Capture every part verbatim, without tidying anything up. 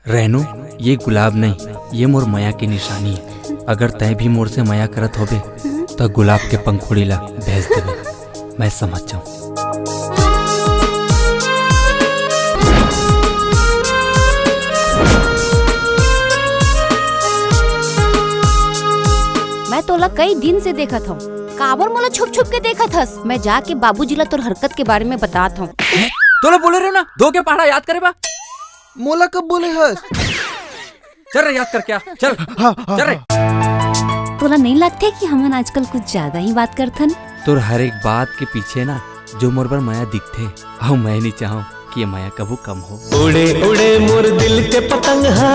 रेनू, ये गुलाब नहीं, ये मोर मया के निशानी हे। अगर तैं भी मोर से मया करत होबे, त गुलाब के पंखुड़ी ला भेज देबे। मैं समझ जाऊं। मैं तोला कई दिन से देखत हूँ, काबर मोला छुप छुप के देखत हस? मैं जाके बाबूजी ला तोर हरकत के बारे में बतात हूँ। तोला बोले रहे ना, दो के पहाड़ा याद करे बा। मोला कब बोले हस? चल रे, याद करके आ, चल। हाँ, हाँ, चल रे। हाँ। तोला नहीं लगते कि हमन आजकल कुछ ज्यादा ही बात करथन? तोर हर एक बात के पीछे ना, जो मोर बर मया दिखथे, अउ मैं नहीं चाहूँ कि ये मया कभू कम हो। उड़े उड़े मोर दिल के पतंग हा।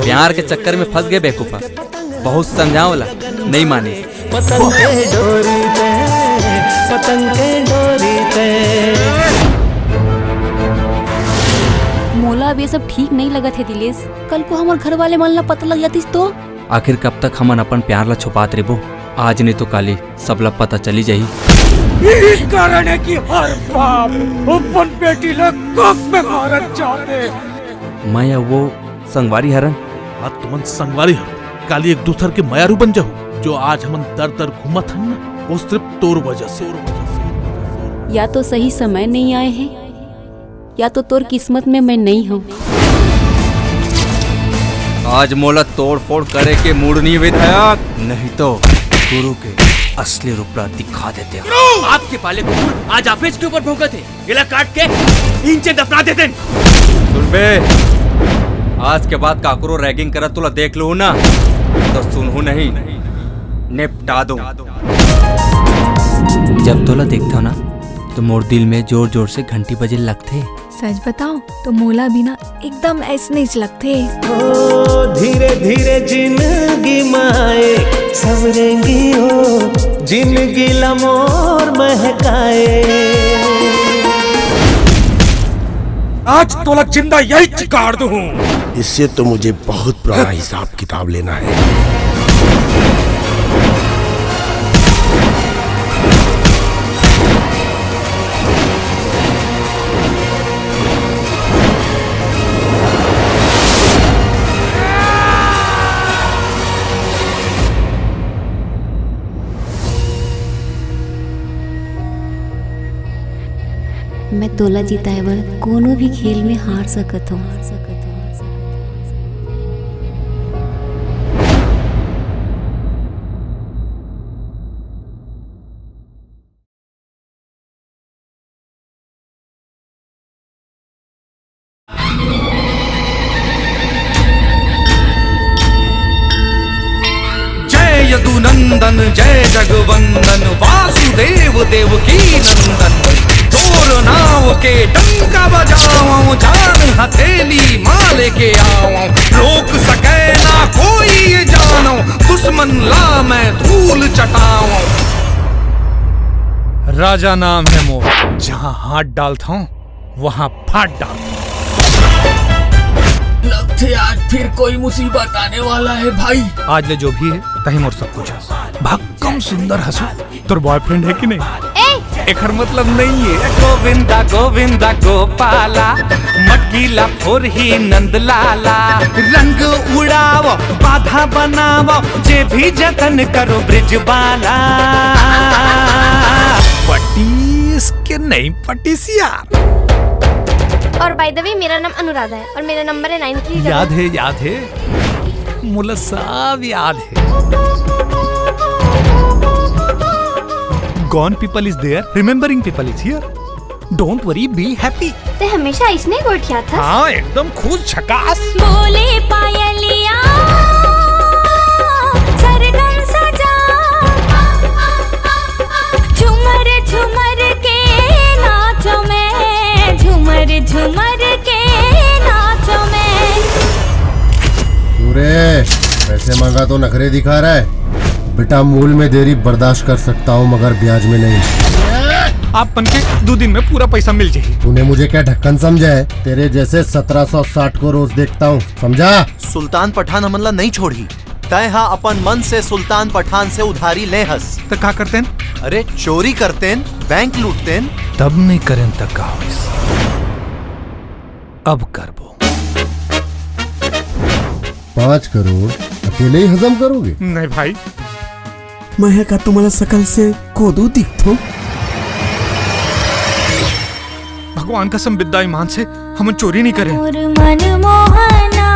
प्यार के चक्कर में फंस गए बेवकूफा, बहुत समझाओ ला, नहीं माने। पतंग के डोरी ते, पतंग के डोरी ते। मोला अब ये सब ठीक नहीं लगत हे दिलेश। कल को हमर घर वाले मन ला पता लग जातिस तो? आखिर कब तक हमन अपन प्यार ला छुपात रहिबो? आज नहीं तो काली सबला पता चली जाही। यही कारण है कि हर बाप अपन बेटी ला कोख में मारत जाते। मैं या वो संगवारी हरन। हाँ, तुमन संगवारी हरन। काली एक दूसर के मयारू बन जाहू। जो आज हमन दर दर घूमत हन ना, वो सिर्फ तोर वजह से। या तो सही समय नहीं आए हे, या तो तोर किस्मत में मैं नहीं हूँ। आज मोला तोड़ फोड़ करे के मूड नहीं विधायक, नहीं तो गुरु के असली रूप ला दिखा देते। आपके पाले कुकुर आज आप ही के ऊपर भौंकत हे। एला काट के ईंचे दफना देतेन। सुन बे, आज के बाद काकरो रैगिंग करत तोला देख लूं ना, तो सुनहूं नहीं, निपटा दूं। जब तोला देखथव ना, तो मोर दिल में जोर जोर से घंटी बजे लगथे। सच बताओ तो मोला भी ना एकदम ऐसने ही लगथे। ओ, धीरे धीरे जिंदगी माए सवरेंगी हो, जिंदगी ला मोर महकाए। आज तोला जिंदा यही चिकाड़ दूं। इससे तो मुझे बहुत पुराना हिसाब किताब लेना है। मैं तोला जिताए बर कोनो भी खेल में हार सकत हूँ। जय यदुनंदन, जय जगवंदन, वासुदेव देवकी नंदन। तोर नाव के डंका बजावं, जान हथेली मा लेके आवं, रोक सके ना कोई ये जानव, दुश्मन ला मैं धूल चटावं। राजा नाम है मोर, जहाँ हाथ डालता हूँ वहाँ फाट डाल। लगथे आज फिर कोई मुसीबत आने वाला है भाई। आज ले जो भी है, तही मोर सब कुछ है। भक्कम सुंदर हसू, तोर बॉयफ्रेंड है कि नहीं? ए! एखर मतलब नहीं है। गोविंदा गोविंदा गोपाला, मटकीला फोरही नंदलाला। रंग उड़ाव, बाधा बनाव, जे भी जतन करो ब्रिजबाला। पटीस के नहीं पटीस यार। और by the way, मेरा नाम अनुराधा है और मेरा नंबर है नाइन थ्री। याद है, याद है, मोला सब याद है। Gone people is there, remembering people is here. Don't worry, be happy. ते हमेशा इसने गोठिया था। हाँ, एकदम खुश झकास। बोले पायलिया, सरगम सजा, झुमर झुमर के नाचो मैं, झुमर झुमर के नाचो मैं। पूरे पैसे मांगा तो नखरे दिखा रहा है। बेटा, मूल में देरी बर्दाश्त कर सकता हूँ, मगर ब्याज में नहीं। आप मन के दू दिन में पूरा पैसा मिल जाही। तूने मुझे क्या ढक्कन समझा है? तेरे जैसे सत्रह सौ साठ को रोज देखता हूँ, समझा? सुल्तान पठान हमन ला नहीं छोड़ही। तय हा अपन मन से सुल्तान पठान से उधारी ले हस। त का करतेन? अरे, चोरी करतेन, बैंक लूटतेन। तब नहीं करेन त का होइस? अब करबो। पाँच करोड़ अकेले ही हजम करोगे? नहीं भाई। मैं ह का तुम्हारा शकल से कोदू दिखथो? भगवान कसम, बिद्दा ईमान से, हमन चोरी नहीं करे। मोर मनमोहना।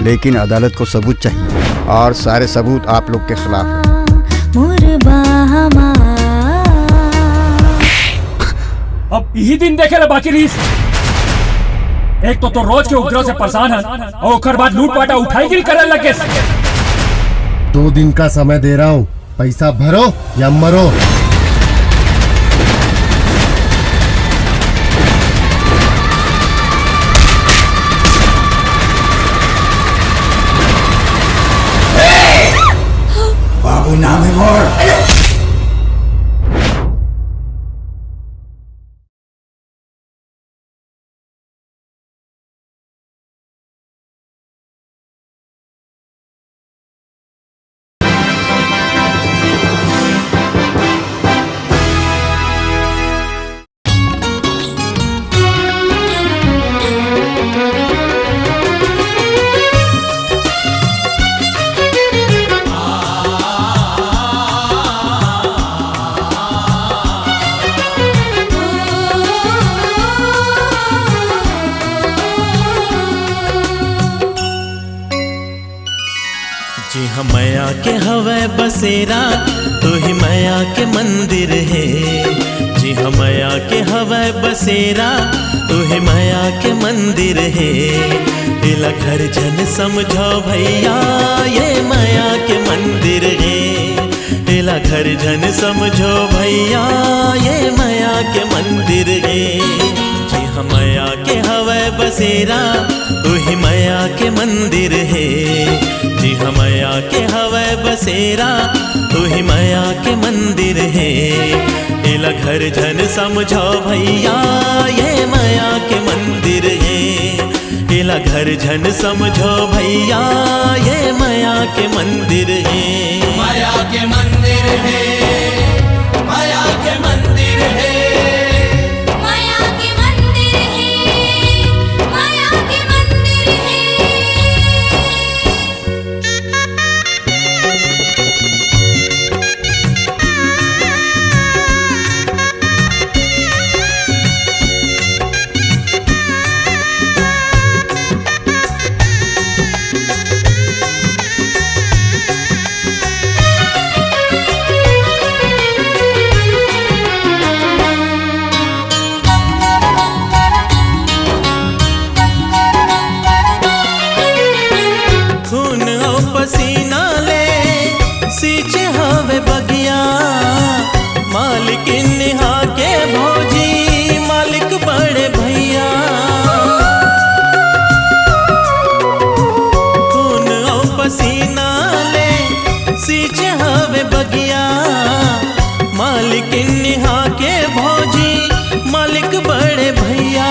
लेकिन अदालत को सबूत चाहिए और सारे सबूत आप लोग के खिलाफ है। मोर बाहमा। अब यही दिन देखे ला बाकी रहिस। एक तो, तो रोज के उपद्रव से परेशान है और ओकर बाद लूटपाटा उठाई गिल करे लगे। दो दिन का समय दे रहा हूँ, पैसा भरो या मरो। बाबू नाम है मोर। जिहाँ मया के हवय बसेरा, उही मया के मंदिर हे। जिहाँ मया के हवय बसेरा, उही मया के मंदिर हे। एला घर झन समझो भैया, ये मया के मंदिर हे। एला घर झन समझो भैया, ये मया के मंदिर हे। जिहाँ मया के हवय बसेरा, उही मया के मंदिर हे। जिहाँ मया के हवय बसेरा, उही मया के मंदिर हे। एला घर झन समझो भैया, ये मया के मंदिर हे। एला घर झन समझो भैया, ये मया के मंदिर हे। मया के मंदिर हे, मया के मंदिर हे। मया के मंदिर हे, मया के मंदिर हे। खून अउ पसीना ले सींचे हवे बगिया, मालिकिन निहा के भौजी, मालिक बड़े भैया। खून अउ पसीना ले सींचे हवे बगिया, मालिकिन निहा के भौजी, मालिक बड़े भैया।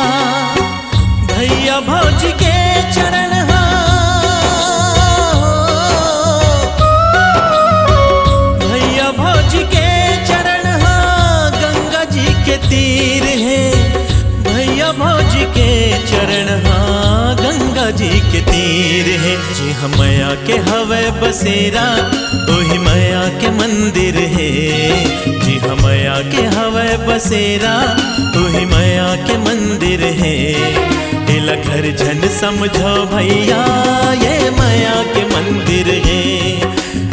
भैया भौजी के चरण हा, भैया भौजी के चरण हा गंगा जी के तीर हे। भैया भौजी के चरण हा गंगा जी के तीर हे। जिहाँ मया के हवय बसेरा, उही मया के मंदिर हे। जिहाँ मया के हवय बसेरा, उही मया के मंदिर हे। एला घर झन समझो भैया, ये मया के मंदिर हे।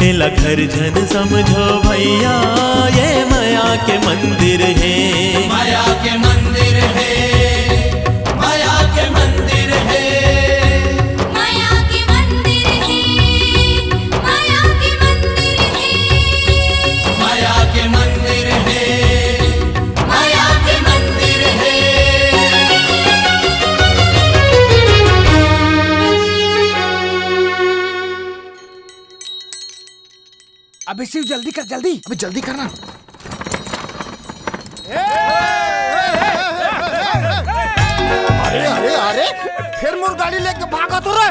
एला घर झन समझो भैया, ये मया के मंदिर हे। मया के मंदिर हे, मया के मंदिर हे। मया के मंदिर हे, मया के मंदिर हे। मया के मंदिर हे, मया के मंदिर हे। अबे शिव, जल्दी कर, जल्दी। अबे जल्दी करना। अरे, अरे, अरे, फिर मोर गाड़ी लेके भागा तो रे।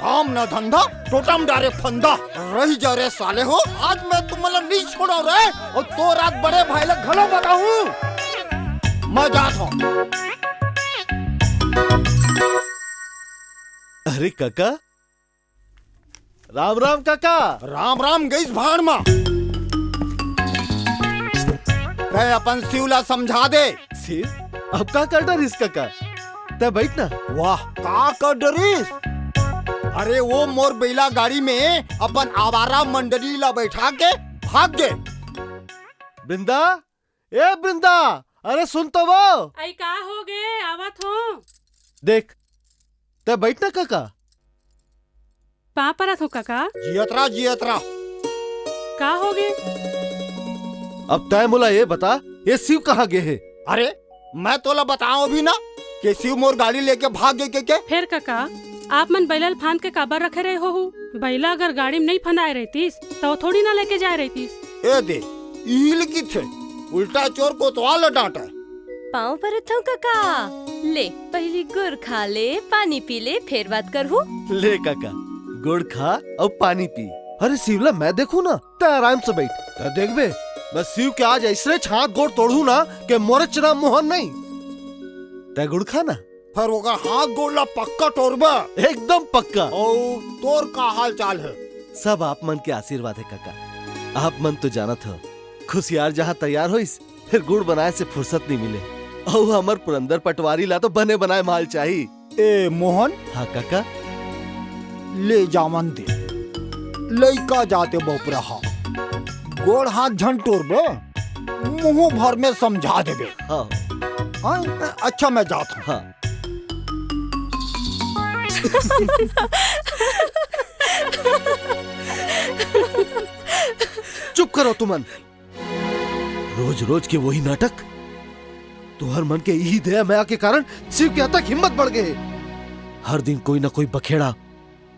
काम ना धंधा, टोटम डारे फंदा। रही जा रे साले हो, आज मैं तुमला नहीं छोड़ो रे। और तो रात बड़े भाई ला घलो बताऊं। मैं जात हूँ। अरे काका, राम राम काका। राम राम गईस भाड़ मा। तैं अपन शिव ला समझा दे। शिव, अब का कर डरिस काका? तैं बैठ ना। वाह, का कर डरिस? अरे वो मोर बैला गाड़ी में अपन आवारा मंडली ला बैठा के भाग गे। बिंदा, ए बिंदा, अरे सुन तो वो। अई का हो गे? आवत हूँ। देख, तैं बैठ ना काका। पाँव परत हूँ काका। जियत रह, जियत रह। का हो गे? अब तैं मोला ये बता, ये शिव कहाँ गे हे? अरे, मैं तोला बताओं भी ना कि शिव मोर गाड़ी लेके भाग गे के, के? फेर काका, आप मन बैला ल फांद के काबर रखे रहे होहू? बैला अगर गाड़ी में नहीं फंदाए रहतीस, त वो थोड़ी ना लेके जाए रहतीस। ए दे, इही ले किथे, उल्टा चोर कोतवाल ल डांटे। पाँव परत हूँ काका। ले, पहिली गुड़ खा ले, पानी पी ले, फेर बात करहू। ले काका, गुड़ खा अउ पानी पी। अरे शिवला, मैं देखहूँ ना, तैं आराम से बैठ। तैं देखबे, मैं शिव के आज अइसने हाथ गोड़ तोड़हूँ ना कि मोरेच नाम मोहन नहीं। तैं गुड़ खा ना। फेर ओकर हाथ गोड़ ला पक्का टोरबे। एकदम पक्का। अउ तोर का हाल चाल हे? सब आप मन के आशीर्वाद हे काका। आप मन तो जानत हो, खुशियार जहाँ तैयार होइस, फेर गुड़ बनाए से फुर्सत नहीं मिले। अउ हमर पुरंदर पटवारी ला तो बने बनाए माल चाही। ए मोहन। हाँ काका। ले जावन दे, लइका जाते बपुरा हा। गोड़ हाथ झन टोरबे, मुंह भर में समझा देबे। हाँ। हाँ? अच्छा, मैं जात हूँ। हाँ। चुप करो तुमन। रोज रोज के वही नाटक। तुहर मन के इही दया मया के कारण शिव के अतक हिम्मत बढ़ गे हे। हर दिन कोई ना कोई बखेड़ा।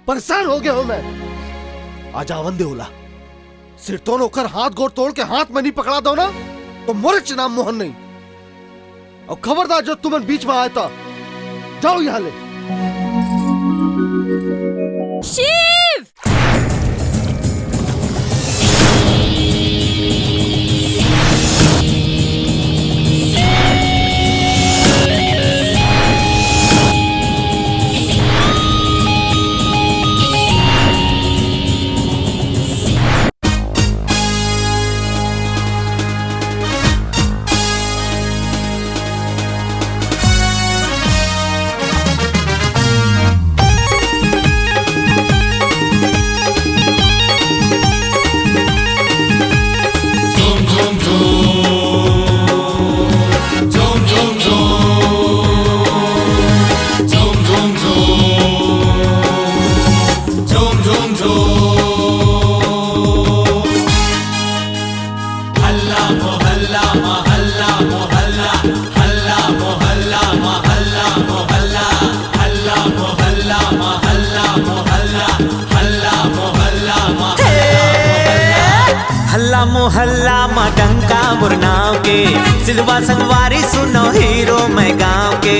परेशान हो गे हों मैं। आज आवन दे ओला। सिरतोन ओकर हाथ गोड़ तोड़ के हाथ में नहीं पकड़ा दो ना, तो मोरेच नाम मोहन नहीं। अउ खबरदार जो तुमन बीच में आए तो जाओ यहाँ ले। शिव! हल्ला मोहल्ला मा डंका मोर नाव के, सिलवा संगवारी सुनो हीरो मैं गांव के।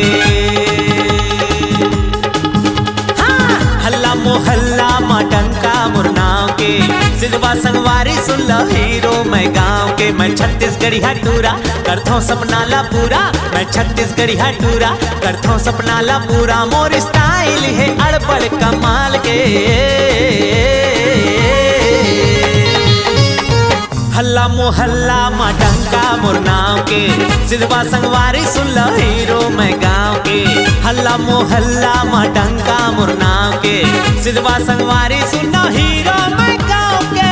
हाँ, हल्ला मोहल्ला मा डंका मोर नाव के, सिलवा संगवारी सुन लो हीरो मैं गांव के। मैं छत्तीसगढ़िया टूरा, करथों सपना ला पूरा। मैं छत्तीसगढ़िया टूरा, करथों सपना ला पूरा। मोर स्टाइल हे अड़बड़ कमाल के। हल्ला मोहल्ला मा डंका मोर नाव के, सिलवा संगवारी सुन लो हीरो मैं गांव के। हल्ला मोहल्ला मा डंका मोर नाव के, सिलवा संगवारी सुन लो हीरो मैं गांव के।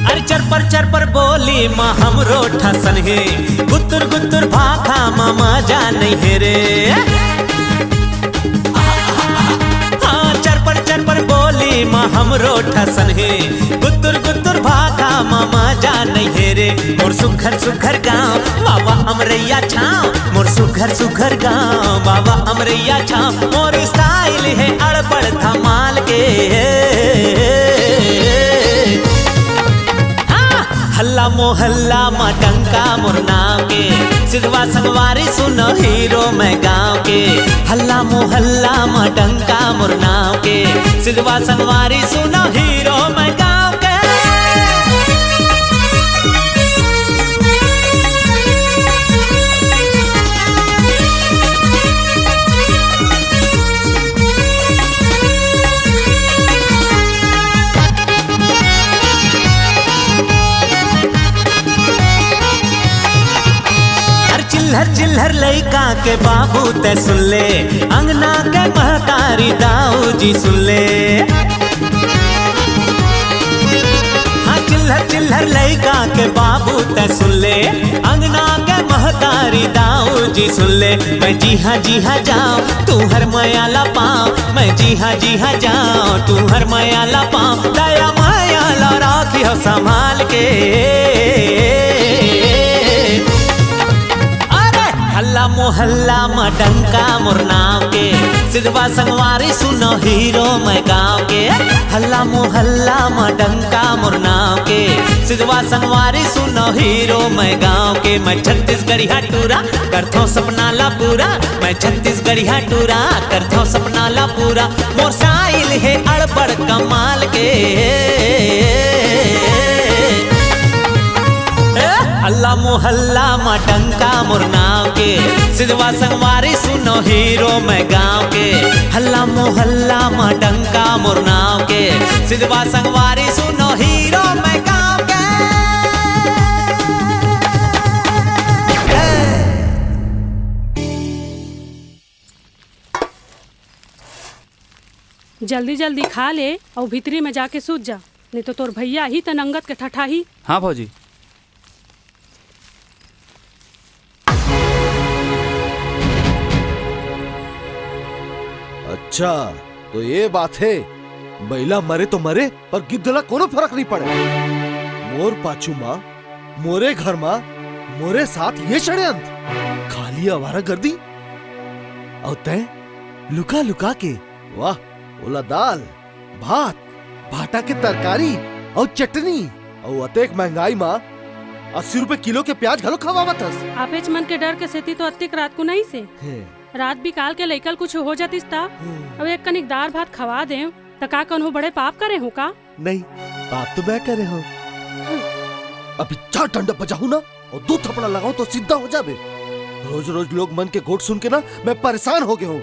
अरे चरपर चरपर बोली मा हमरो ठसन हे, गुतुर गुतुर भाखा मा मजा नहीं हे रे। हाँ, चरपर चरपर बोली मा हमरो ठसन हे, गुतुर गुतुर भाखा मा मजा नहीं हे रे। मोर सुघर सुघर गांव, वाह वाह अमरैया छांव। मोर सुघर सुघर गांव, वाह वाह अमरैया छांव। मोर स्टाइल हे अड़बड़ धमाल के। हल्ला म डंका मोर नाव के, सिधवा संगवारी सुनो हीरो मैं गांव के। हल्ला मोहल्ला म डंका मोर नाव के, सिधवा संगवारी सुनो हीरो मैं गांव के। अरे चिल्हर चिल्हर लइका के बाबू तै सुन ले, अंगना के महतारी दाऊ जी सुन ले। हाँ, चिल्हर चिल्हर लइका के बाबू तै सुन ले, अंगना के महतारी दाऊ जी सुन ले। मैं जी हाँ जी हाँ जाओ, तू हर मया ला पाओ। मैं जी हाँ जी हाँ जाओ, तू हर मया ला पाओ। दया मया ला राखी हो संभाल के। अरे हल्ला मोहल्ला म डंका मोर नाव के, सिधवा संगवारी सुनो हीरो मैं गांव के। हल्ला मोहल्ला म डंका मोर नाव के, सिधवा संगवारी सुनो हीरो मैं गांव के। मैं छत्तीसगढ़िया टूरा, करथों सपना ला पूरा। मैं छत्तीसगढ़िया टूरा, करथों सपना ला पूरा। मोर साइल हे अड़बड़ कमाल के। ए, हल्ला मोहल्ला म डंका मोर नाव के, सिधवा संगवारी सुनो हीरो मैं गांव के। हल्ला मोहल्ला म डंका मोर नाव के, सिधवा संगवारी सुनो हीरो मैं गांव के। ए। जल्दी जल्दी खा ले अउ भीतरी में जाके सूत जा, नहीं तो तोर भैया ही त नंगत के ठठाही। हाँ भौजी। अच्छा, तो ये बात हे, बइला मरे तो मरे, पर गिद्ध ला कोनो फरक नहीं पड़े। मोर पाछू मा, मोरे घर मा, मोरे साथ ये षड्यंत्र, खाली आवारागर्दी। अउ तैं लुका लुका के, वाह, ओला दाल, भात, भाटा के तरकारी अउ चटनी, अउ अतेक महंगाई मा अस्सी रुपए किलो के प्याज घलो खवावत हस। आपेच मन के डर के सेती तो अतेक रात को नहीं से। हे। रात बिकाल के लइका ल कुछ हो जातिस ता, हम्म। अब एक कनिक दार भात खवा देव, त का कन्हो बड़े पाप करे हूँ का? नहीं, पाप तो मैं करे हूँ। अभी चार डंडा बजाहूँ ना, अउ दू थपड़ा लगाहूँ तो सीधा हो जाबे। रोज रोज लोग मन के गोठ सुन के ना मैं परेशान हो गे हूँ।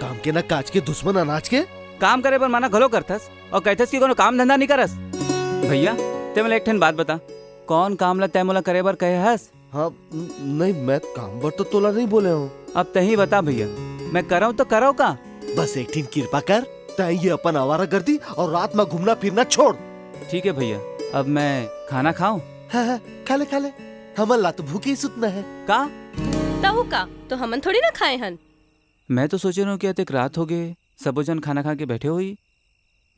काम के ना काज के, दुश्मन अनाज के। काम करे बर मना घलो करथस अउ कहिथस कि कोनो काम धंधा नहीं करस। भैया, ते मोला एक ठन बात बता, कौन काम ला तै मोला करे बर कहे हस? हाँ, न-, नहीं, मैं काम बर तो तोला नहीं बोले हूँ। अब तही बता भैया, मैं करव तो करव का? बस एक ठिन किरपा कर, तै ये अपन आवारागर्दी अउ रात मा घूमना फिरना छोड़। ठीक है भैया, अब मैं खाना खाऊं? हाँ, हाँ, खा ले, खा ले। हमन ला तो भूखे ही सुतना है। का? तहू का? तो हमन थोड़ी ना खाए हन। मैं तो सोचे रहूं कि अतेक रात हो गे, सबो झन खाना खा के बैठे होही,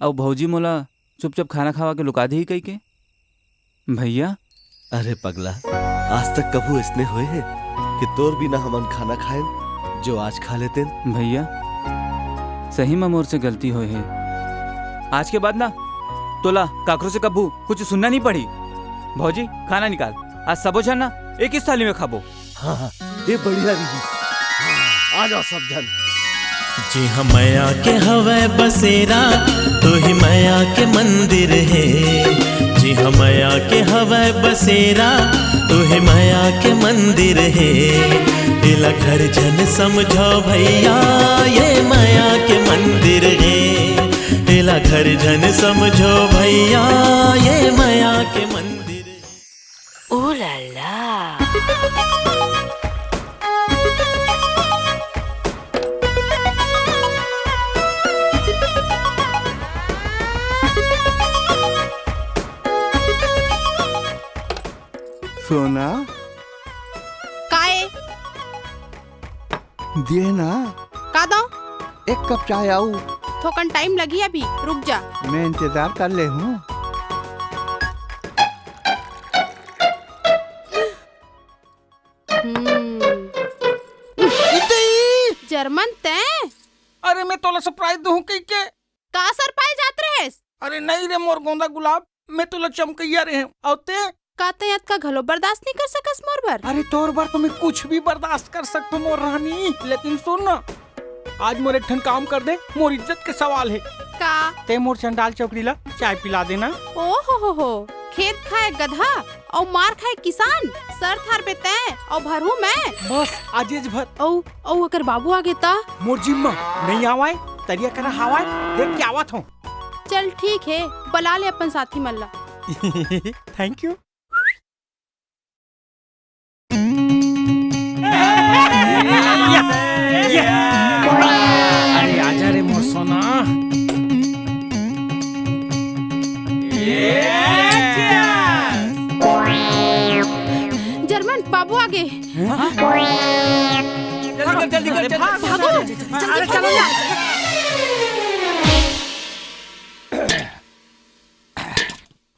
अउ भौजी मोला चुपचाप खाना खवा के लुका देही कहिके। भैया। अरे पगला, आज तक कभू अइसने होए हे कि तोर बिना हमन खाना खाएन, जो आज खा लेतेन? भैया, सही म मोर से गलती होए हे। आज के बाद ना तोला काकरो से कभू कुछ सुनना नहीं पड़ी। भौजी, खाना निकाल, आज सबो झन ना एक ही थाली में खाबो। हाँ, हाँ, ये बढ़िया रही। हाँ, आ जाओ सब झन। जिहाँ मया के हवय बसेरा, तोही मया के मंदिर हे। जिहाँ मया के हवय बसेरा, तोही मया के मंदिर हे। एला घर झन समझो भैया, ये मया के मंदिर हे। एला घर झन समझो भैया, ये मया के मंदिर हे। ओ ला ला। सोना। काय? दिए ना। का दो? एक कप चाय आऊ। थोकन टाइम लगी अभी, रुक जा। मैं इंतजार कर ले हूँ। हम्म। इतई! जर्मन तैं? अरे, मैं तोला सरप्राइज दूँ कहिके। का सरप्राइज जात रहेस? अरे नहीं रे मोर गोंदा गुलाब, मैं तोला चमकैया रहे हूँ। अउ ते का तैं अतका घलो बर्दाश्त नइ कर सकस मोर बर? अरे, तोर बर तो मैं कुछ भी बर्दाश्त कर सकथों मोर रानी, लेकिन सुन ना, आज मोर एक ठन काम कर दे, मोर इज्जत के सवाल हे। का? तैं मोर चंडाल चौकड़ी ला चाय पिला देना। ओ हो हो हो, खेत खाए गधा अउ मार खाए किसान, शर्त हारबे तैं अउ भरहूं मैं। बस आजेच भर। अउ, अउ अगर बाबू आगे त? मोर जिम्मा नइ आवय, तरिया करा हावय, देख के आवत हों। चल ठीक हे, बला ले अपन साथी मन ला। Thank you। अरे आजा रे मोर सोना। जर्मन, बाबू आगे। जल्दी कर, जल्दी कर, जल्दी कर। भागो, जल्दी अरे भागो। चलो यार।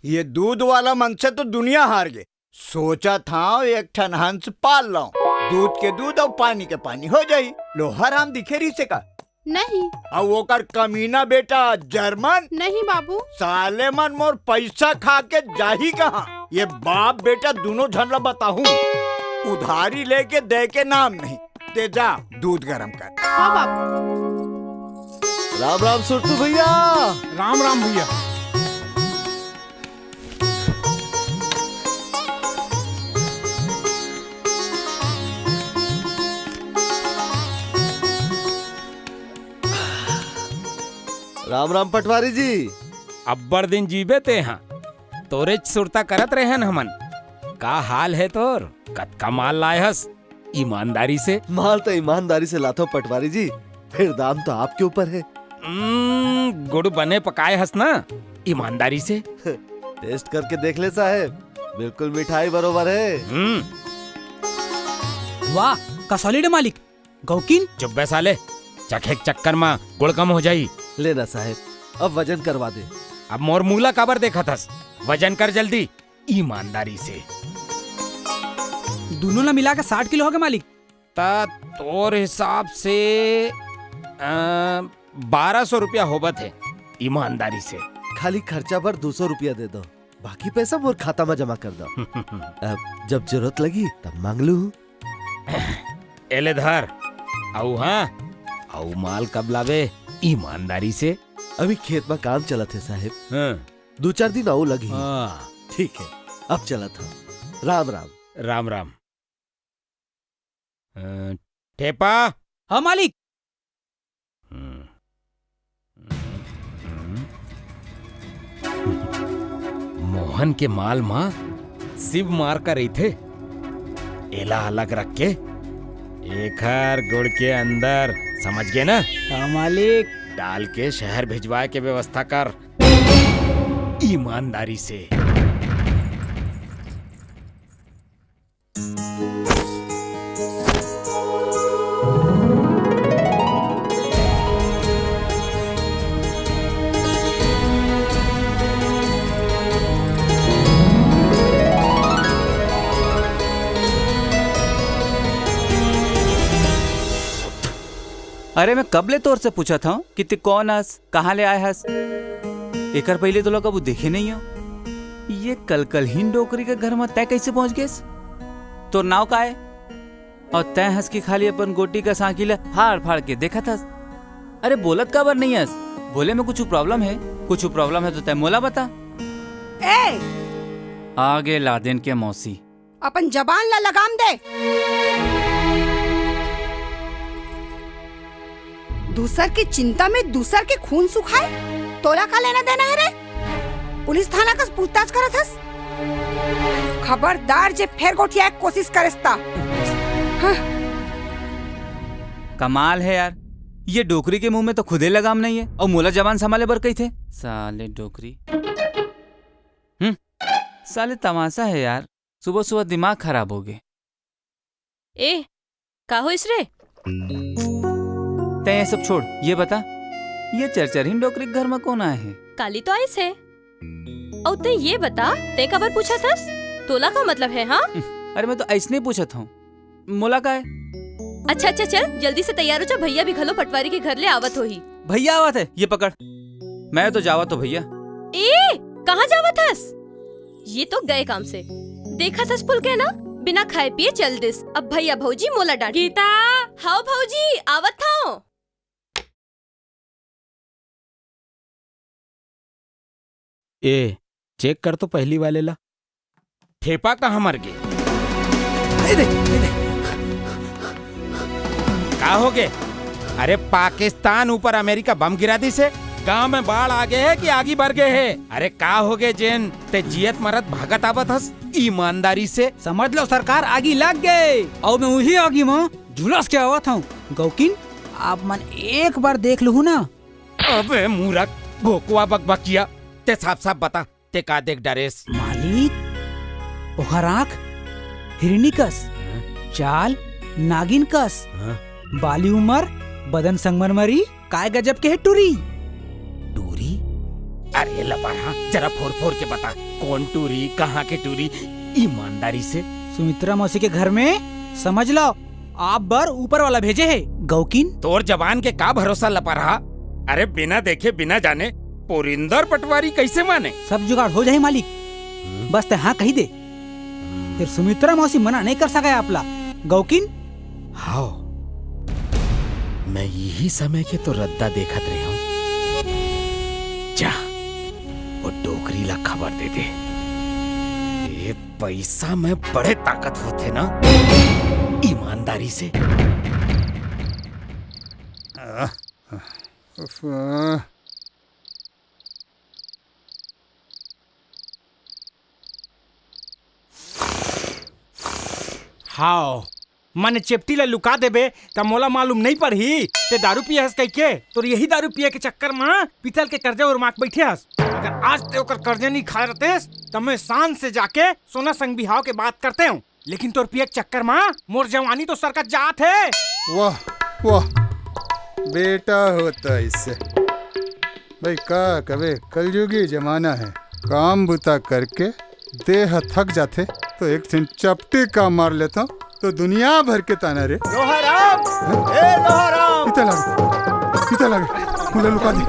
ये दूध वाला मनसे तो दुनिया हार गे। सोचत हंव एक ठन हंस पाल लंव, दूध के दूध अउ पानी के पानी हो जाही। लो हराम दिखे रहिसे का? नहीं। अउ ओकर कमीना बेटा जर्मन? नहीं बाबू। साले मन मोर पइसा खा के जाही कहां? ये बाप बेटा दूनों झन ला बताहूं, उधारी लेके दे के नाम नहीं। ते जा, दूध गरम कर। हाँ बाबू। राम राम सुरतू भैया। राम राम भैया। राम राम पटवारी जी। अब्बड़ दिन जीबे तेहा। तोरेच सुरता करत रहेन हमन। का हाल हे तोर? कतका माल लाय हस? ईमानदारी से? माल तो ईमानदारी से लाथों पटवारी जी, फिर दाम तो आपके ऊपर हे। हम्म, गुड़ बने पकाय हस ना, ईमानदारी से? Taste करके देख ले साहेब, बिल्कुल मिठाई बरोबर हे। हम्म। वाह, का solid हे मालिक। गौकिन? चुप बे साले, चखे के चक्कर म गुड़ कम हो जाही। ले ना साहेब, अब वजन करवा दे। अब मोर मुंह ला काबर देखत हस? वजन कर जल्दी। ईमानदारी से। दूनों ला मिला के साठ किलो होगे मालिक। त तोर हिसाब से, अ, बारह सौ रुपया होबत हे, ईमानदारी से। खाली खर्चा बर दू सौ रुपया दे दो, बाकी पैसा मोर खाता म जमा कर दो। अब जब जरूरत लगी तब मांग लूं। एले धर। अउ हाँ, अउ माल कब लाबे? ईमानदारी से। अभी खेत म काम चलत हे साहेब। हाँ। दू चार दिन अउ लगही। हाँ। ठीक हे, अब चलत हंव। राम राम। राम राम। अ, ठेपा। हाँ मालिक। हम्म। मोहन के माल म शिव मार्का रहिथे, एला अलग रख के एखर गुड़ के अंदर, समझ गे ना? हाँ मालिक। डाल के शहर भिजवाए के व्यवस्था कर, ईमानदारी से। अरे, मैं कब ले तोर से पूछत हंव कि तैं कौन हस, कहाँ ले आय हस? एकर पहिले तोला कभू देखे नइ हंव। ये कलकलहीन डोकरी के घर म तैं कइसे पहुंच गेस? तोर नांव का ए? अउ तैं हस कि खाली अपन गोटी के सांकी ल फाड़ फाड़ के देखत हस? अरे, बोलत काबर नइ हस? बोले म कुछु problem हे? कुछु problem हे तो तैं मोला बता। ए! आगे लादेन के मौसी। अपन जबान ला लगाम दे। दूसर के चिंता में दूसर के खून सुखाए, तोला का लेना देना हे रे? पुलिस थाना कस पूछताछ करत हस? खबरदार जे फेर गोठियाए के कोशिश करेस ता। हाँ। कमाल हे यार, ये डोकरी के मुंह में तो खुदे लगाम नइ हे अउ मोला जबान संभाले बर कहिथे। साले डोकरी। हम्म, साले तमाशा हे यार। सुबह सुबह दिमाग खराब होगे। ए, का होइस रे? तैं ये सब छोड़, ये बता, ये चरचरहीन डोकरी के घर म कोन आय हे? काली तो आइस हे। अउ तैं ये बता, तैं काबर पूछत हस? तोला का मतलब हे, हाँ? अरे मैं तो अइसने पूछत हंव, मोला का हे? अच्छा अच्छा, चल जल्दी से तैयार हो जा, भैया भी घलो पटवारी के घर ले आवत होही। भैया आवत हे, ये पकड़। मैं तो जावत हंव भैया। ए, कहाँ जावत हस? ये तो गए काम से। देखत हस फुलके ना, बिना खाए पिए चल दिस। अब भैया भौजी मोला डांट। गीता। हाव भौजी, आवत हव। ए, चेक कर तो पहली वाले ला। ठेपा कहाँ मर गे? ए दे, ए दे। का हो गे? अरे, पाकिस्तान ऊपर अमेरिका बम गिरा दिस हे। गांव में बाढ़ आ गे हे कि आगी बर गे हे? अरे, का हो गे जेन ते जियत मरत भागत आवत हस? ईमानदारी से। समझ लो सरकार, आगी लग गे। अउ मैं उही आगी म झुलस के आवत हूँ। गौकिन, आप मन एक बार देख लुहू ना। अबे मूरख, भोकवा बकबकिया, ते साफ साफ बता, ते का देख डरेस? मालिक, ओहर आँख हिरनी कस, हाँ? चाल नागिन कस, हाँ? बाली उमर, बदन संगमरमरी, काय गजब के हे टूरी। टूरी? अरे लपरहा, जरा फोर फोर के बता, कौन टूरी, कहाँ के टूरी? ईमानदारी से। सुमित्रा मौसी के घर में, समझ लो, आप बर ऊपर वाला भेजे हे, गौकिन। तोर जबान के का भरोसा लपरहा? अरे बिना देखे बिना जाने पुरिंदर पटवारी कैसे माने? सब जुगाड़ हो जाही मालिक, हम्म। बस ते हाँ कही दे। हम्म। फेर सुमित्रा मौसी मना नहीं कर सके आपला, गौकिन। हाव, मैं यही समय के तो रद्दा देखत रहे हूँ। जा, वो डोकरी ला खबर दे दे। ए पैसा में बड़े ताकत होथे ना, ईमानदारी से। आह, उफ, आह। हाव, मने चेपटी ला लुका देबे, त मोला मालूम नइ पड़ही, ते दारू पिए हस कहिके। तोर यही दारू पिए के चक्कर म पीतल के कर्जा उरमा के बइठे हस। अगर आज ते ओकर कर्जा नइ खाए रहतेस, त मैं शान से जाके सोना संग बिहाव के बात करते हूँ। लेकिन तोर पिए के चक्कर म मोर जवानी तो सरकत जात हे। वाह, वाह, बेटा होता इससे। भाई, का कबे कलयुगी जमाना है, काम बुता करके देह थक जाथे, तो एक ठिन चपटी का मार लेथंव, तो दुनिया भर के ताना रे। लोहाराम! हैं? ए लोहाराम! इते लागे, इते लागे, मोला लुका दे।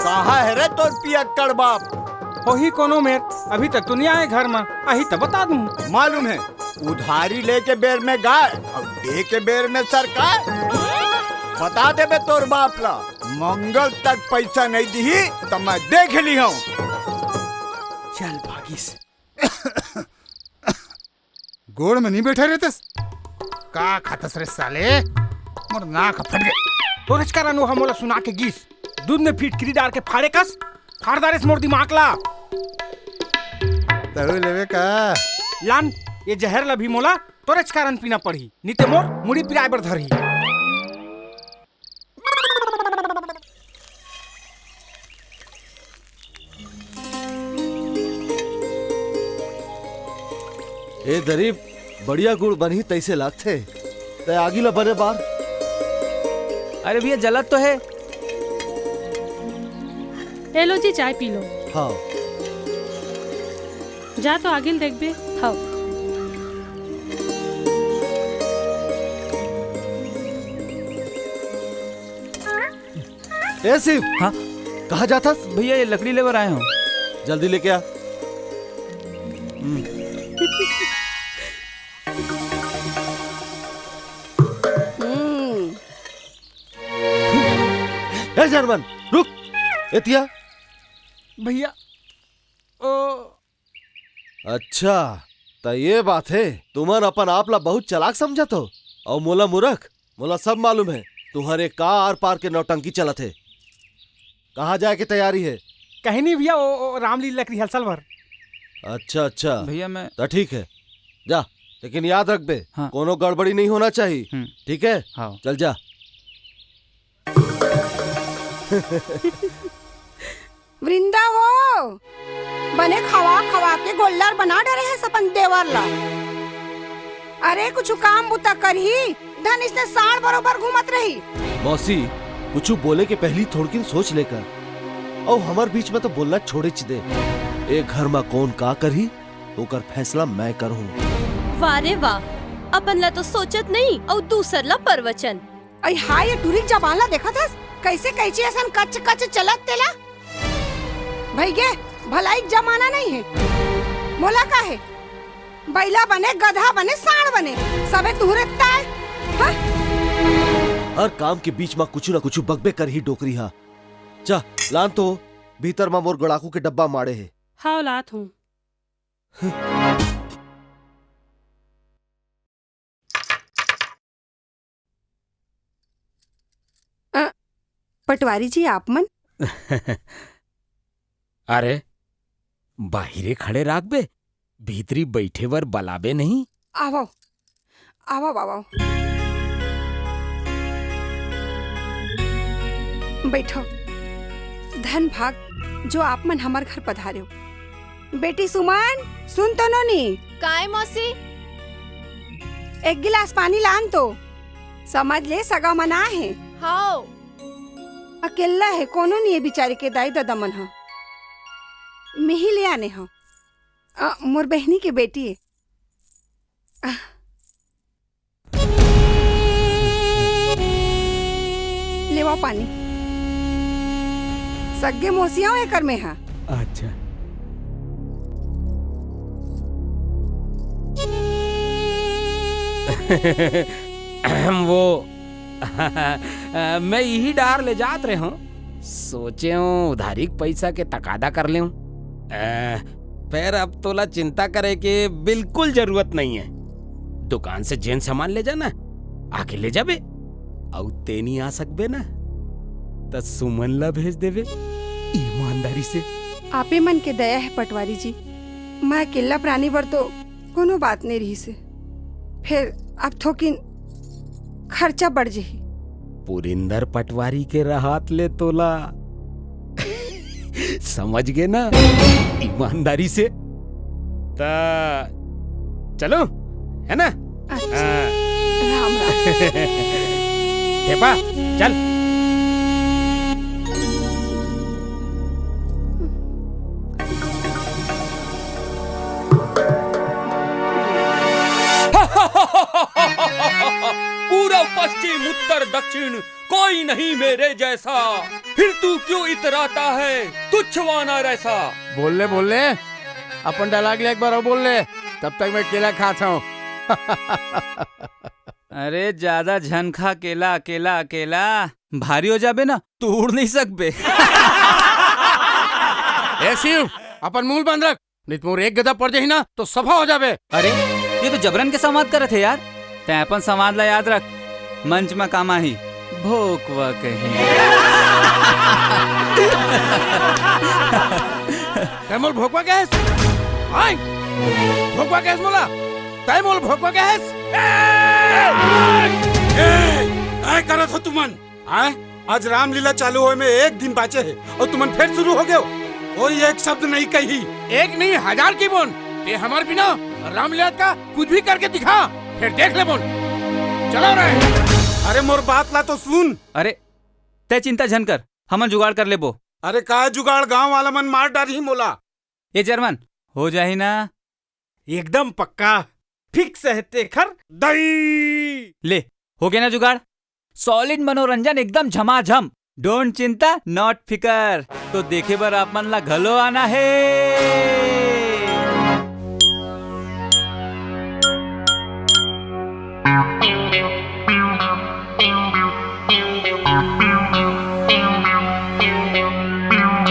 कहाँ है रे तोर पियक्कड़ बाप? होही कोनो मेर, अभी तक तो नइ आए घर म, आही त बता दूं। मालूम है, उधारी लेके बेर में गाय, अउ दे के बेर में सरकार। बता देबे तोर बाप ला, मंगल तक पैसा नइ दिही, त मैं देख लिहूं। चल भागिस। गोड़ में नइ बइठे रहतेस। का खातस रे साले? मोर नाक फट गे। तोरेच कारन ओहा मोला सुना के गिस। दूध में फिटकिरी डार के फाड़े कस, फाड़ डारेस मोर दिमाग ला। तहू लेबे का? लान, ये जहर ला भी मोला तोरेच कारन पीना पड़ही, नइ ते मोर मुड़ी पिराए बर धरही। ए दरीब, बढ़िया गुड़ बनही तइसे लागथे। तै आगी ला बने बार। अरे भैया, जलत तो है। ए लो जी, चाय पी लो। हाँ। जा तो आगी ल देखबे। हाँ। ए शिव, हाँ? कहाँ जाथस? भैया, ये लकड़ी लेबर आए हूँ। जल्दी लेके आ। हम्म। हम्म। ए जर्मन, रुक। एतिया। भैया, ओ। अच्छा, त ये बात हे, तुमन अपन आप ला बहुत चालाक समझत हो, अउ मोला मूरख। मोला सब मालूम हे, तुम्हर का आर पार के नौटंकी चलत हे। कहाँ जाए के तैयारी हे? कहीं नहीं भैया, ओ, ओ रामलीला के रिहर्सल बर। अच्छा, अच्छा। भैया, मैं त ठीक हे, जा, लेकिन याद रखबे, हाँ। कोनो गड़बड़ी नहीं होना चाहिए, हम्म। ठीक हे? हाँ। चल जा। वृंदा वो, बने खवा खवा के गोल्लर बना डरे हस अपन देवर ला। अरे कुछु काम बुता करही, धन इसने साँड़ बरोबर घूमत रही। मौसी, कुछु बोले के पहली थोड़किन सोच ले कर। अउ हमर बीच में तो बोलना छोड़ेच दे। ए घर म कौन का करही, ओकर फैसला मैं करहूँ। वाह रे वाह, अपन ला तो सोचत नहीं अउ दूसर ला प्रवचन। अई हाय, ये टुरी के जबान ला देखत हस? कइसे कैंची असन कच कच चलत तेला? भइगे, भलाई के जमाना नहीं हे। मोला का हे? बइला बने, गधा बने, सांड़ बने, सबे तुहरे ताय। हाँ? हर काम के बीच म कुछु ना कुछु बकबे करही डोकरी हा। चा, लान तो, भीतर म मोर गड़ाकू के डब्बा माड़े हे। हाव, लात हूँ। अ, पटवारी जी, आप मन? अरे, बाहिरे खड़े राखबे, भीतरी बइठे बर बलाबे नहीं। आवव, आवव, आवव। बइठव। धन भाग, जो आप मन हमर घर पधारेव। बेटी सुमन, सुन तो नोनी। काय मौसी? एक गिलास पानी लान तो। समझ ले, सगा मन आए हे। हाव। अकेल्ला हे, कोनो नइ हे बिचारी के दाई ददा मन ह। मेही ले आने हंव। अ, मोर बहिनी के बेटी हे। अ। लेवा पानी। सग्गे मौसियां एकर में हा। अच्छा। वो, मैं इही डार ले जात रहे हूँ, सोचे हूँ उधारी के पैसा के तकादा कर लेहूँ। अ, फेर अब तोला चिंता करे के बिल्कुल जरूरत नहीं है। दुकान से जेन सामान ले जाना, आके ले जाबे। अउ तें नइ आ सकबे ना, त सुमन ला भेज देबे, ईमानदारी से। आपे मन के दया हे पटवारी जी, मैं अकेल्ला प्रानी बर तो कोनो बात नइ रिहिस हे। फेर अब थोकिन खर्चा बढ़ जही। पुरिंदर पटवारी के रहत ले तोला समझ गे ना, ईमानदारी से। त चलो, है ना? अच्छा। हाँ। राम राम। ठेपा, चल। पूरब पश्चिम उत्तर दक्षिण, कोई नहीं मेरे जैसा। फिर तू क्यों इतराता है, तुच्छ वानर ऐसा। बोल ले, बोल ले, अपन डायलॉग ले एक बार अउ बोल ले, तब तक मैं केला खात हूँ। अरे, ज्यादा झन खा केला, अकेला, अकेला भारी हो जाबे ना, तू उड़ नहीं सकबे। ए शिव, अपन मुंह बंद रख, नहीं तो मोर एक गदा पड़ जाही ना, तो सफा हो जाबे। अरे, ये तो जबरन के संवाद करत हे यार। तैं अपन संवाद ला याद रख, मंच में काम आही। भोकवा कहीं। तैं मोला भोकवा कहेस? आय? भोकवा कहेस मोला? तैं मोला भोकवा कहेस? ए, ए, काय करत हो तुमन? आय? आज रामलीला चालू होए में एक दिन बाचे हे अउ तुमन फेर शुरू हो गेव। कोई एक शब्द नहीं कही। एक नहीं, हजार कहिबोन। तैं हमर बिना रामलीला का कुछ भी करके दिखा, फेर देख लेबोन। चलो रे। अरे मोर बात ला तो सुन। अरे तैं चिंता झन कर, हमन जुगाड़ कर लेबो। अरे का जुगाड़, गांव वाला मन मार डारही मोला। ए चेयरमैन, हो जाही ना? एकदम पक्का, फिक्स हे तेखर दई। ले, हो गे ना जुगाड़? सॉलिड मनोरंजन, एकदम झमाझम। डोंट चिंता, नॉट फिकर। तो देखे बर आप मन ला घलो आना हे।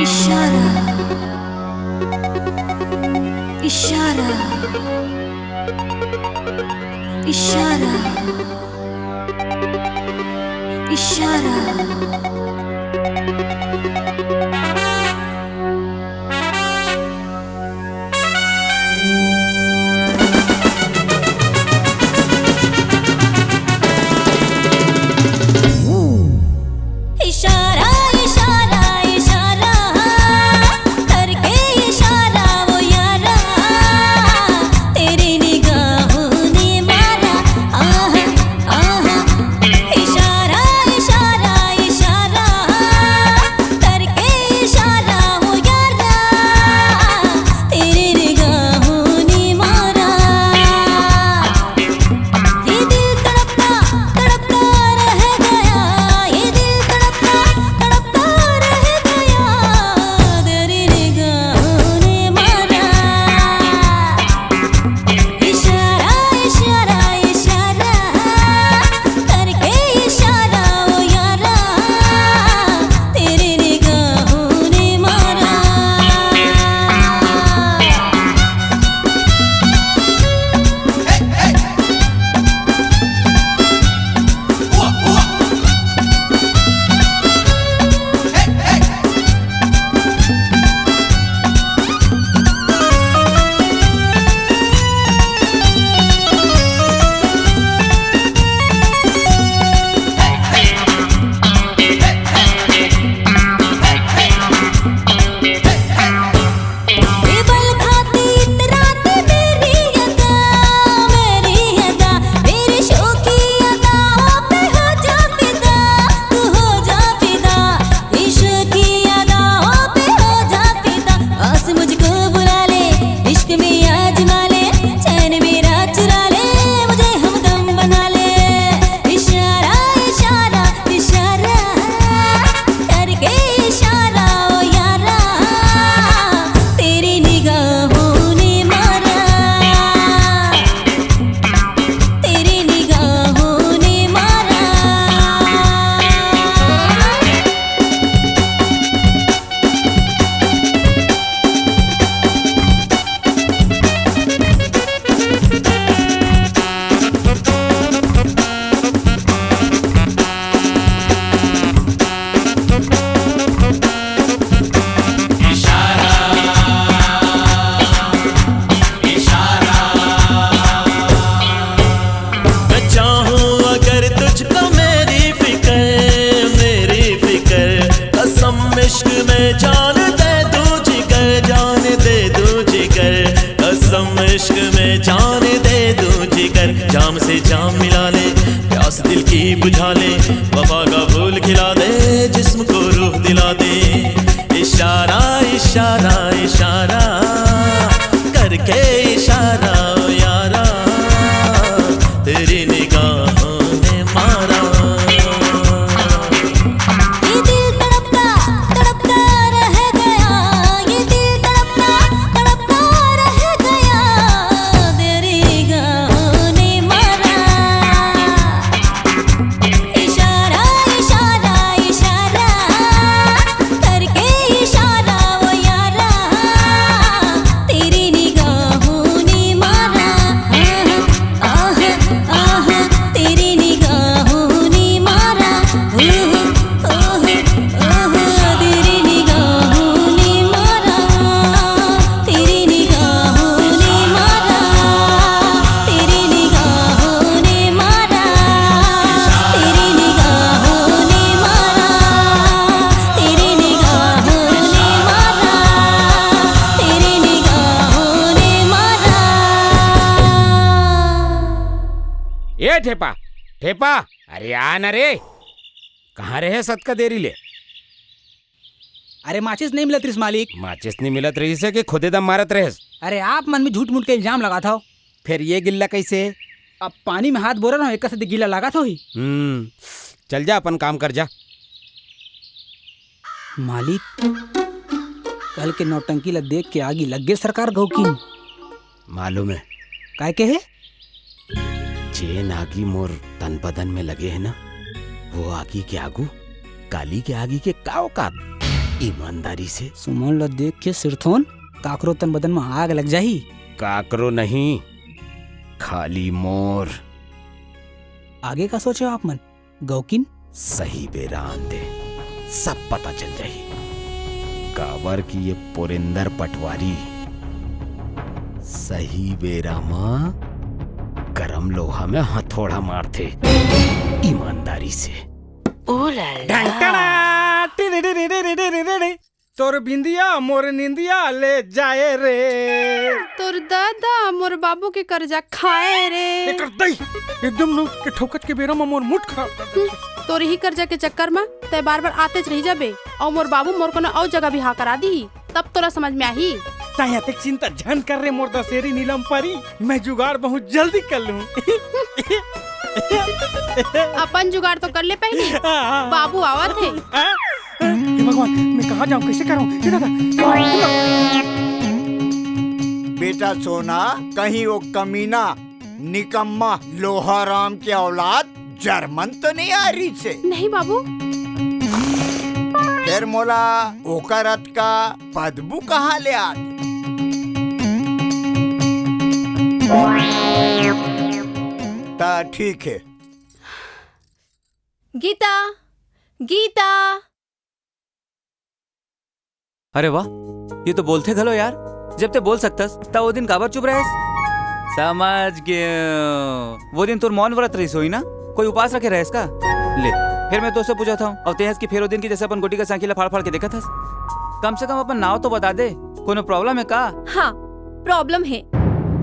इशारा, इशारा, इशारा, इशारा। इशारा, इशारा, इशारा, करके इशारा वो यारा, तेरी निगाहों ने मारा, आहा, आहा। इशारा, इशारा, इशारा। ले, प्यास दिल की बुझा ले, वफा का फूल खिला दे, जिस्म को रूह दिला दे। इशारा, इशारा, इशारा करके इशारा, ओ यारा, तेरी निगाहों ने मारा। ये दिल तड़पता, तड़पता रह गया, ये दिल तड़पता, तड़पता रह गया, तेरी निगाहों ने मारा। इशारा, इशारा, इशारा करके इशारा, ओ यारा, तेरी निगाहों ने मारा। आह, आह, आह, तेरी निगाहों ने मारा। ओह, ओह, ओह, तेरी निगाहों ने मारा, तेरी निगाहों ने मारा, तेरी निगाहों ने मारा, तेरी निगाहों ने मारा, तेरी निगाहों ने मारा, तेरी निगाहों ने मारा। ए ठेपा, ठेपा, अरे आ ना रे। कहाँ रहे सतका देरी ले? अरे माचिस नहीं मिलत रिस मालिक। माचिस नहीं मिलत रहिस हे कि खुदे दम मारत रहेस? अरे आप मन में झूठ मूठ के इल्जाम लगात हव। फिर ये गिल्ला कैसे? अब पानी में हाथ बोरा रहो, एक से गिल्ला लगात होही। हम्म, चल जा अपन काम कर जा। मालिक, कल के नौटंकी ला देख के आगी लग गे सरकार गौकिन। मालूम है। काय के हे? जेन आगी मोर तन बदन में लगे है ना, वो आगी के आगू काली के आगी के का औकात? ईमानदारी से। सुमन ला देख के सिरथोन, काकरो तन बदन में आग लग जाही। काकरो नहीं, खाली मोर। आगे का सोचे हो आप मन? गौकिन? सही बेरा आन दे, सब पता चल जाही। काबर कि ये पुरेंदर पटवारी सही बेरा म गरम लोहा में हथौड़ा मारथे, ईमानदारी से। ओ ला ला। ढंटड़ा, टिरिरिरिरिरिरिरिरि। तोर बिंदिया मोर निंदिया ले जाए रे। तोर दादा मोर बाबू के कर्जा खाए रे। एकर दई, एकदम न के ठोकत के बेरा म मोर मूड खराब कर देथे। तोर ही कर्जा के चक्कर म तै बार-बार आतेच रही जाबे, अउ मोर बाबू मोर कोनो अउ जगह बिहाव करा दीही, तब तोला समझ में आही। तै अतेक चिंता झन कर रे मोर दशहरी नीलम परी, मैं जुगाड़ बहुत जल्दी कर लूं। अपन जुगाड़ तो कर ले पहली, हाँ, हाँ। बाबू आवत हे। हाँ? हे भगवान, मैं कहाँ जाऊँ, कैसे करूँ? हे दादा। बेटा सोना, कहीं वो कमीना निकम्मा लोहाराम के औलाद जर्मन तो नहीं आ रही से? नहीं बाबू। फिर मोला ओकर अतका बदबू कहाँ ले आ? ता ठीक है। गीता, गीता। अरे वाह, ये तो बोलथे घलो यार। जब ते बोल सकतस, त वो दिन काबर चुप रहेस? समझ गयो, वो दिन तोर मौन व्रत रहिस होही ना, कोई उपास रखे रहेस का? ले, फिर मैं तोसे पूछत हूँ, अउ तेहस कि फेर वो दिन की जैसे अपन गोटी का सांखी ला फाड़ फाड़ के देखत हस। कम से कम अपन नाव तो बता दे, कोनो problem है का? हाँ, problem है,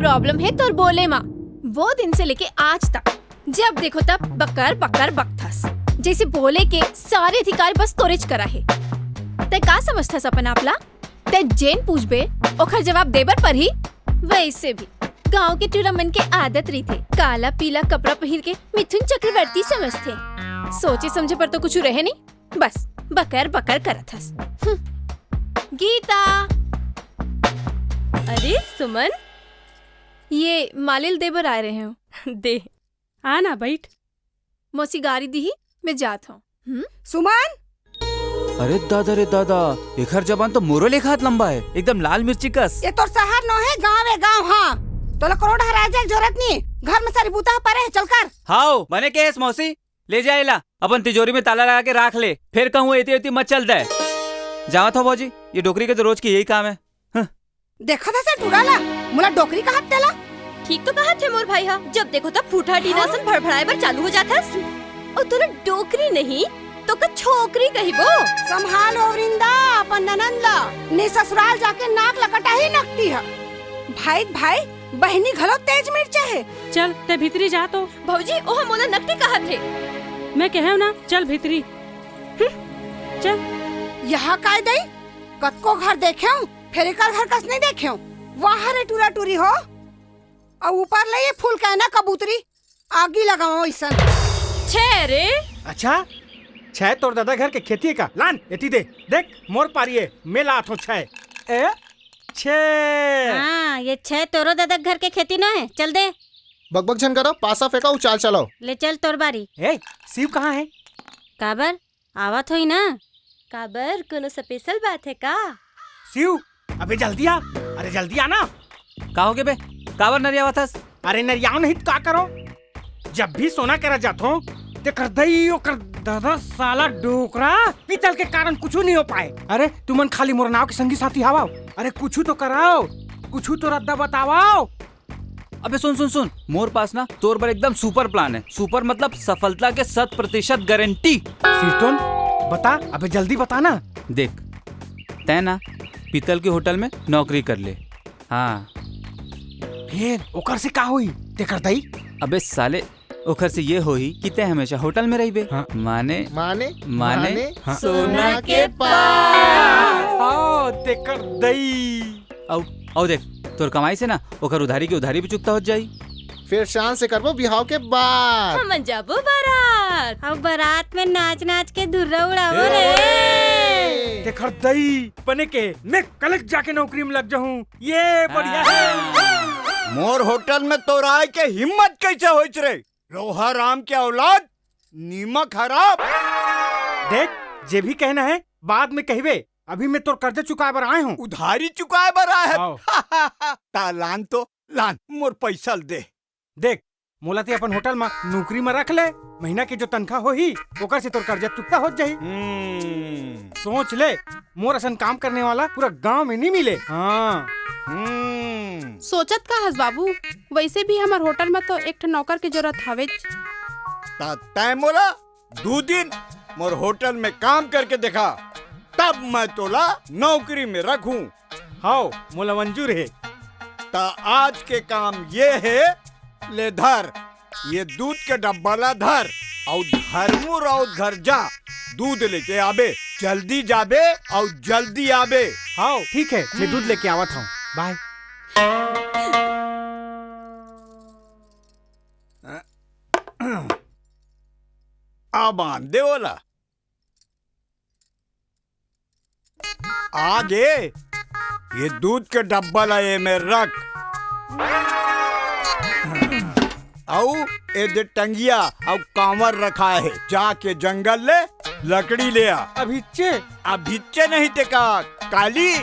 problem है तोर बोले मा। वो दिन से लेके आज तक जब देखो तब बकर बकर बकथस, जैसे बोले के सारे अधिकार बस तोरेच करा हे। तै का समझथस अपन आप ला? तै जेन पूछबे, ओखर जवाब देबर परही। वैसे भी गांव के टूरा मन के आदत रहिथे, काला पीला कपड़ा पहिर के मिथुन चक्रवर्ती समझथे। सोचे समझे पर तो कुछ रहे नहीं, बस बकर बकर करत हस। हम्म। गीता। अरे सुमन, ये मालिल देबर आए रहे हो। दे। आ ना, बैठ। मौसी गारी दीही, मैं जात हूँ। हम्म? सुमन! अरे दादा रे दादा, एखर जबान तो मोरो लेखा हाथ लंबा है, एकदम लाल मिर्ची कस। ये तोर शहर नो है, गाँव है गाँव। हाँ, तोला करोड़ हराए जाए जरूरत नहीं, घर में सारी बूता परे है, चल कर। हाओ, बने के है मौसी, ले जा एला, अपन तिजोरी में ताला लगा के राख ले, फिर कहूँ एती एती मत चल दे। जावत हो भौजी, ये डोकरी के तो रोज की यही काम है। हं। देखत हस ए टूरा ला, मोला डोकरी कहत तेला। ठीक तो कहत हे मोर भाई हा, जब देखो तब फूटा टीना असन भड़भड़ाए बर चालू हो जात हस। अउ तोला डोकरी नहीं, तो का छोकरी कहिबो? संभाल ओ वृंदा, अपन ननंद ला, नहीं ससुराल जाके नाक ला कटाही नकटी हा। भाई, भाई, बहिनी घलो तेज मिर्चा हे। चल, तैं भीतरी जा तो। भौजी, ओह मोला नकटी कहत हे। मैं कहेंव ना, चल भीतरी। हम्म, चल। यहाँ काय दई? कतको घर देखेंव, फेर एकर घर कस नइ देखेंव। वाह रे टूरा टूरी हो। अउ ऊपर ले ये फूल के ना कबूतरी, आगी लगावंव अइसन। छे रे। अच्छा, छे तोर ददा घर के खेती हे का? लान, एती दे। देख, मोर पारी हे, मैं लात हंव छे। ए, छे। हाँ, ये छे तोरो ददा घर के खेती नोहे, चल दे। बकबक झन करो, पासा फेंका, उचाल चलाओ। ले चल तोर बारी। ए, शिव कहाँ हे? काबर? आवत होही ना। काबर, कोनो special बात हे का? शिव, अबे जल्दी आ। अरे जल्दी आ ना। का होगे बे? काबर नरियावत हस? अरे नरियाव नहीं त का करों? जब भी सोना करा जाथों, तेकर दई ओकर ददा साला डोकरा पीतल के कारण कुछू नहीं हो पाए। अरे तुमन खाली मोर नाव के संगी साथी हवव। अरे कुछू तो कराव, कुछू तो रद्दा बतावव। अबे सुन सुन सुन, मोर पास ना तोर बर एकदम super plan हे। Super मतलब सफलता के शत प्रतिशत गारंटी। सिरतोन, बता, अबे जल्दी बता ना। देख, तैं ना पीतल के होटल में नौकरी कर ले। हाँ। फेर ओकर से का होही? तेकर दई? अबे साले, ओकर से ये होही कि तैं हमेशा होटल में रहिबे। हाँ। माने, माने, माने, माने? हाँ। सोना के पास। हाँ, तेकर दई। अउ, अउ देख, तोर कमाई से ना ओकर उधारी के उधारी भी चुकता हो जाई। फेर शान से करबो बिहाव के बाद। हमन जाबो बारात। अउ बारात में नाच नाच के धुर्रा उड़ाबो रे। तेकर दई, बने के मैं कलेक्ट जाके नौकरी में लग जाहूँ। ये बढ़िया हे। मोर होटल में तोर आए के हिम्मत कैसे होइच रे? लोहा राम के औलाद, नीमक हराम। देख, जे भी कहना हे, बाद में कहिबे। अभी मैं तोर कर्जा चुकाए बर आए हंव। उधारी चुकाए बर आए हस? हाँ। ता लान तो, लान, मोर पैसा ल दे। देख, मोला ते अपन होटल म नौकरी म रख ले, महीना के जो तनखा होही, ओकर से तोर कर्जा चुकता हो जाही। हम्म। सोच ले, मोर असन काम करने वाला पूरा गांव में नहीं मिले। हाँ। हम्म। सोचत का हस बाबू, वैसे भी हमर होटल म तो एक ठन नौकर के जरूरत हवेच। ता तैं मोला दू दिन मोर होटल में काम करके देखा, तब मैं तोला नौकरी में रखूं। हाव, मोला मंजूर हे। ता आज के काम ये हे, ले धर, ये दूध के डब्बा ला धर, अउ धर्मू राउत घर जा, दूध लेके आबे, जल्दी जाबे अउ जल्दी आबे। हाव, ठीक हे, मैं दूध लेके आवत हंव। बाय। अब आन दे ओला। आगे ये दूध के डब्बा ला एमे रख। अउ ए दे टंगिया अउ कांवर रखा हे, जाके जंगल ले लकड़ी ले आ। अभिच्चे? अभिच्चे नहीं ते का, काली।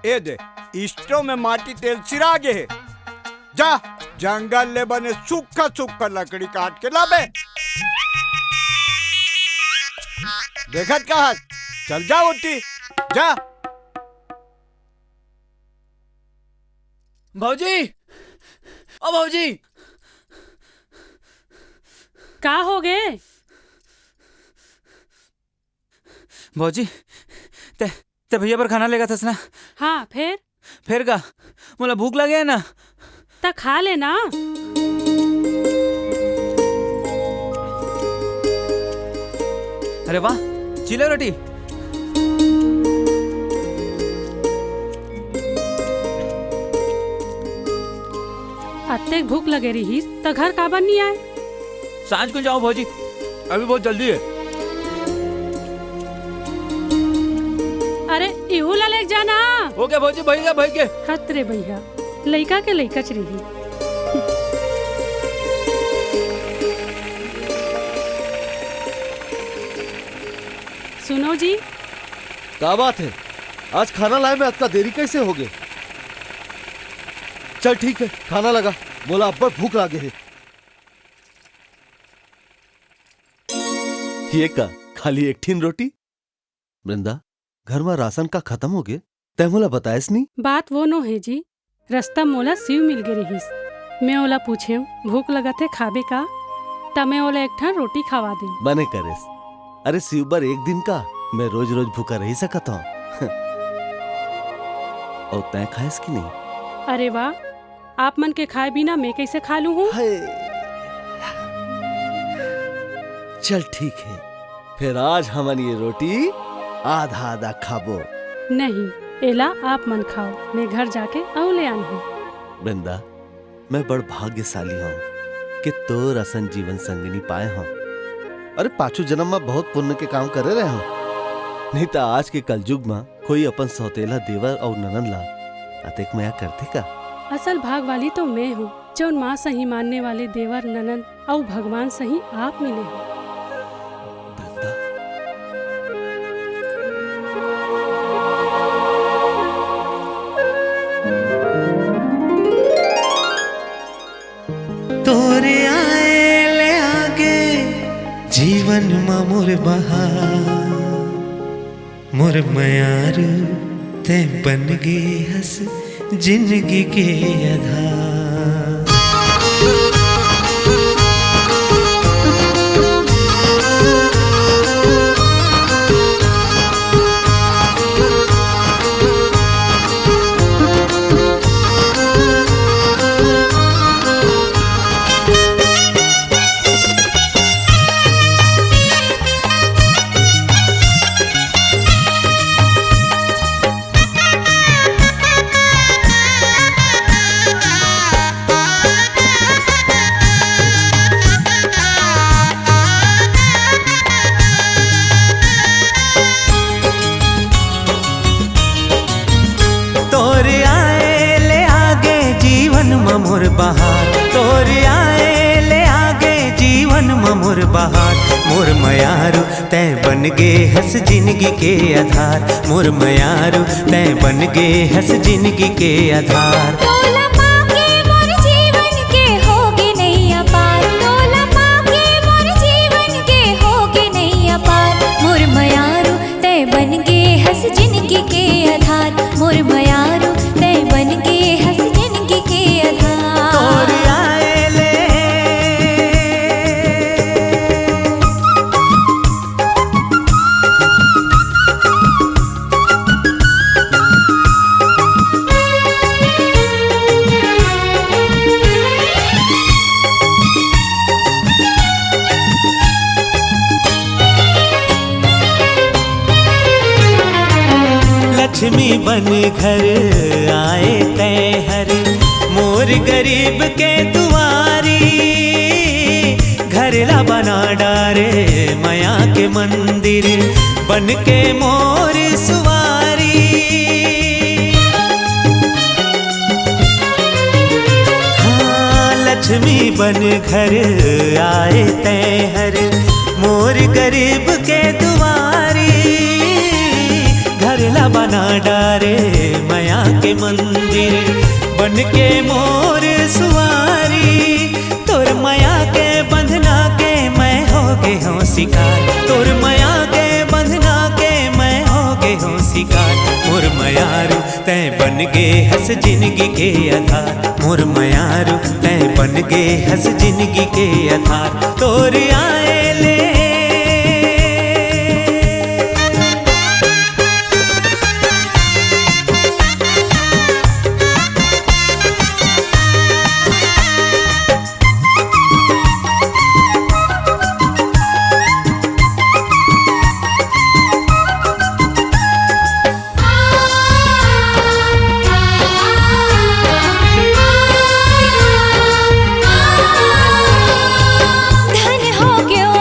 ए दे, स्टोव में माटी तेल सिरा गे हे। जा, जंगल ले बने सूखा सूखा लकड़ी काट के लाबे। देखत का हस, चल जा ओती, जा। भौजी, ओ भौजी। का हो गे? भौजी, ते, ते भैया बर खाना लेगत हस ना? हाँ, फेर? फेर का? मोला भूख लगे हे ना। त खा ले ना। अरे वाह, चीला रोटी। अतेक भूख लगे रिहिस, त घर काबर नी आए? सांझ को जाओ भौजी, अभी बहुत जल्दी हे। अरे, इहू ला लेके जाना। ओके भौजी, भई गे, भई गे। हत रे भैया, लइका के लइकाच रही। सुनो जी। का बात हे? आज खाना लाए में अतका देरी कैसे हो गे? चल ठीक हे, खाना लगा, मोला अब्बड़ भूख लागे हे। ये का, खाली एक ठिन रोटी? वृंदा, घर म राशन का खतम हो गे? तैं मोला बतायस नी? बात वो नो हे जी, रस्ता मोला शिव मिल गे रिहिस। मैं ओला पूछेंव, "भूख लगत हे, खाबे का?" त मैं ओला एक ठन रोटी खवा देंव। बने करेस। अरे शिव बर एक दिन का, मैं रोज-रोज भूखा रही सकत हंव। अउ तैं खायस कि नहीं? अरे वाह, आप मन के खाए बिना मैं कइसे खा लूहूँ? हाय। चल ठीक हे, फेर आज हमन ये रोटी आधा आधा खाबो। नहीं, एला आप मन खाव, मैं घर जाके अउ ले आनहूँ। वृंदा, मैं बड़ भाग्यशाली हँव कि तोर असन जीवन संगिनी पाए हँव। अरे, पाछू जनम म बहुत पुण्य के काम करे रहे हँव, नहीं त आज के कलजुग म कोई अपन सौतेला देवर अउ ननद ला अतेक मया करथे का? असल भाग वाली तो मैं हँव, जउन माँ सही मानने वाले देवर, ननद अउ भगवान सही आप मिले हँव। वृंदा। तोरे आए ले आगे जीवन म मोर बहार, मोर मयारू तैं बन गे हस जिनगी के आधार। तोर आए ले आगे जीवन म मोर बहार, तोर आए ले आगे जीवन म मोर बहार। मोर मयारू तैं बन गे हस जिनगी के आधार, मोर मयारू तैं बन गे हस जिनगी के आधार। तोला पाके मोर जीवन के होगे नैया पार, तोला पाके मोर जीवन के होगे नैया पार। मोर मयारू तैं बन गे हस जिनगी के आधार, मोर मयारू तैं बन गे हस जिनगी के आधार। तोर आए ले लक्ष्मी बन घर आए तैं हर, मोर गरीब के दुआरी। घर ला बना डारे मया के मंदिर, बन के मोर सुवारी। हाँ, लक्ष्मी बन घर आए तैं हर, मोर गरीब के दुआरी। घर ला बना डारे मया के मंदिर, बन के मोर सुवारी। तोर मया के बंधना के मैं होगे हँव शिकार, तोर मया के बंधना के मैं होगे हँव शिकार। मोर मयारू तैं बन गे हस जिनगी के आधार, मोर मयारू तैं बन गे हस जिनगी के आधार। तोर आए ले धन हो गयो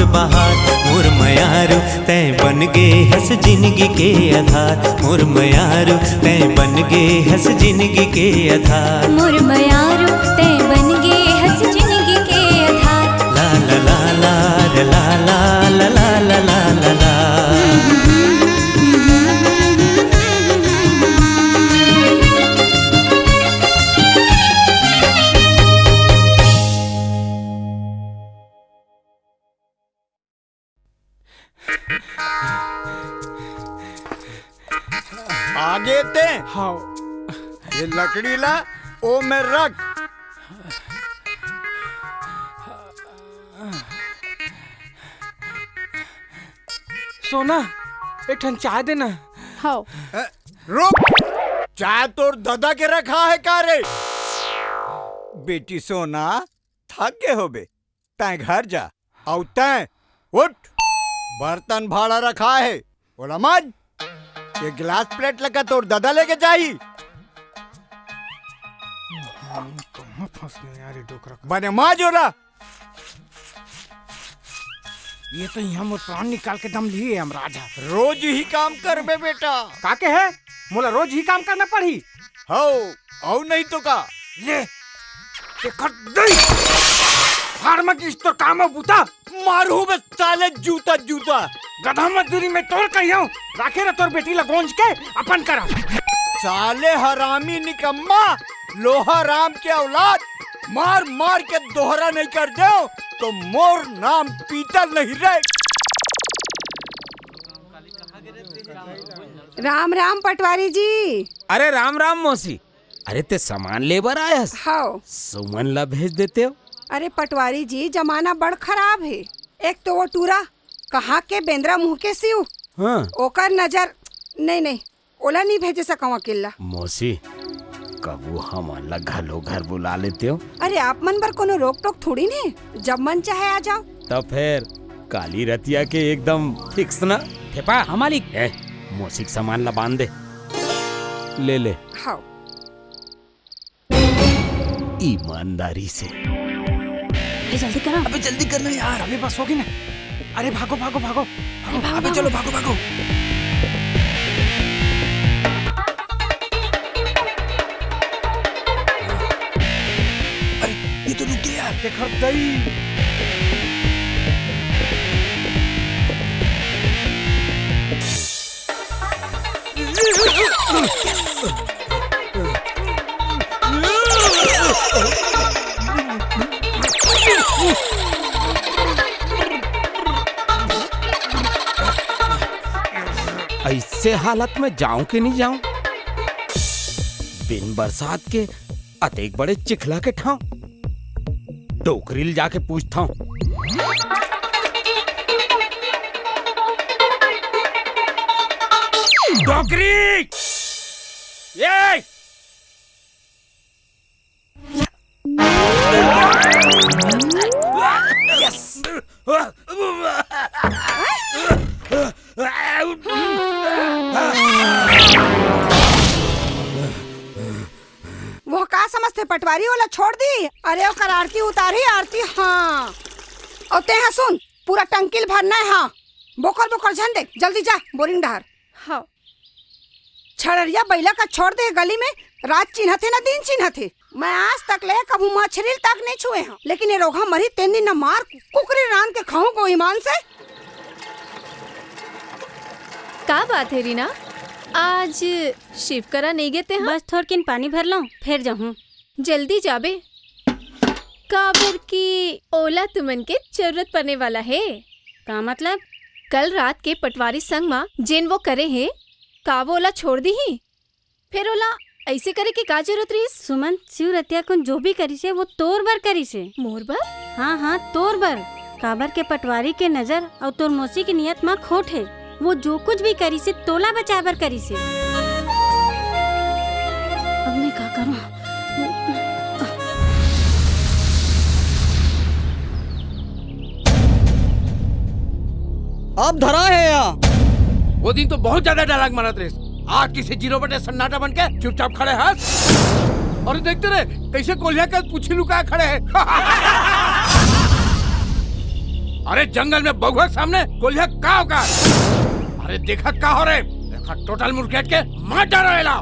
बहार। मोर मयारू, तैं बन गे हस जिनगी के आधार। मोर मयारू, तैं बन गे हस जिनगी के आधार। मोर मयारू, तैं बन गे हस जिनगी के आधार। ला ला ला ला रे ला ला ला ला ला ला ला ला। आगे ते। हाँ। ये लकड़ी ला ओ में रख। सोना, एक ठन चाय देना। हाँ। ए, रुक। चाय तोर ददा के रखा है का रे? बेटी सोना, थक गे होबे, तैं घर जा। अउ तैं उठ, बर्तन भाड़ा रखा है, ओला मांज। ये गिलास प्लेट लगा तोर ददा लेके जाही। कहाँ फंस गए यार ये डोकरा? बने मांज ओला। ये तो यहाँ मोर प्राण निकाल के दम लिए यमराज ह। रोज ही काम करबे बेटा। का के है? मोला रोज ही काम करना पड़ही? हौ, अउ नहीं तो का? ले, एकर दई। फाड़ म किस तो काम ह बूता। मारू बे साले जूता जूता। गधा मजदूरी में तोर कहियो, राखे रह तोर बेटी ला गोंज के अपन करा। साले हरामी निकम्मा, लोहा राम के औलाद, मार मार के दोहरा नहीं कर दे तो मोर नाम पीतल नहीं रे। राम राम पटवारी जी। अरे राम राम मौसी। अरे ते सामान ले बर आयस? हाव। सुमन ला भेज देते हो। अरे पटवारी जी, जमाना बड़ खराब है। एक तो वो टूरा कहाँ के बेंदरा मुंह के सिउ, हाँ। ओकर नजर नहीं, नहीं, ओला नहीं भेजे सकव अकेला। मौसी, कभू हमन ला घलो घर बुला लेते हो। अरे आप मन बर कोनो रोक टोक थोड़ी ने, जब मन चाहे आ जाओ। तब फिर काली रतिया के एकदम फिक्स ना? ठेपा, हाँ मालिक। ए, मौसी के सामान ला बांध दे। ले ले। हाव। ईमानदारी से। अरे जल्दी करा। अबे जल्दी करना यार। अबे बस होगी ना। अरे भागो, भागो, भागो। भागो, अबे भागो। चलो, भागो, भागो। अरे, ये तो रुक गया यार। देखो दई। ऐसे हालत में जाऊं कि नहीं जाऊं? बिन बरसात के अतेक बड़े चिखला के ठांव। डोकरी ल जाके पूछथंव। डोकरी! ये! यस! वो का समझथे पटवारी, ओला छोड़ दी। अरे ओकर आरती उतारही आरती। हाँ। अउ तेहा सुन, पूरा टंकी ल भरना है। हाँ, बोकर बोकर झन देख, जल्दी जा बोरिंग डहर। हाँ। छड़रिया बइला का छोड़ दे गली में, रात चिन्हथे ना दिन चिन्हथे। मैं आज तक ले कभू मछरी ल तक नहीं छुए हंव, लेकिन ये रोगहा मरही तेन दिन न मार कुकरी रांध के खाहूं गो ईमान से। का बात है रीना, आज शिव करा नहीं गे तेहा? बस थोरकिन पानी भर लंव, फेर जाहूं। जल्दी जाबे, काबर कि ओला तुमन के जरूरत पड़ने वाला है। का मतलब? कल रात के पटवारी संग मा जेन वो करे हे, का वो ओला छोड़ दीही? फेर ओला ऐसे करे के का जरूरत रहिस? सुमन, शिव रतिया कुन जो भी करिसे, वो तोर बर करिसे। मोर बर? हाँ, हाँ, तोर बर। काबर के पटवारी के नजर अउ तोर मौसी के नियत मा खोट हे। वो जो कुछ भी करिसे, तोला बचाए बर करिसे। अब मैं का करूं? अब धरा है या। वो दिन तो बहुत ज्यादा डायलॉग मारत रहिस। आज किसे जीरो बटे सन्नाटा बन के चुपचाप खड़े हस। अरे देखते रहे, कैसे कोलिया के पूछी लुकाए खड़े हैं। अरे जंगल में बघवा के सामने गोलिया का औकात? अरे देखत का हो रे? देखा टोटल मुर्गेट के मार डालो एला।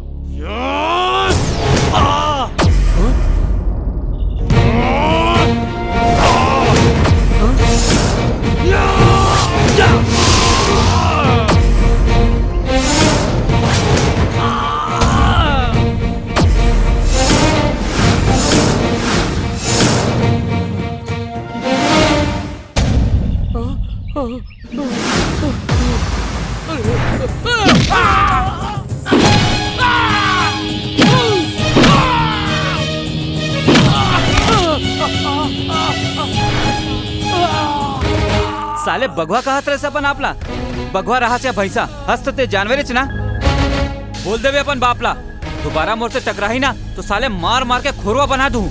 साले बघवा कहत रहे अपन आपला। बघवा रहा से भैंसा, हस्त ते जानवरेच ना। बोल देवे अपन बाप ला, दोबारा मोर से टकराही ना तो साले मार मार के खोरवा बना दूं।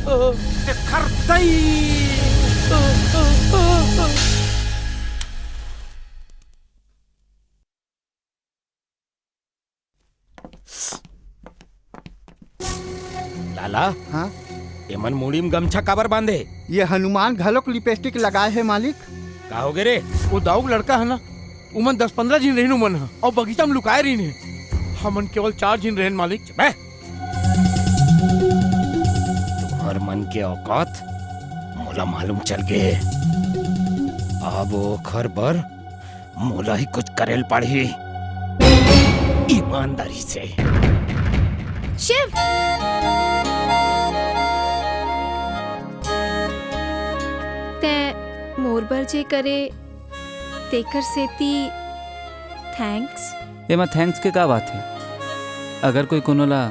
लाला, हाँ? एमन मुड़ी म गमछा काबर बांधे? ये हनुमान घलोक लिपस्टिक लगाए हे मालिक। का होगे रे? वो दाऊ के लड़का हे ना, उमन दस पंद्रह झिन रहिन उमन ह, अउ बगीचा म लुकाए रहिन हे। हमन केवल चार झिन रहेन मालिक। चुप बे। तुंहर मन के औकात मोला मालूम चल गे। अब ओखर बर मोला ही कुछ करे ल पड़ही, ईमानदारी से। शिव! तैं मोर बर जे करे, तेकर सेती thanks। एमा thanks के का बात हे? अगर कोई कोनो ला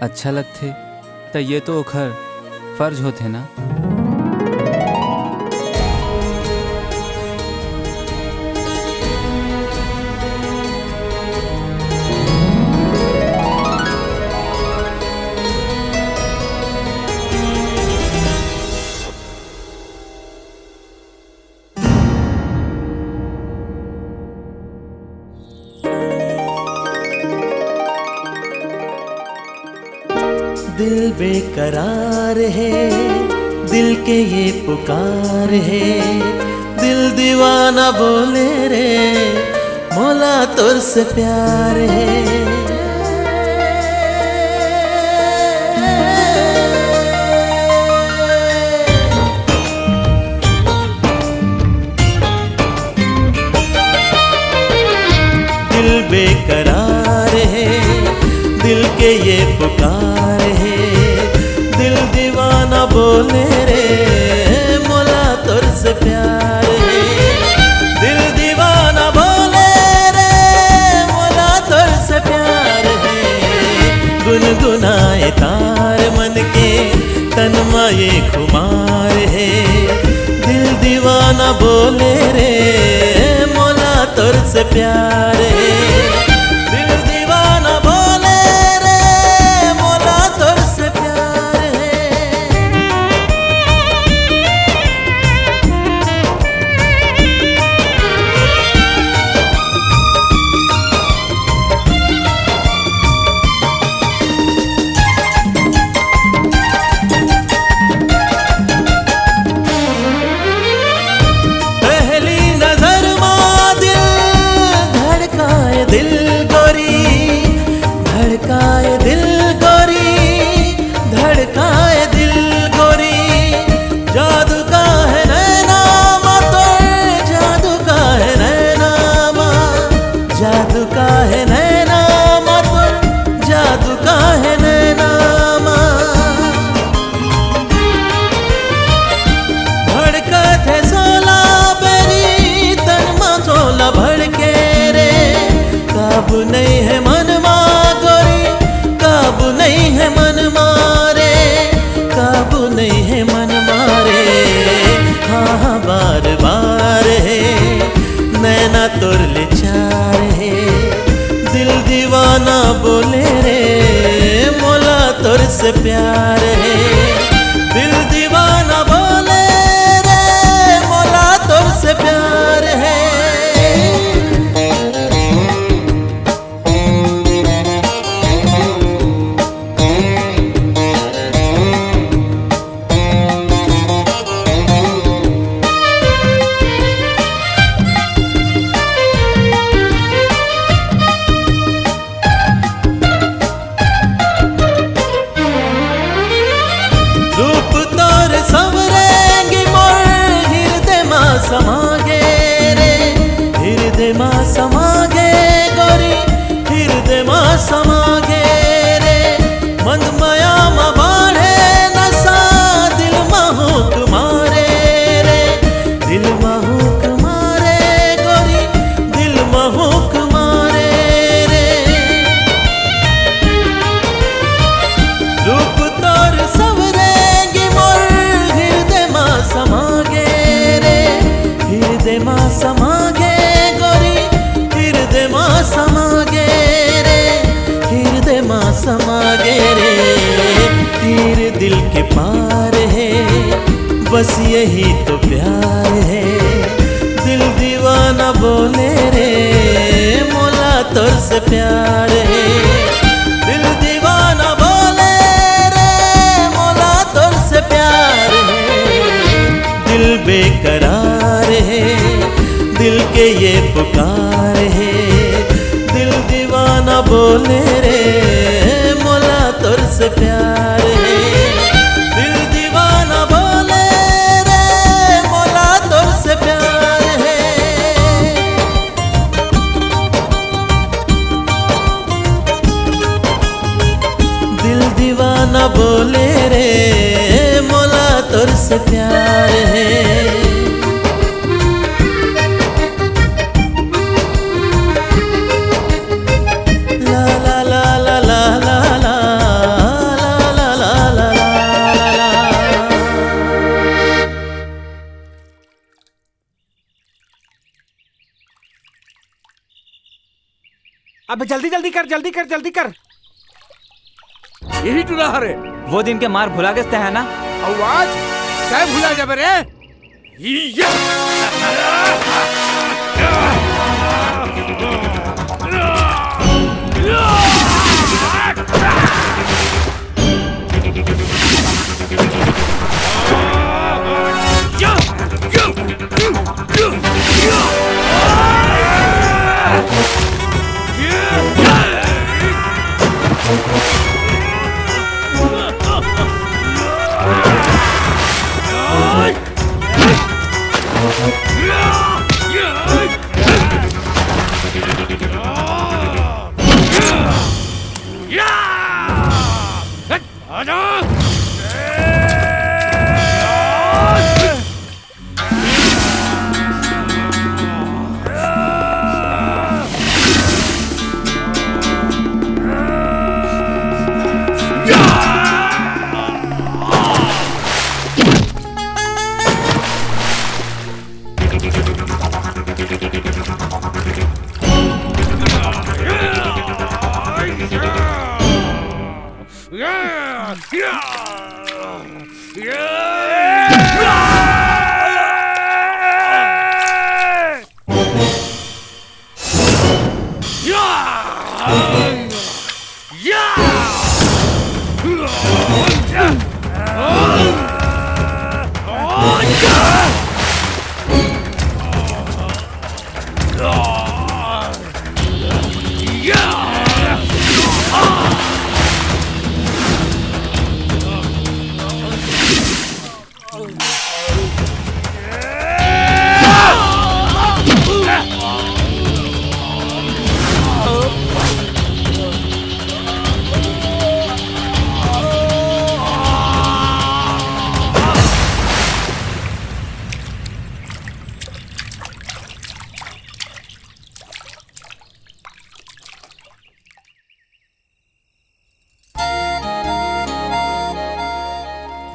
अच्छा लगथे, त ये तो ओखर फर्ज होथे ना। दिल बेकरार हे, दिल के ये पुकार हे, दिल दीवाना बोले रे, मोला तोर से प्यार हे। दिल बेकरार हे, दिल के ये पुकार हे, दिल दीवाना बोले रे, मोला तोर से प्यार हे। दिल दीवाना बोले रे, मोला तोर से प्यार हे। गुनगुनाए तार मन के, तन मा ये खुमार हे। दिल दीवाना बोले रे, मोला तोर से प्यार हे। दिल दीवाना बोले रे, मोला तोर से प्यार हे। पहली नजर मा दिल धड़काए दिल गोरी, धड़काए दिल गोरी, धड़काए दिल गोरी। जादू का है नैना मा तोर, जादू का है नैना मा, जादू का है नैना मा तोर, जादू का है नैना मा। भड़कत हे सोला बेरी, तन मा सोला भड़के रे। काबू नइ हे मन मा गोरी, काबू नइ हे मन मा रे, काबू नइ हे मन मा रे। हाँ, हाँ, बार, बार हे, नैना तोर ले चार हे। दिल दीवाना बोले रे, मोला तोर से प्यार हे। दिल दीवाना बोले रे, मोला तोर से प्यार हे। मा समा गे गोरी, हिरदे मा समा गे रे। मंद मया मा बाढ़े नसा, दिल मा हुक मारे रे। दिल मा हुक मारे गोरी, दिल मा हुक मारे रे। रूप तोर सवरेंगी मोर, हिरदे मा समा गे रे। हिरदे मा समा गे गोरी, हिरदे मा समा गे रे। हिरदे मा समा गे रे। तीर दिल के पार हे, बस यही तो प्यार हे। दिल दीवाना बोले रे, मोला तोर से प्यार हे। दिल दीवाना बोले रे, मोला तोर से प्यार हे। दिल बेकरार हे, दिल के ये पुकार हे। दिल दीवाना बोले रे, मोला तोर से प्यार हे। दिल दीवाना बोले रे, मोला तोर से प्यार हे। दिल दीवाना बोले रे, मोला तोर से प्यार हे। ला ला ला ला ला ला ला। अबे जल्दी जल्दी कर, जल्दी कर, जल्दी कर। यही टुरा हरे। वो दिन के मार भुला गेस ते है ना? अउ आज तय भुला जाबे रे। ये।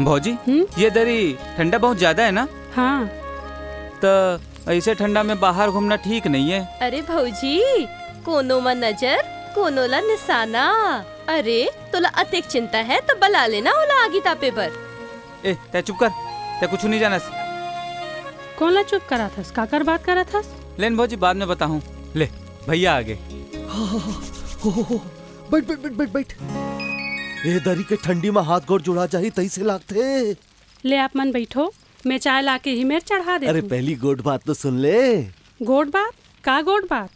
भौजी, हम्म? ये दरी ठंडा बहुत ज्यादा है ना? हाँ। त ऐसे ठंडा में बाहर घूमना ठीक नहीं है। अरे भौजी, कोनो म नजर, कोनो ला निशाना। अरे, तोला अतेक चिंता है त बला लेना ओला आगी तापे बर। ए, तै चुप कर, तै कुछ नहीं जानस। कोन ला चुप कराथस? काकर बात कराथस? लेन भौजी, बाद में बताहूँ। ले, भैया आ गे। हो, हो, हो, हो, हो, हो। बैठ, बैठ, बैठ, बैठ, बैठ। ए दरी के ठंडी में हाथ गोड़ जुड़ा जाही, तइसे लागथे। ले, आप मन बैठो, मैं चाय लाके ही मेर चढ़ा देथूँ। अरे, पहली गोठ बात तो सुन ले। गोठ बात? का गोठ बात?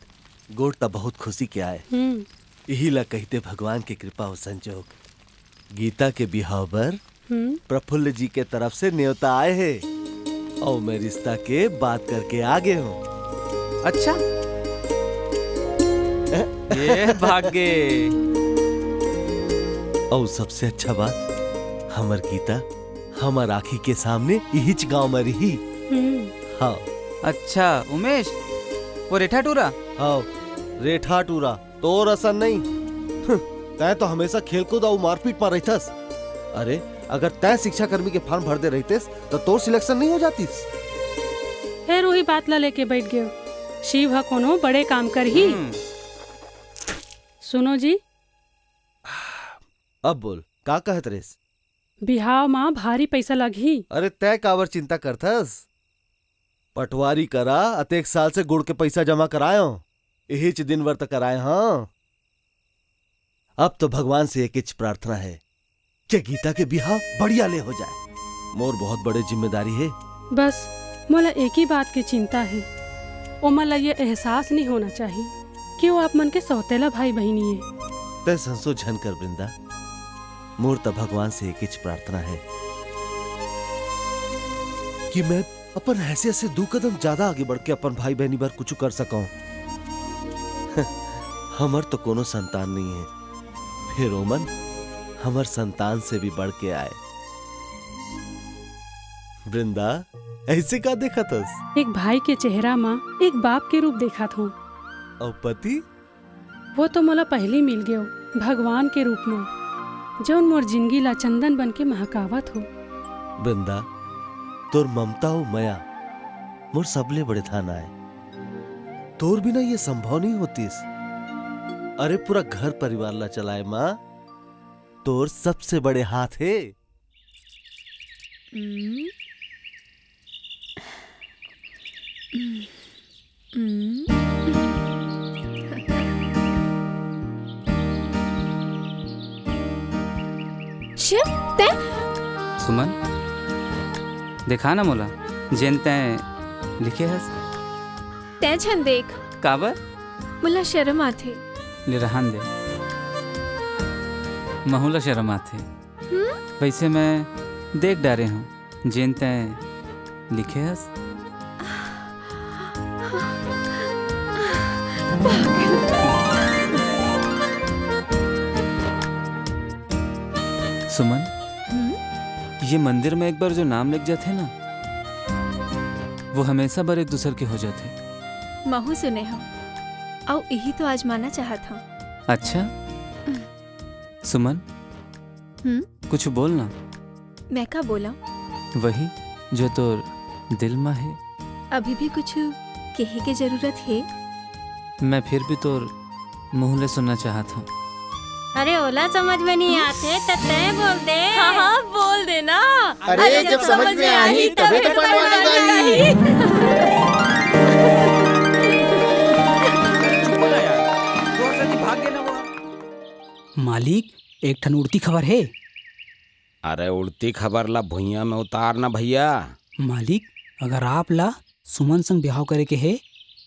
गोठ त बहुत खुशी के आय। हम्म। इही ला कहिथे भगवान के कृपा अउ संजोग। गीता के बिहाव बर हम्म। प्रफुल्ल जी के तरफ से नेवता आय हे, अउ मैं रिश्ता के बात करके आ गे हूँ। अच्छा, ये भाग गे। अउ सबसे अच्छा बात, हमर गीता हमर आँखी के सामने इहिच गांव म रही। हम्म। हाँ। अच्छा उमेश, वो रेठा टूरा? हाँ, रेठा टूरा। तोर असन नहीं। हं, तैं तो हमेशा खेलकूद अउ मारपीट म रहिथस। अरे, अगर तैं शिक्षा कर्मी के फॉर्म भर दे रहितेस, त तोर सिलेक्शन नहीं हो जातिस। फेर उही बात ला लेके बैठ गयो। शिव ह कोनो बड़े काम करही। हम्म। सुनो जी। अब बोल, का कहत रेस? बिहाव म भारी पइसा लगही। अरे, तैं काबर चिंता करथस? पटवारी करा अतेक साल से गुड़ के पइसा जमा करायो, इहिच दिन बर त कराए हंव। अब तो भगवान से एकेच प्रार्थना हे कि गीता के बिहाव बढ़िया ले हो जाए। मोर बहुत बड़े जिम्मेदारी हे। बस मोला एक ही बात के चिंता हे, ओमन ला ये एहसास नहीं होना चाहिए कि वो आप मन के सौतेला भाई बहिनी हे। तैं संसो झन कर वृंदा, मोर त भगवान से एकेच प्रार्थना हे कि मैं अपन हैसियत से दू कदम ज्यादा आगे बढ़ के अपन भाई बहिनी बर कुछ कर सकंव। हमर तो कोनो संतान नहीं हे, फेर ओमन हमर संतान से भी बढ़ के आए। वृंदा, ऐसे का देखत हस? एक भाई के चेहरा म एक बाप के रूप देखत हूँ। अउ पति? वो तो मोला पहिली मिल गयो, भगवान के रूप म, जउन मोर जिंदगी ला चंदन बन के महकावत हो। वृंदा, तोर ममता अउ मया मोर सबले बड़े धन आय। तोर बिना ये संभव नहीं होतिस। अरे, पूरा घर परिवार ला चलाए म तोर सबसे बड़े हाथ हे। हम्म। हम्म। हम्म। शिव, तैं? सुमन, देखा ना मोला, जेन तैं लिखे हस। तैं झन देख। काबर? मोला शरम आथे। ले रहन दे। महू ला शरम आथे। हम्म? वैसे मैं देख डारे हूँ, जेन तैं लिखे हस। सुमन, हम्म? ये मंदिर में एक बार जो नाम लिख जाथे ना, वो हमेशा बर एक दूसर के हो जाथे। महू सुने हूँ, अउ यही तो आजमाना चाहत हूँ। अच्छा? सुमन, हम्म? कुछ बोल ना। मैं का बोला? वही जो तोर दिल में है। अभी भी कुछ कहे के जरूरत है? मैं फिर भी तोर मुंह ले सुनना चाहत हूँ। अरे, ओला समझ में नहीं आते त तय बोल दे। हाँ, हाँ, बोल दे ना। अरे, अरे, जब जब समझ समझ में में आही, आही, तबे तबे तो तो बनवा बनवा जाही। जाही। चुप हो जा यार, जोर से नहीं भाग गए ना वो। मालिक, एक ठन उड़ती खबर हे। अरे उड़ती खबर ला भुइयां में उतार ना भैया। मालिक, अगर आप ला सुमन संग बिहाव करे के हे,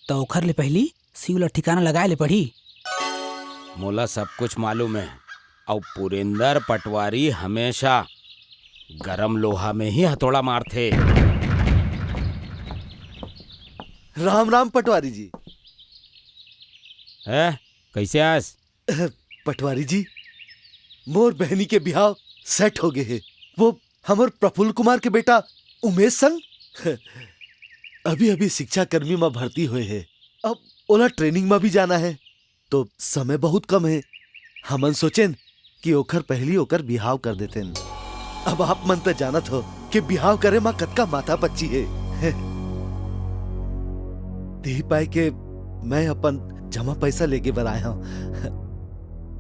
त ओखर ले पहिली शिव ला ठिकाना लगाए ले पड़ही। मोला सब कुछ मालूम हे, अउ पुरेंदर पटवारी हमेशा गरम लोहा में ही हथौड़ा मारथे। राम राम पटवारी जी। हैं? कैसे आस? पटवारी जी, मोर बहनी के बिहाव सेट हो गए हे। वो हमर प्रफुल्ल कुमार के बेटा उमेश संग अभी-अभी शिक्षा कर्मी म भर्ती होए हे। अब ओला ट्रेनिंग म भी जाना हे, तो समय बहुत कम हे। हमन सोचेन कि ओखर पहिली ओकर बिहाव कर देतेन। अब आप मन त जानत हो कि बिहाव करे म कतका माथा पच्ची हे। तेही पाय के मैं अपन जमा पैसा लेगे बर आए हंव।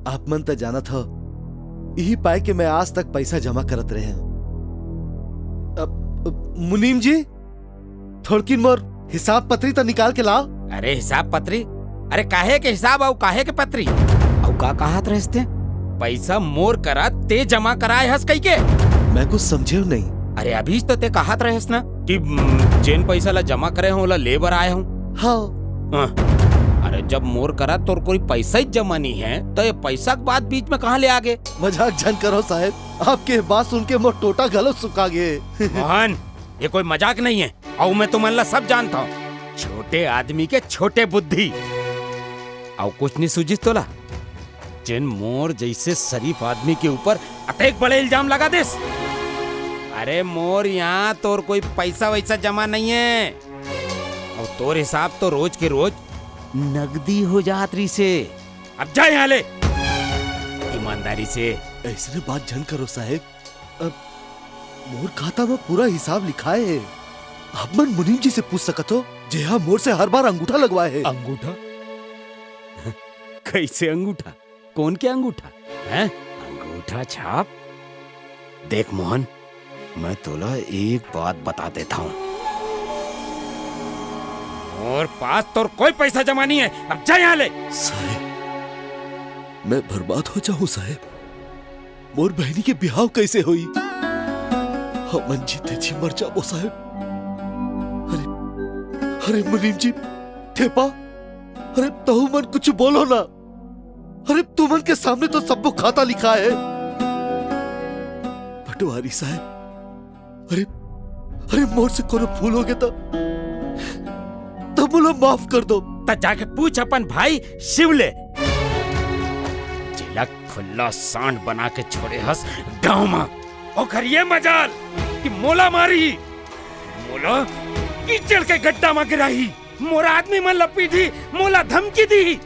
आप मन त जानत हो, इही पाय के मैं आज तक पैसा जमा करत रहे हंव। अब, अब, मुनीम जी, थोड़किन मोर हिसाब पत्री त निकाल के लाव। अरे हिसाब पत्री? अरे काहे के हिसाब अउ काहे के पत्री? अउ का कहत रहेस ते? पैसा मोर करा ते जमा कराए हस कहिके? मैं कुछ समझे नहीं। अरे अभी तो ते कहत रहेस ना कि, हम्म, जेन पैसा ला जमा करे हूँ ओला ले बर आए हूँ। हाँ। हाँ। अरे जब मोर करा तोर कोई पैसा ही जमा नहीं है तो ये पैसा के बात बीच में कहाँ ले आ गए? मजाक झन करो साहेब, आपके बात सुन के मोर टोटा घलो सुखा गए। मोहन, ये कोई मजाक नहीं है, अउ मैं तुमन ला सब जानता हूँ। छोटे आदमी के छोटे बुद्धि। अउ कुछ नहीं सूझिस तोला? जेन मोर जइसे शरीफ आदमी के ऊपर अतेक बड़े इल्जाम लगा देस। अरे मोर यहाँ तोर कोई पैसा वैसा जमा नहीं है, अउ तोर हिसाब तो रोज के रोज नगदी हो जात रहिसे। अब जा यहाँ ले ईमानदारी से। अइसने बात झन करो साहेब। अब मोर खाता म पूरा हिसाब लिखाए हे। आप मन मुनीम जी से पूछ सकत हो, जेहा मोर से हर बार अंगूठा लगवाए हे। अंगूठा? कइसे अंगूठा? कोन के अंगूठा? हैं? अंगूठा छाप? देख मोहन, मैं तोला एक बात बता देथंव। मोर पास तोर कोई पैसा जमा नहीं है, अब जा यहाँ ले। साहेब, मैं बर्बाद हो जाहूँ साहेब। मोर बहिनी के बिहाव कइसे होई? हमन जीते जी मर जाबो साहेब। अरे, अरे मुनीम जी, थेपा, अरे तहू मन कुछ बोलो ना। अरे तुमन के सामने तो सबो खाता लिखाए हे। पटवारी साहेब, अरे, अरे मोर से कोनो भूल होगे त, त मोला माफ कर दो। त जाके पूछ अपन भाई शिव ले, जेला खुल्ला सांड बना के छोड़े हस गांव म। ओकर ये मजाल कि मोला मारही, मोला कीचड़ के गड्ढा म गिराही, मोर आदमी मन ला पीटही, मोला धमकी दीही।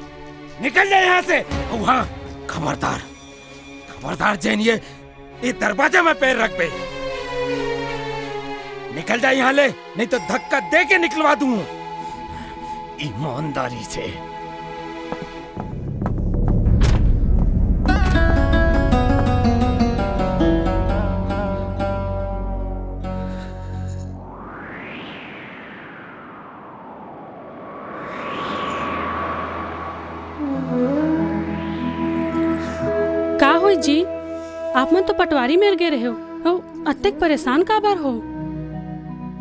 निकल जा यहाँ से। अउ हाँ, खबरदार, खबरदार जेन ये, ये दरवाजा म पैर रखबे। निकल जा यहाँ ले, नहीं तो धक्का दे के निकलवा दूँ ईमानदारी से। का होय जी, आप मन तो पटवारी मेर गे रहेव, अउ अतेक परेशान काबर हो?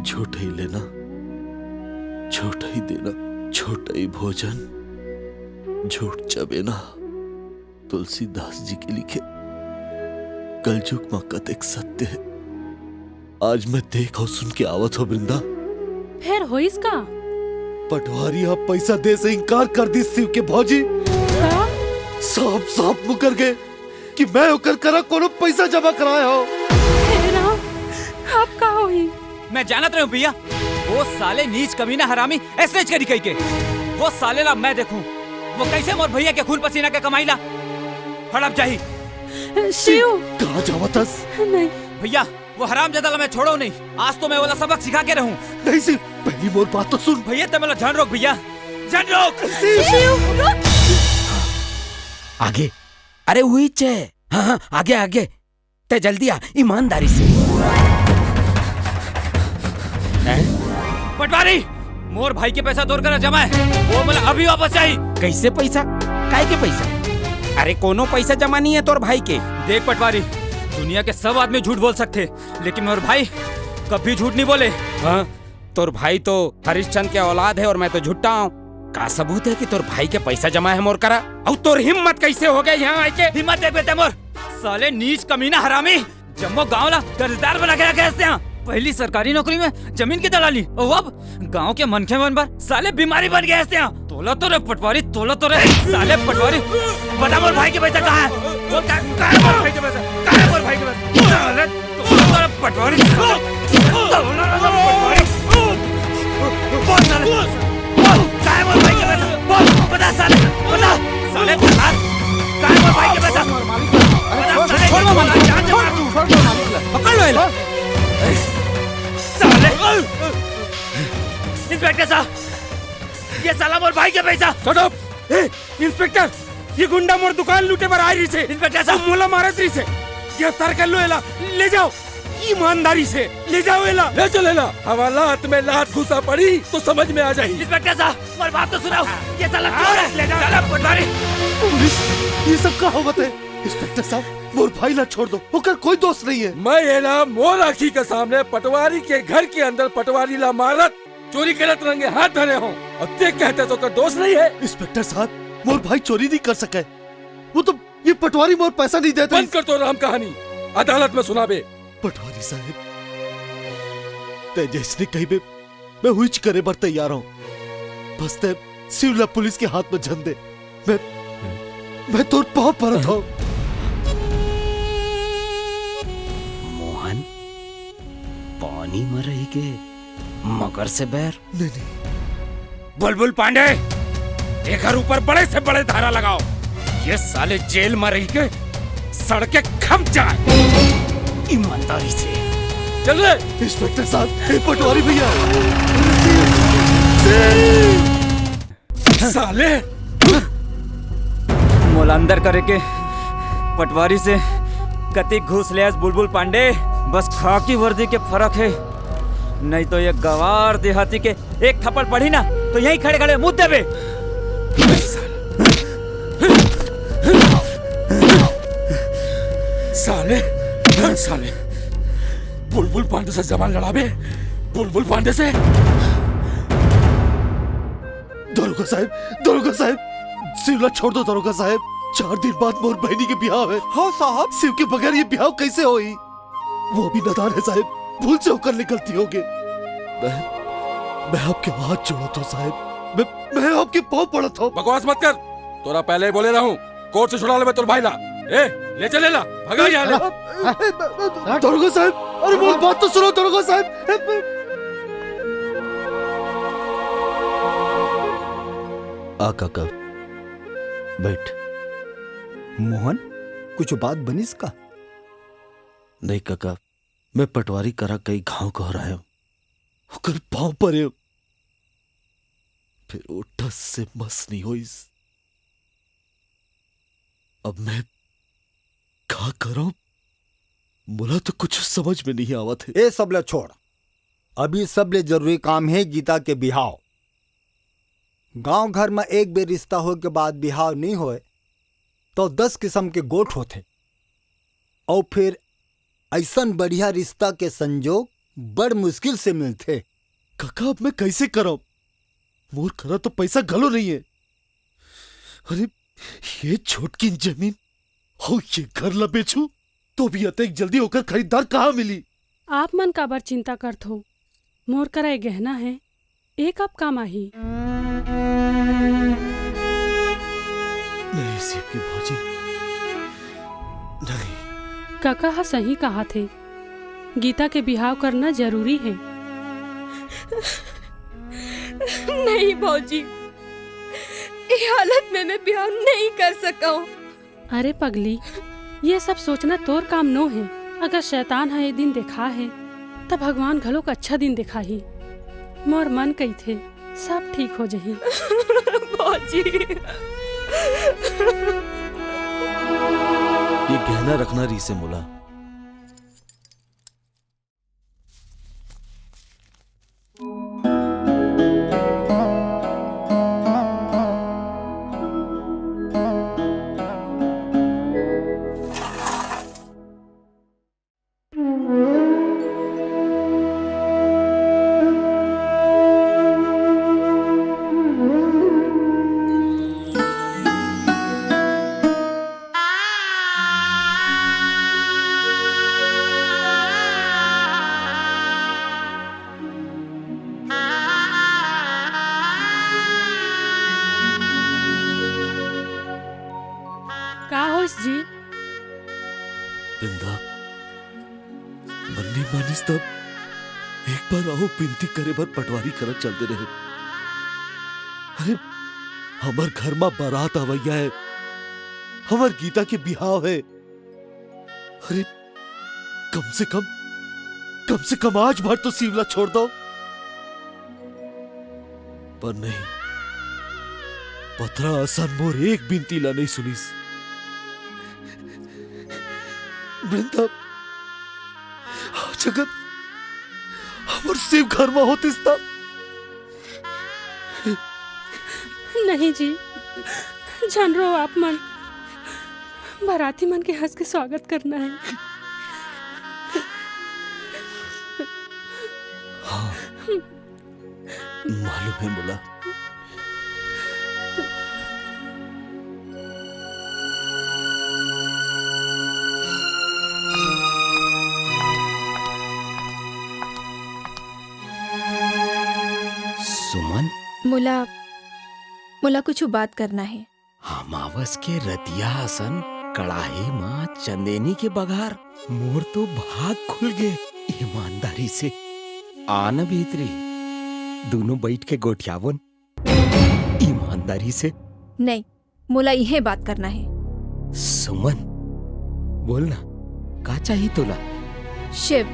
झूठई लेना, झूठई देना, झूठई भोजन, झूठ चबेना। तुलसीदास जी के लिखे कलजुग म कतेक सत्य हे। आज मैं देख अउ सुन के आवत हो वृंदा। फेर होइस का? पटवारी ह पैसा दे से इनकार कर दिस शिव के भौजी। का? साफ साफ मुकर गे कि मैं ओकर करा कोनो पैसा जमा कराए हो। हे राम, अब का होही? मैं जानत रहेंव भैया, वो साले नीच कमीना हरामी अइसनेच करही कहिके। वो साले ला मैं देखहूँ, वो कइसे मोर भैया के खून पसीना के कमाई ला हड़प जाही। शिव। कहाँ जावत हस? नहीं। भैया, वो हरामजादा ला मैं छोड़ों नहीं। आज तो मैं ओला सबक सिखा के रहूँ। नहीं शिव, पहली मोर बात तो सुन। भैया, तैं मोला झन रोक भैया, झन रोक। शिव, रुक। आगे। अरे उहीच हे। हाँ, हाँ, आगे, आगे। तैं जल्दी आ, ईमानदारी से। हैं? पटवारी, मोर भाई के पैसा तोर करा जमा हे, वो मोला अभी वापस चाही। कइसे पैसा? काय के पैसा? अरे कोनो पैसा जमा नहीं हे तोर भाई के। देख पटवारी, दुनिया के सब आदमी झूठ बोल सकथे, लेकिन मोर भाई कभी झूठ नहीं बोले। हाँ, तोर भाई तो हरिश्चंद के औलाद हे अउ मैं तो झुट्टा हूँ। का सबूत हे कि तोर भाई के पैसा जमा हे मोर करा? अउ तोर हिम्मत कइसे होगे यहाँ आइके? हिम्मत देख बे तैं मोर, साले नीच कमीना हरामी, जम्मो गांव ला कर्जदार बना के रखे हस तैं। पहली सरकारी नौकरी में जमीन के दलाली, अउ अब गांव के मनखे मन बर साले बीमारी बन गे हस तैं। तोला तो रे पटवारी, तोला तो रे साले पटवारी। बता मोर भाई के पैसा कहाँ हे? बोल, कहाँ, कहाँ हे मोर भाई के पैसा? कहाँ हे मोर भाई के पैसा? साले, तोला तो रे पटवारी, तोला तो रे पटवारी। बोल साले, बोल, कहाँ हे मोर भाई के पैसा? बोल, बता साले, बता, साले, बता, कहाँ हे मोर भाई के पैसा? बता साले, छोड़ दो मालिक, जान से छोड़, मार दूँ। छोड़ दो मालिक। पकड़ लो इला। साले, इंस्पेक्टर साहब, ये साला मोर भाई के पैसा। Shut up! ए, इंस्पेक्टर, ये गुंडा मोर दुकान लूटे बर आए रहिसे। इंस्पेक्टर साहब। अउ मोला मारत रहिसे। गिरफ्तार कर लो एला, ले जाओ, ईमानदारी से ले जाओ एला। ले चल एला, हवालात में लात घुसा पड़ी तो समझ में आ जाही। इंस्पेक्टर साहब, मोर बात तो सुनाओ, ये साला चोर हे। ले जाओ। साला पटवारी। पुलिस, ये सब का होवत हे? इंस्पेक्टर साहब, मोर भाई ला छोड़ दो, ओकर कोई दोष नहीं हे। मैं एला मोर आँखी के सामने पटवारी के घर के अंदर पटवारी ला मारत चोरी करत रंगे हाथ धरे हों, अउ तैं कहत हस ओकर दोष नहीं हे। इंस्पेक्टर साहब, मोर भाई चोरी नहीं कर सके। वो तो ये पटवारी मोर पैसा नहीं देत रहिस। बंद कर तोर राम कहानी, अदालत में सुनाबे। पटवारी साहब, तैं जइसने कहिबे, मैं उहीच करे बर तैयार हूँ। बस तैं शिव ला पुलिस के हाथ में झन दे। मैं, मैं तोर पाँव परत हूँ। मोहन, पानी म रहिके मगर से बैर? नहीं, नहीं। बुलबुल पांडे, एकर ऊपर बड़े से बड़े धारा लगाओ। ये साले जेल म रहिके सड़ के खप जाए। ईमानदारी से। चल रे। इंस्पेक्टर साहब, ए पटवारी भैया। साले। मोला अंदर करे के पटवारी से कति घूस ले आस बुलबुल पांडे, बस खाकी वर्दी के फर्क हे, नहीं तो ये गवार देहाती के एक थप्पड़ पड़ी ना तो यहीं खड़े खड़े मुद्दे पे। साले, साले, बुलबुल पांडे से जबान लड़ाबे, बुलबुल पांडे से। दरोगा साहब, दरोगा साहब, शिव ला छोड़ दो दरोगा साहब। चार दिन बाद मोर बहनी के बिहाव हे। हाँ साहब। शिव के बगैर ये बिहाव कैसे होई? वो भी नादान हे साहब, भूल से ओकर ले गलती होगे। मैं, मैं आपके हाथ जोड़त हूँ साहब, मैं, मैं आपके पाँव पड़त हूँ। बकवास मत कर, तोला पहले ही बोले रहूं, कोर्ट से छुड़ा लेबे तोर भाई ला। ए, ले चल एला, भगा यहाँ ले। दरोगा साहब, अरे मोर बात तो सुनो दरोगा साहब। आ काका, बैठ। मोहन, कुछ बात बनिस का? नहीं काका, मैं पटवारी करा कई घाव गोहरायेंव, ओकर पाँव परेंव, फिर ओ टस से मस नहीं होइस। अब मैं का करंव? मोला तो कुछ समझ में नहीं आवत हे। ए सब ला छोड़, अभी सबले जरूरी काम हे गीता के बिहाव। गांव घर म एक बेर रिश्ता होए के बाद बिहाव नइ होए, तो दस किसम के गोठ होथे। अउ फिर अइसन बढ़िया रिश्ता के संजोग बड़ मुश्किल से मिलथे। काका, अब मैं कैसे करंव? मोर करा तो पैसा घलो नइ हे। अरे, ये छोटकिन जमीन अउ ये घर ला बेचहूं, तो भी अतेक जल्दी ओकर खरीदार कहाँ मिली? आप मन काबर चिंता करथो? मोर करा ए गहना हे, ए कब काम आही? नहीं, सिक्की भौजी, नहीं। कका ह सही कहाथे, गीता के बिहाव करना जरूरी हे। नहीं भौजी, ए हालत में मैं बिहाव नहीं कर सकंव। अरे पगली, ये सब सोचना तोर काम नो हे। अगर शैतान ह ए दिन देखा हे, त भगवान घलोक अच्छा दिन देखाही। मोर मन कहिथे, सब ठीक हो जही। भौजी। ये गहना रखना रहिसे मोला। का होइस जी? बिंदा, मन नइ मानिस तब एक बार अउ बिनती करे बर पटवारी करा चल दे रहेंव। अरे, हमर घर म बारात अवइया हे, हमर गीता के बिहाव हे। अरे, कम से कम, कम से कम आज भर तो शिव ला छोड़ दव। पर नहीं, पथरा असन मोर एक बिनती ला नइ सुनिस। वृंदा, आज अगर हमर शिव घर म होतिस त। नहीं जी, झन रो आप मन, बाराती मन के हंस के स्वागत करना हे। हाँ, मालूम हे मोला। सुमन? मोला, मोला कुछ बात करना हे। अमावस के रतिया असन कड़ाही म चंदेनी के बघार, मोर तो भाग खुल गे। ईमानदारी से आ न भीतरी, दूनों बइठ के गोठियाबोन ईमानदारी से। नहीं, मोला इहें बात करना हे। सुमन, बोल ना, का चाही तोला? शिव।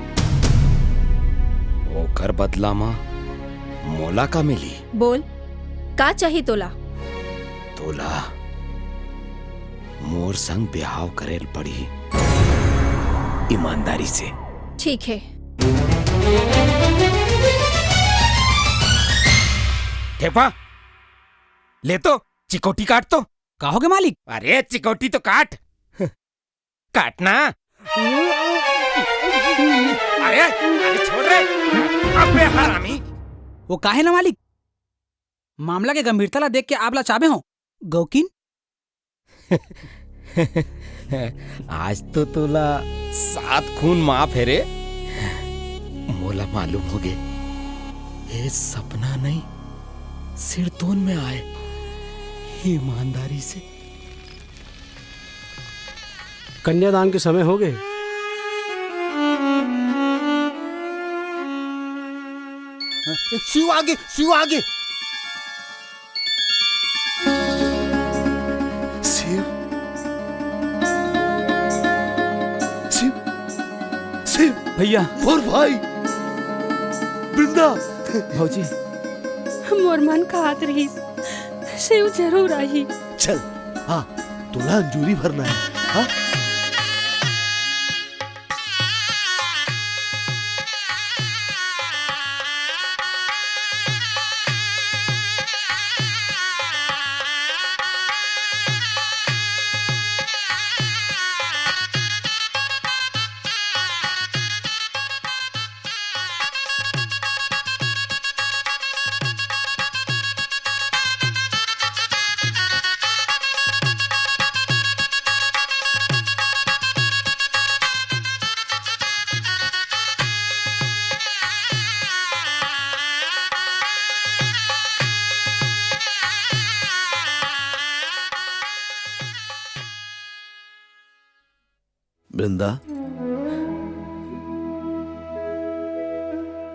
ओकर बदला म मोला का मिली? बोल, का चाही तोला? तोला मोर संग बिहाव करे ल पड़ही, ईमानदारी से। ठीक हे। ठेपा, ले तो, चिकोटी काट तो। का होगे मालिक? अरे चिकोटी तो काट। काटना। अरे, अरे छोड़ रे। अबे हरामी। वो काहे ना मालिक? मामला के गंभीरता ला देख के आप ला चाबे हो, गौकिन। आज तो तोला सात खून माफ हे रे। मोला मालूम होगे, ए सपना नहीं, सिरतोन में आए। ईमानदारी से। कन्यादान के समय होगे। शिव आगे, शिव आगे। शिव, शिव, शिव। भैया। मोर भाई। वृंदा। भौजी। मोर मन कहत रहिस, शिव जरूर आही। चल, हाँ, तोला अंजूरी भरना हे, हाँ? वृंदा,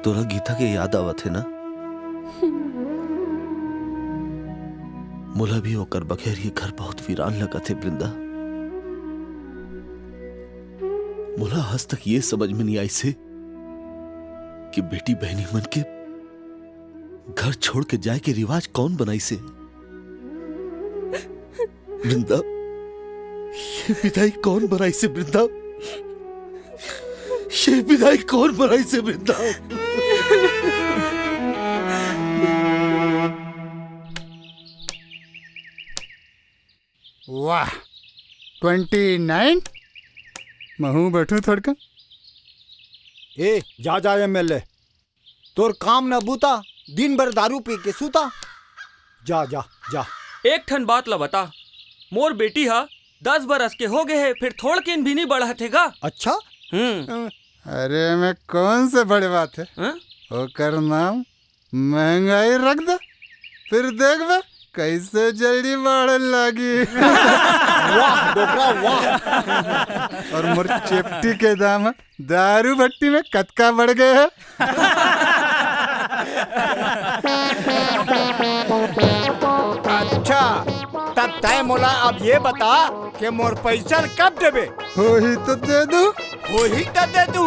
तोला गीता के याद आवत हे ना? मोला भी ओकर बगैर ये घर बहुत वीरान लगत हे, वृंदा। मोला आज तक ये समझ में नहीं आइस हे कि बेटी बहनी मन के घर छोड़ के जाए के रिवाज कौन बनाइस हे? वृंदा, ये विदाई कौन बनाइस हे वृंदा? ये विदाई कौन बनाइस हे वृंदा? वाह, ट्वेंटी नाइन। महूं बैठूं थोड़कन। ए, जा, जा, एमएलए, तोर काम न बूता, दिन भर दारू पी के सूता। जा, जा, जा। एक ठन बात ला बता, मोर बेटी हा दस बरस के हो गे हे, फिर थोड़किन भी नहीं बढ़त हे गा। अच्छा? हम्म। अरे, में कौन से बड़े बात हे? हाँ? ओकर नाम महंगाई रख दे, फिर देखबे कैसे जल्दी बढ़े लागी। वाह डोकरा, वाह। और मोर चेपटी के दाम दारू भट्टी में कतका बढ़ गए हे। अच्छा, तब तय मोला अब ये बता कि मोर पैसा कब देबे? होही तो दे दू। होही तो दे दू।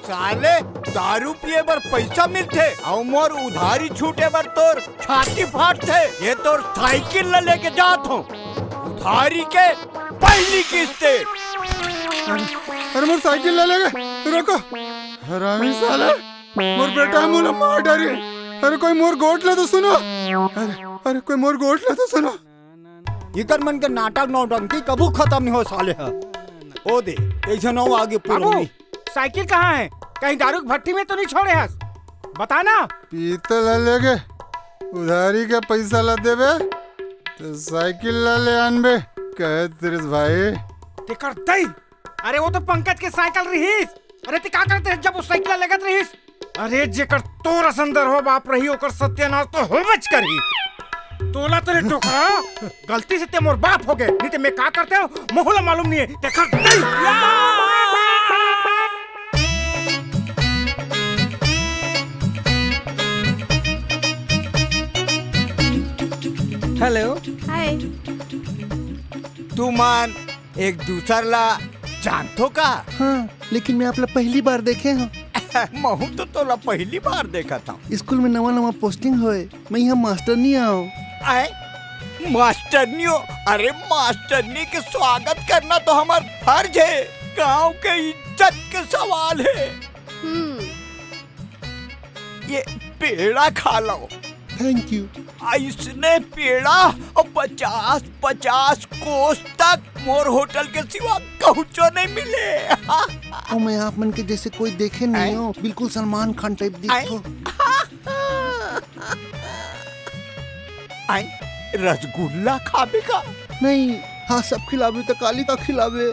साले, दारू पिए बर पैसा मिलथे अउ मोर उधारी छूटे बर तोर छाती फाटथे। ये तोर साइकिल ल लेके जात हूँ, उधारी के पहली किस्ते। अरे, अरे, मोर साइकिल ल लेगे, रोको। हरामी साले, मोर बेटा मोला मार डारी। अरे, कोई मोर गोठ ल तो सुनो। अरे, अरे, कोई मोर गोठ ल तो सुनो। इकर मन के नाटक नौटंकी कभू खत्म नहीं हो साले ह। ओ दे, एक झन अउ आगे बाबू, पुरौनी। साइकिल कहाँ हे? कहीं दारू के भट्टी में तो नहीं छोड़े हस? बता ना। पीतल ह लेगे, उधारी के पैसा ला देबे, तो साइकिल ला ले आनबे, कहे तिरस भाई। तेकर दई, अरे वो तो पंकज के साइकिल रहीस। अरे ते का करते जब वो साइकिल लेगत रहीस? अरे जेकर तोर असन दरहो बाप रही ओकर सत्यानाश तो होबेच करही। तोला तो रे डोकरा, गलती से ते मोर बाप हो गे, नहीं ते मैं का करते हूँ, महू ला मालूम नहीं है। देखा नहीं। हेलो। हाय। तुमन एक दूसर ला जानथो का? हाँ, लेकिन मैं आप ला पहली बार देखे हूँ। महू तो तोला पहली बार देखत हूँ। स्कूल में नवा नवा पोस्टिंग होए, मैं यहाँ मास्टरनी आऊँ। आए? मास्टरनी हो? अरे, मास्टरनी के स्वागत करना तो हमार फर्ज है। गांव के इज्जत के सवाल है। हम्म। ये पेड़ा खा लो। Thank you. अइसने पेड़ा और पचास पचास कोस तक मोर होटल के सिवा कहूँचो नहीं मिले। और मैं आप मन के जैसे कोई देखे नहीं हो, बिल्कुल सलमान खान टाइप दिखथो। आई, रसगुल्ला खाबे का? नहीं, हाँ, सब खिलाबे तो काली का खिलाबे।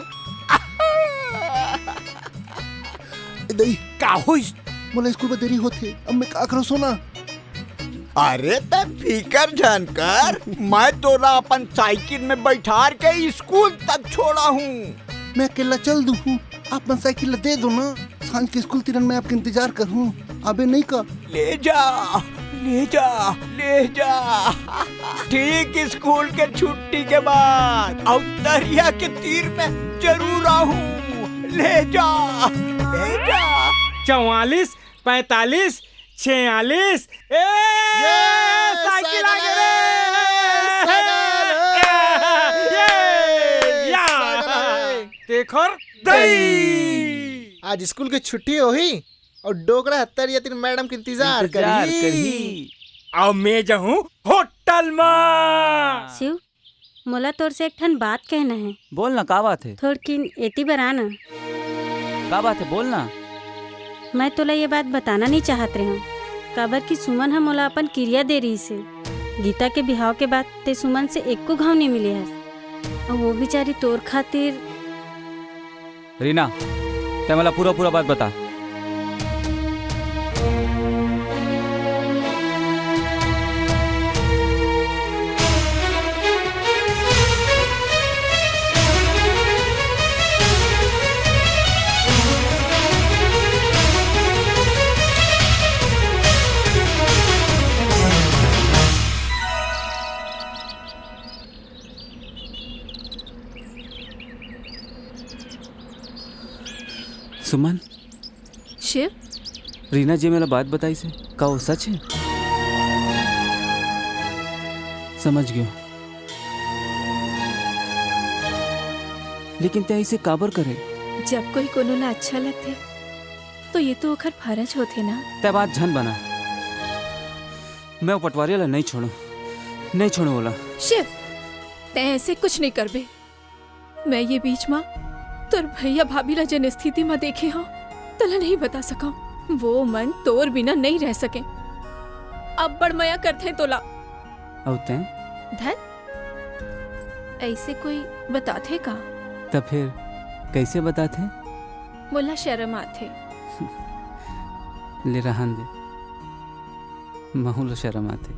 दई। का होइस? मोला स्कूल में देरी होथे, अब मैं का करूँ सोना? अरे, तै फिकर झन कर, मैं तोला अपन साइकिल में बैठार के स्कूल तक छोड़ा हूँ। मैं अकेला चल दूँ हूँ, आप मन साइकिल ला दे दो ना। सांझ के स्कूल तिरन मैं आपके इंतजार करहूँ, आबे नहीं का? ले जा, ले जा, ले जा। ठीक स्कूल के छुट्टी के बाद अउ दरिया के तीर में जरूर आहूँ। ले जा, ले जा। चौवालीस, पैंतालीस, छियालीस। ए, ये साइकिल आ गए रे। साइकिल, ए, ये, या। साइकिल आ गए। देखो रे दई। आज स्कूल की छुट्टी होही और डोकरा हत्तर या तीन मैडम के इंतजार इंतजार करही। करही। अब मैं जाहूँ होटल मा। शिव, मोला तोर से एक ठन बात कहना है। बोल ना, का बात है? थोड़किन एती बर आ ना। का बात है, बोल ना। मैं तोला ये बात बताना नहीं चाहत रहे हूँ, काबर कि सुमन ह मोला अपन किरिया दे रही से। गीता के बिहाव के बाद ते सुमन से एको घाव नहीं मिले हस, और वो बेचारी तोर खातिर। रीना, तै मोला पूरा पूरा बात बता। सुमन। शिव। रीना जी मोला बात बताइस हे, का वो सच हे? समझ गयो। लेकिन तै इसे काबर करे? जब कोई कोनो ला अच्छा लगथे, तो ये तो ओखर फरज होथे ना। तै बात झन बना। मैं वो पटवारी ला नहीं छोड़ूं, नहीं छोड़ूं ओला। शिव, तै ऐसे कुछ नहीं करबे। मैं ये बीच मा तोर भैया भाभी ला जेन स्थिति मा देखे हंव, तोला नहीं बता सकंव। वो मन तोर बिना नहीं रह सके। अब्बड़ मया करथे तोला। अउ तैं? धत, ऐसे कोई बताथे का? त फिर कैसे बताथे? मोला शरम आथे। ले रहन दे, महू ला शरम आथे।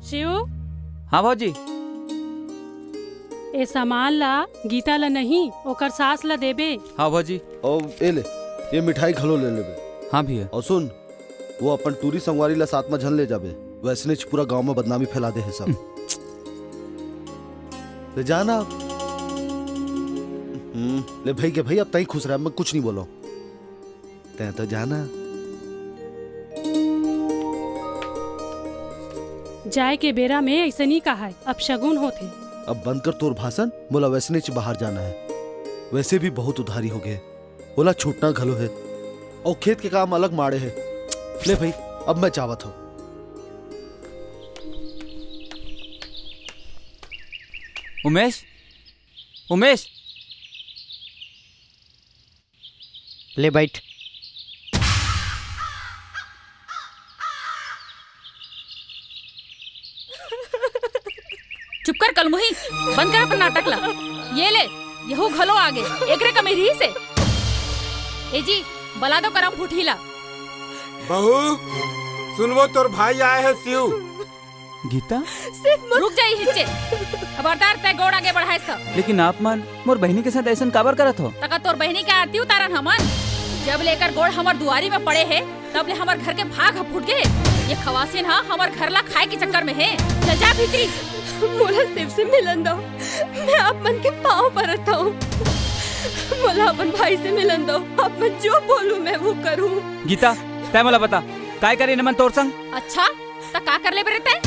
शिव। हाँ भौजी। ए सामान ला गीता ला नहीं, ओकर सास ला देबे। हाँ भौजी। अउ ए ले, ये मिठाई घलो ले लेबे। हाँ भैया। अउ सुन, वो अपन टूरी संगवारी ला साथ में झन ले जाबे, वैसनेच पूरा गांव में बदनामी फैला दे हे सब। ले जाना। हम्म, ले भाई के भाई, अब तई खुश रह, मैं कुछ नहीं बोलो। तैं तो जाना। जाए के बेरा में ऐसे नहीं कहा है, अब शगुन होथे। अब बंद कर तोर भाषण, मोला वैसनेच बाहर जाना है। वैसे भी बहुत उधारी हो गए, ओला छूटना घलो है, और खेत के काम अलग माड़े है। ले भाई, अब मैं जावत हूँ। उमेश, उमेश, ले बैठ। चुप कर कलमुही, बंद कर अपन नाटक ला। ये ले, यहू घलो आगे, एकरे कमी रही से। ए जी, बला दो करम फूटी ला। बहू, सुनवो, तोर भाई आए हे शिव। गीता? सिर्फ मुझ- रुक जा इहिच्चे। खबरदार, तैं गोड़ आगे बढ़ाएस त। लेकिन आप मन मोर बहिनी के साथ अइसन काबर करत हो? त का तोर बहिनी के आरती उतारन हमन? जब ले एकर गोड़ हमर दुआरी में पड़े हे, तब ले हमर घर के भाग ह फूट गे। ये खवासिन ह हमर घर ला खाए के चक्कर में हे। चल जा भीतरी। मोला शिव से मिलन दव, मैं आप मन के पाँव परत हँव। मोला अपन भाई से मिलन दव, आप मन जो बोलहू मैं वो करहूँ। गीता, तैं मोला बता, काय करिन एमन तोर संग? अच्छा, त का कर लेबे रे तैं?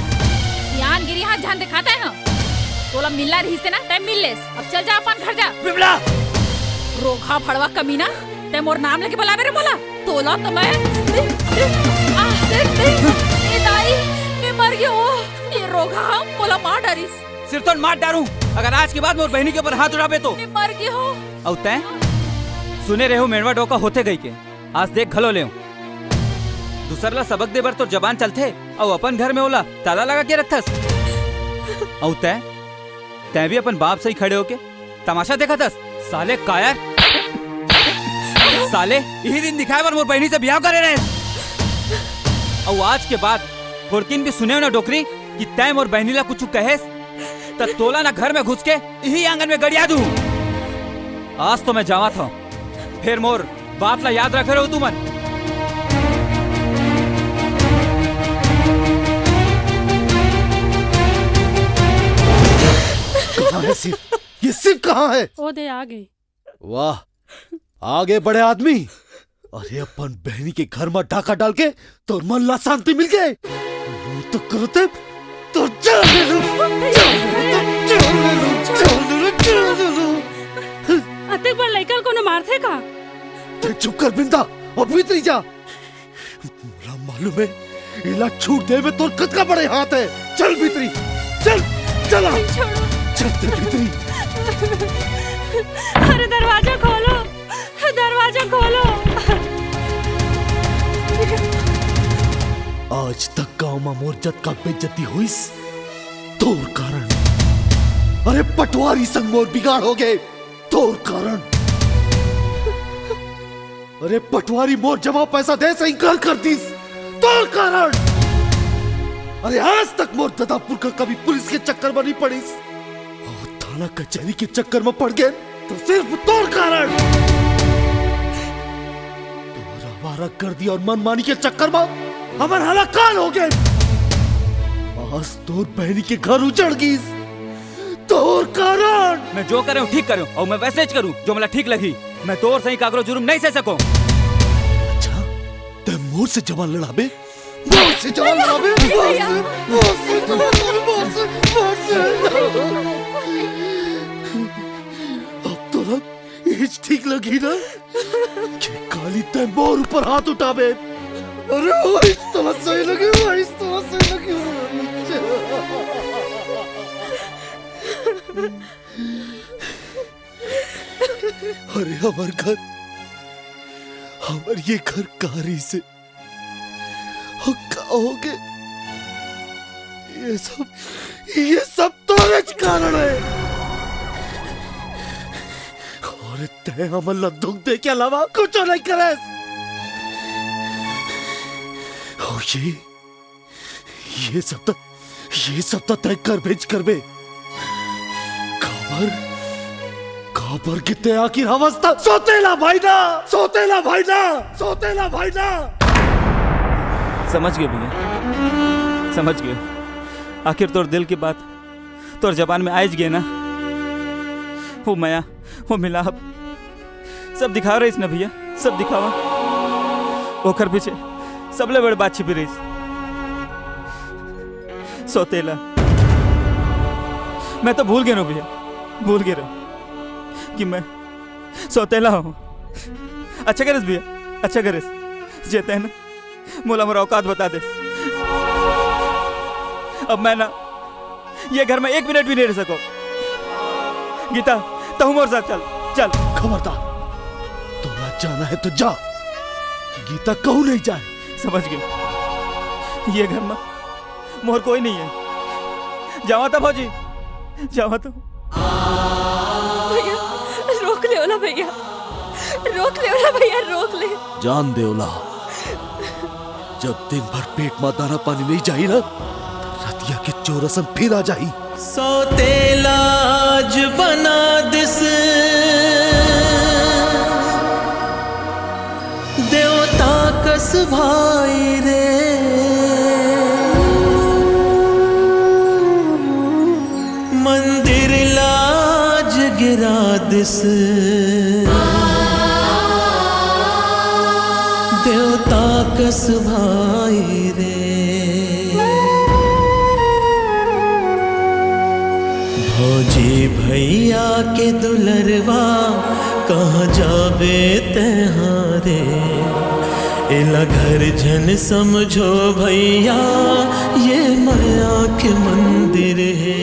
सियानगिरी ह झन देखात हे। तोला मिलना रहिस हे ना, तैं मिल लेस। अब चल जा अपन घर जा। विमला! रोगहा भड़वा कमीना, तैं मोर नाम लेके बलाबे रे मोला। तोला तो मैं, आ, ए दाई, मैं मर गेंव। ये रोगहा ह मोला मार डारिस। सिरतोन मार डारूं, अगर आज के बाद मोर बहिनी के ऊपर हाथ उठाबे तो। मैं मर गेंव। अउ तैं? सुने रहेंव मेड़वा डोका होथे कहिके, आज देख घलो लेंव। दूसर ला सबक दे बर तोर जबान चलथे, अउ अपन घर में ओला ताला लगा के रखथस। अउ तैं, तैं भी अपन बाप सही खड़े होके तमाशा देखत हस। साले कायर, साले इही दिन दिखाए बर मोर बहिनी से बिहाव करे रहेस। अउ आज के बाद थोड़किन भी सुनेंव ना डोकरी कि तैं मोर बहिनी ला कुछु कहेस, त तोला ना घर में घुस के इही आंगन में गड़िया दूं। आज तो मैं जावत हँव, फेर मोर बात ला याद रखे रहो तुमन। कहाँ है शिव? ये शिव कहाँ है? ओ दे, आ गे। वाह, आ गे बड़े आदमी। अरे, अपन बहिनी के घर म डाका डाल के तोर मन ला शांति मिल गे। वो तो करते तो जान ले लूं, जान ले लूं, जान ले लूं, जान ले लूं, जान ले लूं। अतेक बड़ लइका ल कोनो मारथे का? तैं चुप कर बिंदा, अभी तो जा। मोला मालूम हे, एला छूट दे में तोर कतका बड़े हाथ हे। चल भीतरी, चल, चला। नहीं, छोड़ो। चल, चल भीतरी। अरे, दरवाजा खोलो, दरवाजा खोलो। आज तक गांव में मोर जतका बेइज्जती होइस, तोर कारण। अरे, पटवारी संग मोर बिगाड़ हो गे। तोर कारण। अरे पटवारी मोर जमा पैसा दे से इनकार कर दिस। तोर कारण। अरे आज तक मोर ददा पुरखा कभी पुलिस के चक्कर में नहीं पड़िस। अउ थाना कचहरी के चक्कर में पड़ गे तो सिर्फ तोर कारण। तोर आवारागर्दी अउ मनमानी के चक्कर में हमर हालाकाल हो गे। आज तोर बहिनी के घर उजड़ गिस। तोर कारण। मैं जो करे हँव ठीक करे हँव अउ मैं वइसनेच करूँ जो मोला ठीक लगही। मैं तोर सही काकरो जुर्म नइ सह सकँव। अच्छा, तैं मोर से जबान लड़ाबे? मोर से जबान लड़ाबे? मोर से, मोर से, मोर से, मोर से। अब तोला इहीच ठीक लगही ना? के काली तैं मोर ऊपर हाथ उठाबे। अरे, वही तोला सही लगे, वही तोला सही लगे। अरे, हमर घर, हमर ये घर कहाँ रहिसे? अउ का होगे? ये सब, ये सब तोरेच कारण हे। अउ तैं हमन ला दुख दे के अलावा कुछू नइ करेस। अउ ये, ये सब त, ये सब त तैं करबेच करबे। काबर? काबर के तैं आखिर हमर स-, सौतेला भाई ना, सौतेला भाई ना, सौतेला भाई ना। समझ गेंव भइया, समझ गेंव। आखिर तोर दिल के बात तोर जबान में आइच गे ना। वो मया, वो मिलाप, सब दिखावा रहिस ना भइया, सब दिखावा। ओकर पीछे सबले बड़े बात छिपे रहिस। सौतेला। मैं तो भूल गे रहेंव भइया, भूल गे रहेंव कि मैं सौतेला हँव। अच्छा करेस भइया, अच्छा करेस। जे तैं ना मोला मोर औकात बता देस। अब मैं ना ये घर में एक मिनट भी नहीं रह सकँव। गीता, तहूँ मोर साथ चल, चल। खबरदार, तोला जाना हे त जा, गीता कहूँ नहीं जाय। समझ गेंव, ये घर में मोर कोई नहीं हे। जावँव त भौजी, जावँव त। भइया, रोक ले ओला भइया, रोक ले ओला भइया, रोक ले। जान दे ओला। जब दिन भर पेट म दाना पानी नइ जाही ना, त रतिया के चोर असन फिर आ जाही। सौतेला आज बना दिस देवता कस भाई रे, मंदिर लाज गिरा दिस देवता कस भाई रे। भौजी भैया के दुलरवा, कहाँ जाबे तैहां रे। एला घर झन समझो भैया, ये मया के मंदिर हे।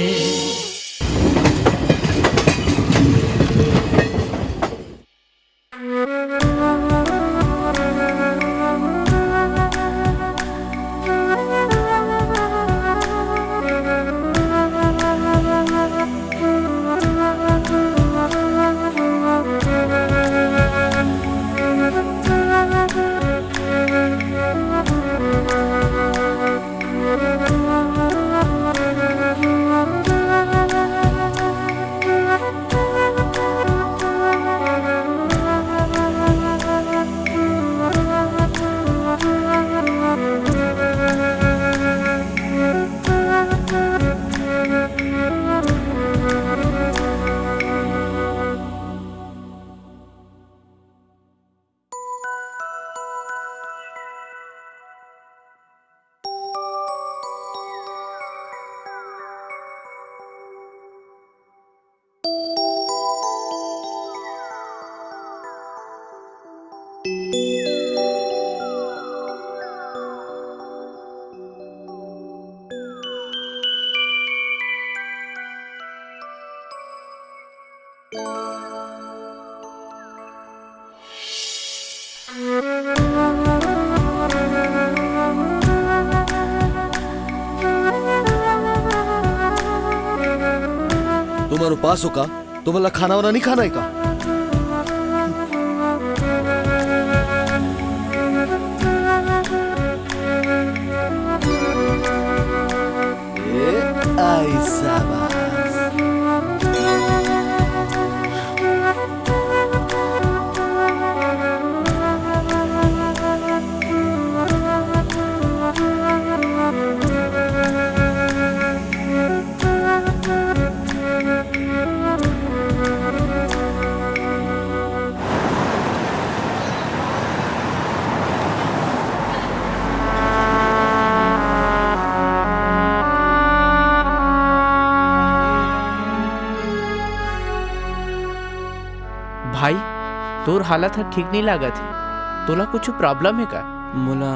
तुमन उपास हो का? तुमन ला खाना वाना नहीं खाना है का? ए, आई शाबाश। भाई, तोर हालत ह ठीक नइ लागत हे। तोला कुछु problem हे का? मोला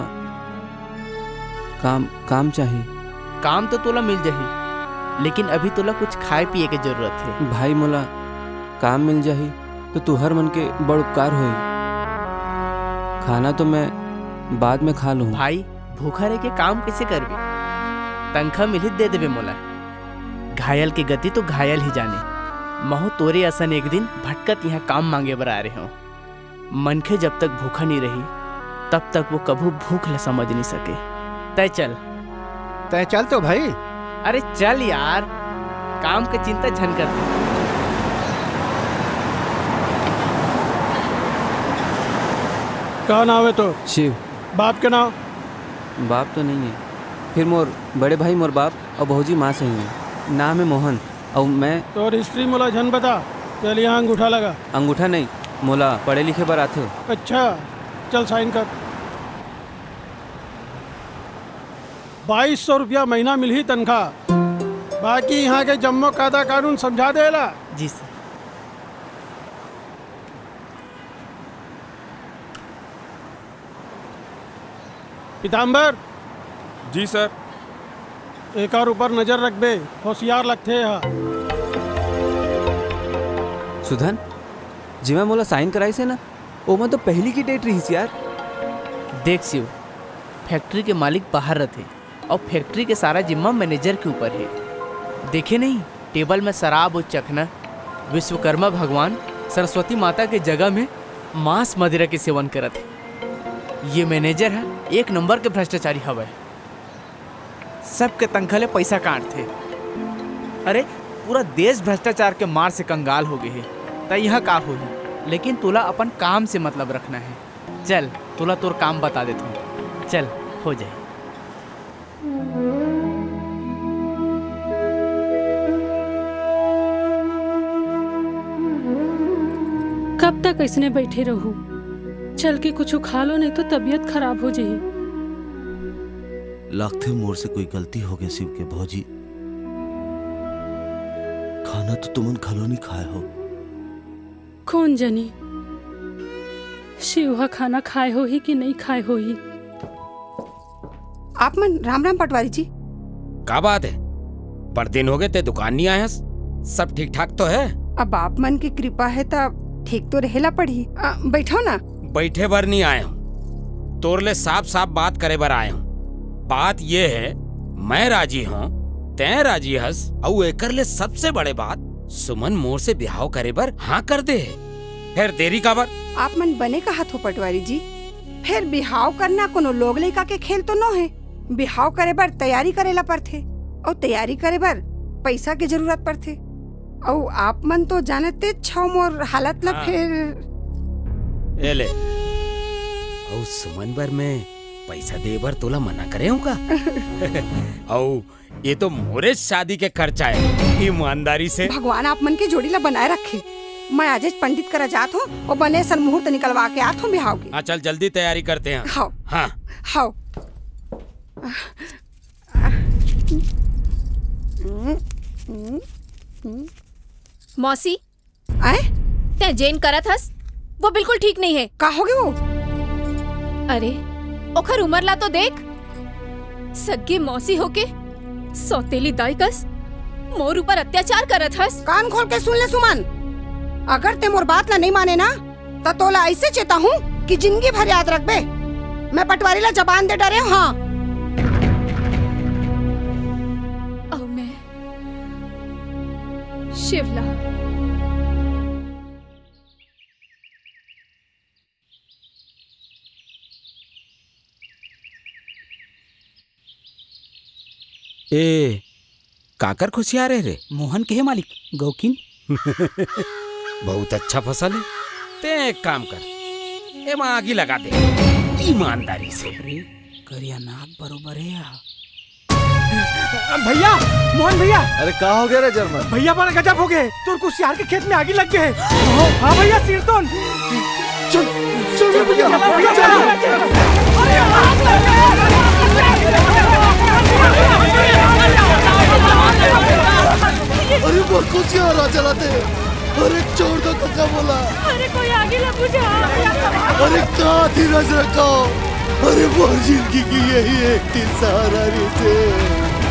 काम, काम चाही। काम तो तोला मिल जाही, लेकिन अभी तोला कुछ खाए पिए के जरूरत हे। भाई, मोला काम मिल जाही तो तुहर मन के बड़ उपकार होही। खाना तो मैं बाद में खा लूँ। भाई, भूखा रह के काम कैसे करबे? तनखा मिलही दे देबे मोला। घायल के गति तो घायल ही जाने। महू तोरे असन एक दिन भटकत यहाँ काम मांगे बर आ रहे हो। मनखे जब तक भूखा नहीं रही, तब तक वो कभू भूख ला समझ नहीं सके। तय चल। तय चल तो भाई। अरे चल यार, काम के चिंता झन कर तू। का नाव हे तोर? शिव। बाप के नाव? बाप तो नहीं हे, फिर मोर बड़े भाई, मोर बाप अउ भौजी माँ सही हे। नाम हे मोहन। अउ मैं तोर history मोला झन बता। चल, यहाँ अंगूठा लगा। अंगूठा नहीं, मोला पढ़े लिखे बर आथे। अच्छा, चल sign कर। बाईस सौ रुपया महीना मिलही तनखा। बाकी यहाँ के जम्मो कायदा कानून समझा दे ला। जी सर। पीताम्बर। जी सर। एकर ऊपर नजर रखबे, होशियार लगथे हा। सुधन, जेमा मोला sign कराइस हे ना, ओमा तो पहली के date रहिस यार। देख शिव, factory के मालिक बाहर रथे। अउ factory के सारा जिम्मा manager के ऊपर हे। देखे नहीं, table में शराब अउ चखना, विश्वकर्मा भगवान सरस्वती माता के जगह में मांस मदिरा के सेवन करत हे। ये manager ह एक नंबर के भ्रष्टाचारी हवय। सबके तनखा ले पइसा काटथे। अरे, पूरा देश भ्रष्टाचार के मार से कंगाल हो गे हे, त इहाँ का होही? लेकिन तोला अपन काम से मतलब रखना हे। चल, तोला तोर काम बता देथंव। चल, हो जाही। कब तक अइसने बइठे रहू? चल के कुछु खा लो, नहीं तो तबीयत खराब हो जाही। लागथे मोर से कोई गलती हो गे शिव के भौजी। खाना तो तुमन घलो नहीं खाए हो। कोन जनी शिव ह खाना खाए होही कि नहीं खाए होही। आप मन राम राम पटवारी जी। का बात हे? बड़ दिन हो गे, तैं दुकान नहीं आए हस। सब ठीक ठाक तो हे? अब आप मन के कृपा हे त ठीक तो रहेला पड़ही। अ, बइठव ना। बइठे बर नहीं आए हंव, तोर ले साफ साफ बात करे बर आए हंव। बात ये हे, मैं राजी हंव, तैं राजी हस, अउ एकर ले सबसे बड़े बात, सुमन मोर से बिहाव करे बर हाँ कर दे हे। फेर देरी काबर? आप मन बने कहत हो पटवारी जी, फेर बिहाव करना कोनो लोग लइका के खेल तो नो हे। बिहाव करे बर तैयारी करे ला परथे, अउ तैयारी करे बर पइसा के जरूरत परथे। अउ आप मन तो जानते छव मोर हालत ला। हाँ। फेर ए ले, अउ सुमन बर मैं पइसा दे बर तोला मना करे हंव का? अउ ये तो मोरे शादी के खर्चा हे, ईमानदारी से। भगवान आप मन के जोड़ी ला बनाए रखे। मैं आजेच पंडित करा जात हंव अउ बने सन मुहूर्त निकलवा के आत हंव बिहाव के। हाँ, चल जल्दी तैयारी करते हैं। हाँ। हाँ। हाँ। मौसी, आए? तैं जेन करत हस, वो बिल्कुल ठीक नहीं हे। का हो गे वो? अरे, ओखर उमर ला तो देख। सग्गी मौसी होके सौतेली दाई कस मोर ऊपर अत्याचार करत हस। कान खोल के सुन ले सुमन, अगर तैं मोर बात ला नहीं माने ना, त तोला अइसे चेताहूं कि जिंदगी भर याद रखबे। मैं पटवारी ला जबान दे डरे हंव। हाँ। अउ मैं शिवला। ए, काकर खुशियार हे रे? मोहन के हे मालिक, गौकिन। बहुत अच्छा फसल हे। तैं एक काम कर, एमा आगी लगा दे, ईमानदारी से। अरे, करिया नाग बरोबर हे या। भैया, मोहन भैया। अरे, का हो गे रे जर्मन? भैया, बड़ा गजब हो गे। तोर कुसियार के खेत में आगी लग गे। हाँ भैया, सिरतोन। चल, चल रे भैया, भैया, चल। अरे, मोर कुसियार आ चलाते। अरे, छोड़ दो कका मोला। अरे, कोई आगी ला बुझा। अरे, का धीरज रखो। अरे, मोर जिंदगी के यही एक ठिन सहारा रहिसे।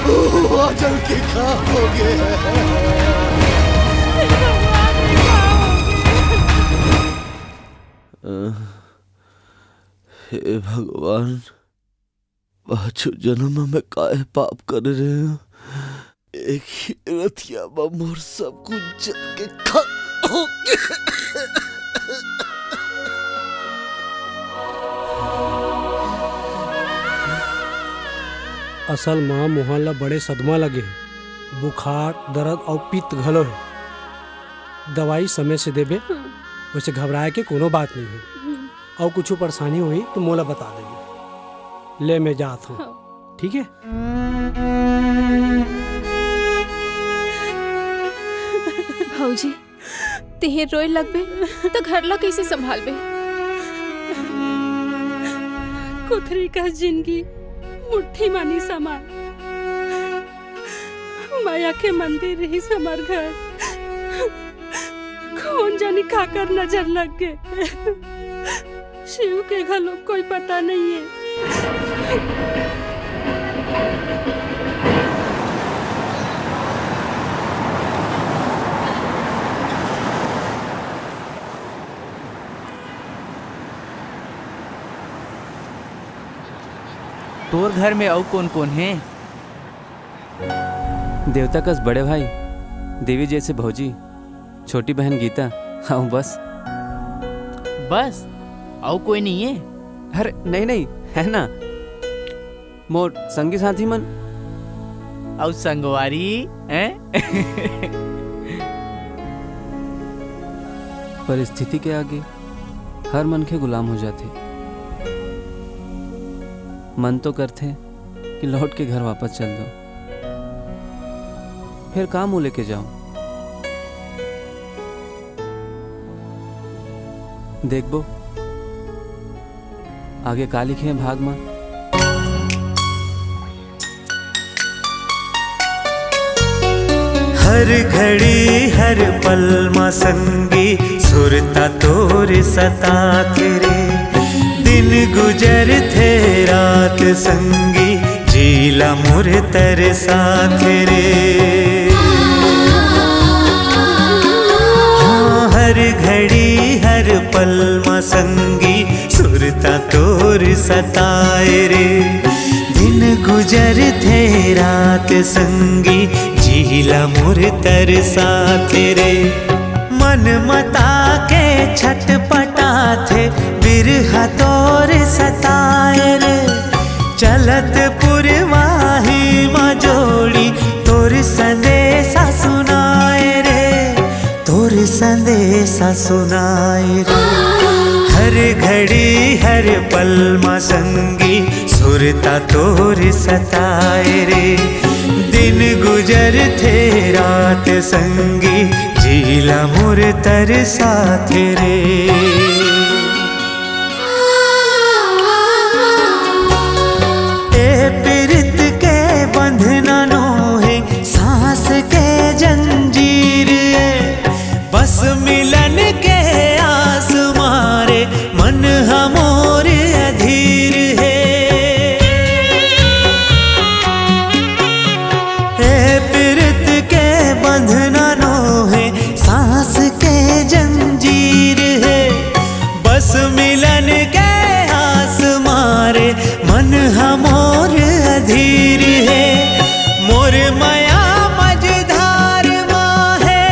ओ, आ जल के खाक हो गे। हे भगवान, पाछू जन्म म मैं काय पाप करे रहेंव? एक ही रतिया म मोर सब कुछ जल के खाक हो गे। असल म मोहन ला बड़े सदमा लगे हे। बुखार, दरद अउ पित्त घलो हे। दवाई समय से देबे, हम्म। वइसे घबराए के कोनो बात नइ हे। हम्म। अउ कुछु परेशानी होही त मोला बता देबे। ले, मैं जात हंव। हाँ। ठीक हे? भौजी, तेंह रोए लगबे, त घर ला कइसे संभालबे? कुथरी कस जिनगी, मुट्ठी म नइ समाय। मया के मंदिर रिहिस हमर घर। कोन जानी काकर नजर लग गे। शिव के घलो कोई पता नइ हे। तोर घर में अउ कोन-कोन हे? देवता कस बड़े भाई, देवी जइसे भौजी, छोटी बहन गीता, अउ बस। बस? अउ कोई नइ हे? अरे, नहीं, नहीं, हे ना, मोर संगी साथी मन। अउ संगवारी, हैं? परिस्थिति के आगे हर मनखे गुलाम हो जाथे। मन तो करथे कि लौट के घर वापस चल दो, फिर का मुँह लेके जाऊं? देखबो आगे का लिखे हे भाग म। हर घड़ी हर पल मा संगी सुरता तोर सताथे रे। दिन गुजरथे रात संगी, जी ला मोर तरसाथे रे। हाँ, हर घड़ी हर पल मा संगी सुरता तोर सताए रे। दिन गुजरथे रात संगी, जी ला मोर तरसाथे रे। मन मता के छटपटाथे, बिरहा तोर सताए रे। चलत पुरवाही म जोड़ी तोर संदेशा सुनाए रे, तोर संदेशा सुनाए रे। हर घड़ी हर पल म संगी सुरता तोर सताए रे। दिन गुजरथे रात संगी, जी ला मोर तरसाथे रे। ए पीरित के बंधना नोहे, सांस के जंजीर ए। बस मिलन के आस मारे, मन हमोर अधीर हे। ए पीरित के बंधना नोहे, सांस के जंजीर हे। बस मिलन के आस मारे, मन हमोर अधीर हे। मोर मया मझधार मा हे,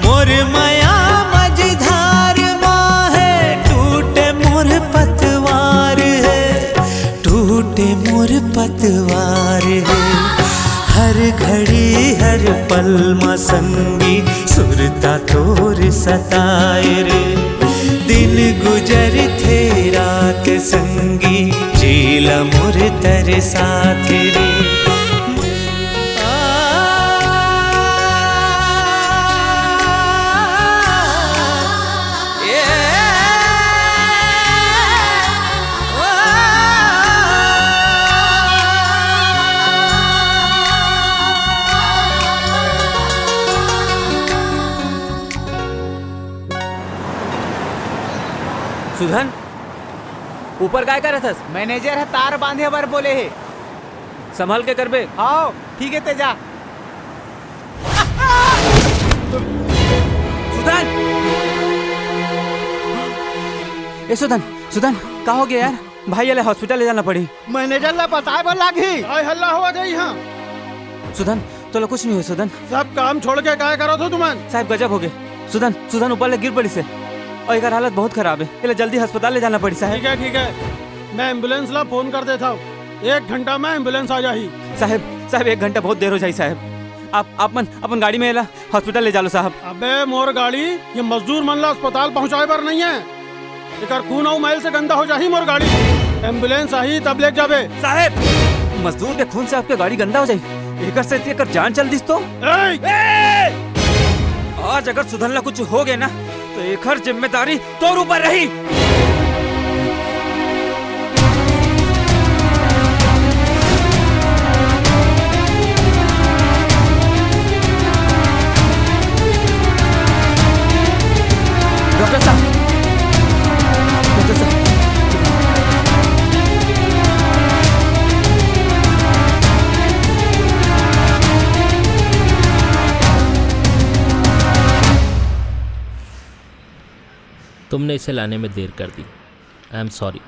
मोर मया मझधार मा हे, टूटे मोर पतवार हे, टूटे मोर पतवार हे। हर घड़ी हर पल मा संगी सुरता तोर सताए रे। दिन गुजरथे रात संगी, जी ला मोर तरसाथे रे। सुधन, ऊपर काय करत हस? मैनेजर ह तार बांधे बर बोले हे। संभल के करबे। हाव, ठीक हे, ते जा। सुधन! ए सुधन, सुधन, का हो गया यार? भाई, एला हॉस्पिटल ले जाना पड़ी। मैनेजर ला बताए बर लागही। काय हल्ला होवत हे इहाँ? सुधन, तोला कुछ नहीं हो सुधन। सब काम छोड़ के काय करत हो तुमन? साहब, गजब हो गए। सुधन, सुधन ऊपर ले गिर पड़ी से और एकर हालत बहुत खराब है। एला जल्दी अस्पताल ले जाना पड़ी साहब। ठीक है, ठीक है, मैं एम्बुलेंस ला फोन कर देता हूँ। एक घंटा में एम्बुलेंस आ जाही। साहब, साहब, एक घंटा बहुत देर हो जाही साहब। आप, आप मन अपन गाड़ी में एला हॉस्पिटल ले जालो साहब। अबे मोर गाड़ी ये मजदूर मन ला अस्पताल पहुंचाए बर नहीं है। एकर खून अउ मैल से गंदा हो जाही मोर गाड़ी। एम्बुलेंस आही तब ले जाबे। साहब, मजदूर के खून से आपके गाड़ी गंदा हो जाही, एकर से एकर जान चल दिस तो। ए! आज अगर सुधन ला कुछ हो गए ना, तो एकर जिम्मेदारी तोर ऊपर रही। डॉक्टर साहब, डॉक्टर साहब। तुमने इसे लाने में देर कर दी। I am sorry.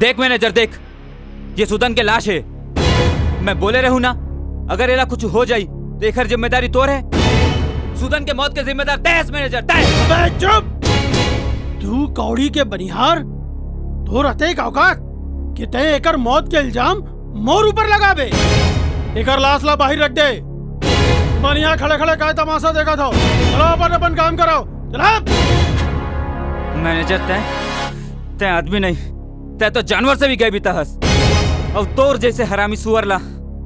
देख मैनेजर, देख, ये सुदन के लाश हे। मैं बोले रहूं ना, अगर एला कुछ हो जाई तो एकर जिम्मेदारी तोर हे। सुदन के मौत के जिम्मेदार तैं हस मैनेजर, तैं। अबे चुप! तू कौड़ी के बनिहार, तोर अतेक औकात कि तैं एकर मौत के इल्जाम मोर ऊपर लगाबे। एकर लाश ला बाहिर रख दे। बनिहार, खड़े खड़े काय तमाशा देखत हव? चलो अपन अपन काम करो। चलो। मैनेजर, तैं, तैं आदमी नहीं, तैं तो जानवर से भी गए बीता हस। अउ तोर जैसे हरामी सुअर ला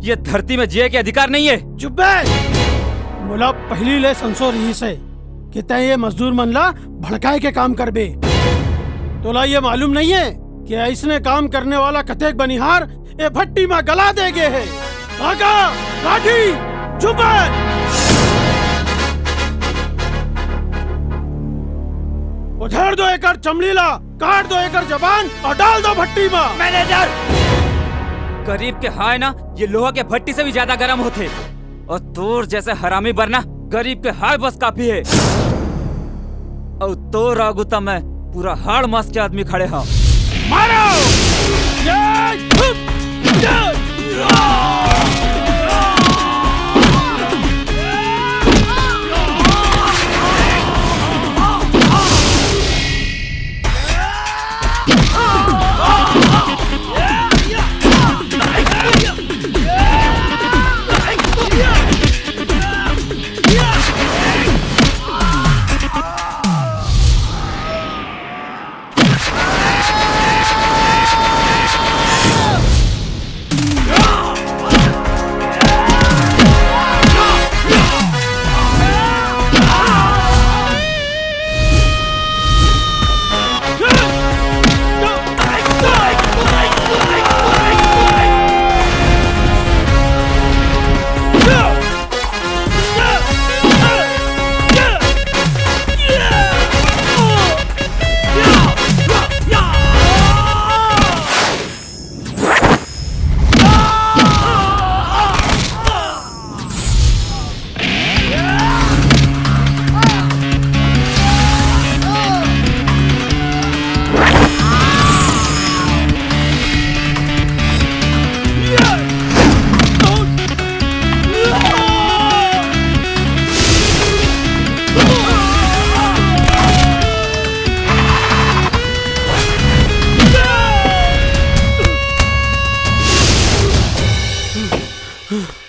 ये धरती में जिए के अधिकार नहीं हे। चुप बे! मोला पहिली ले संसो रहिस हे कि तैं ये मजदूर मन ला भड़काए के काम करबे। तोला ये मालूम नहीं हे कि अइसने काम करने वाला कतेक बनिहार ए भट्टी में गला दे गे हे। भागा, लाठी, जुबान! उधेड़ दो एकर चमड़ी ला, काट दो एकर जबान अउ डाल दो भट्टी में। मैनेजर! गरीब के हाय ना, ये लोहा के भट्टी से भी ज्यादा गरम होथे। अउ तोर जैसे हरामी बर ना गरीब के हाय बस काफी हे। अउ तोर आगू त मैं पूरा हाड़ मास के आदमी खड़े हंव। मारो!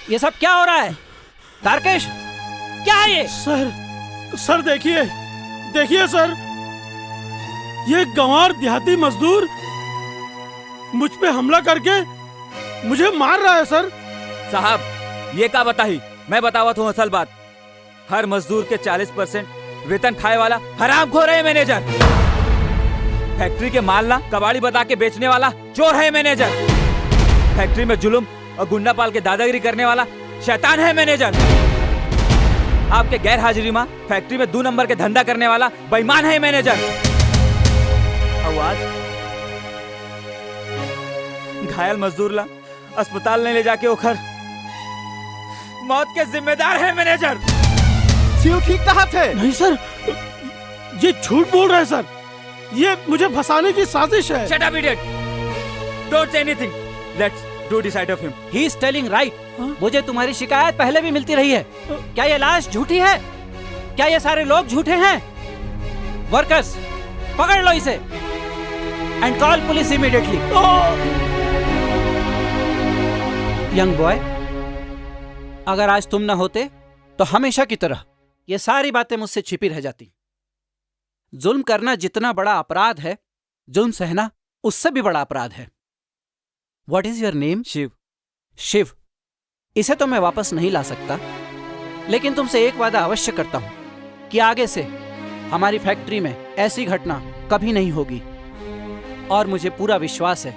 ये सब क्या हो रहा है? तारकेश, क्या है ये? सर, सर देखिए, देखिए सर, ये गंवार देहाती मजदूर मुझ पे हमला करके मुझे मार रहा है सर। साहब, ये का बताही? मैं बतावत हूँ असल बात। हर मजदूर के चालीस परसेंट वेतन खाए वाला हरामखोर है मैनेजर। फैक्ट्री के माल ला कबाड़ी बता के बेचने वाला चोर है मैनेजर। फैक्ट्री में जुलुम अउ गुंडा पाल के दादागिरी करने वाला शैतान है मैनेजर। आपके गैर हाजिरी में फैक्ट्री में दू नंबर के धंधा करने वाला बेईमान है मैनेजर। अउ आज घायल मजदूर ला अस्पताल नहीं ले जाके ओखर मौत के जिम्मेदार है मैनेजर। शिव ठीक कहा थे। नहीं सर, ये झूठ बोल रहा है सर। ये मुझे फंसाने की साजिश है। Shut up, idiot! Don't say anything. Let's do decide of him. He is telling right. हाँ? मुझे तुम्हारी शिकायत पहले भी मिलती रही है। क्या ये लाश झूठी है? क्या ये सारे लोग झूठे हैं? वर्कर्स, पकड़ लो इसे and call police immediately. Young boy, अगर आज तुम ना होते तो हमेशा की तरह ये सारी बातें मुझसे छिपी रह जाती। जुल्म करना जितना बड़ा अपराध है, जुल्म सहना उससे भी बड़ा अपराध है। What is your name? Shiv. Shiv, इसे तो मैं वापस नहीं ला सकता, लेकिन तुमसे एक वादा अवश्य करता हूं कि आगे से हमारी फैक्ट्री में ऐसी घटना कभी नहीं होगी। और मुझे पूरा विश्वास है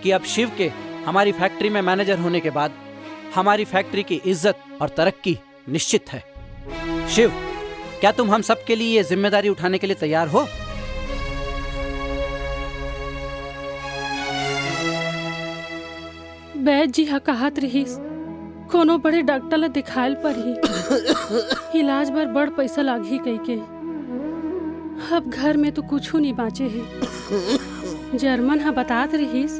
कि अब शिव के हमारी फैक्ट्री में मैनेजर होने के बाद हमारी फैक्ट्री की इज्जत और तरक्की निश्चित है। शिव, क्या तुम हम सबके लिए ये जिम्मेदारी उठाने के लिए तैयार हो? बैद जी ह कहत रिहिस, कोनो बड़े डॉक्टर ला दिखायल परही। इलाज बर बड़ पइसा लागही कहिके। अब घर में तो कुछु नहीं बांचे हे। जर्मन ह बतात रिहिस,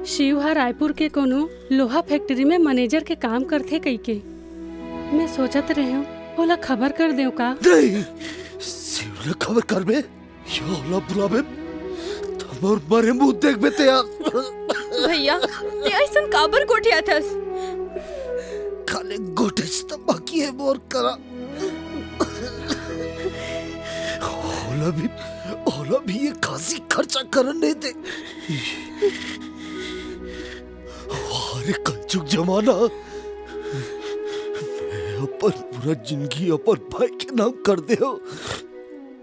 शिव ह रायपुर के कोनो लोहा फैक्ट्री में मैनेजर के काम करथे कहिके। मैं सोचत रहेंव, ओला खबर कर देंव का? नहीं, शिव ला खबर करबे, या ओला बुलाबे, त मोर मरे मुंह देखबे ते यार। भैया, ते अइसन काबर गोठियाथस? खाली गोठेच त बाकी हे मोर करा। ओला भी, ओला भी ये खांसी खर्चा करन नइ दे। अरे कंजूस जमाना, मैं अपन पूरा जिंदगी अपन भाई के नाम कर देंव।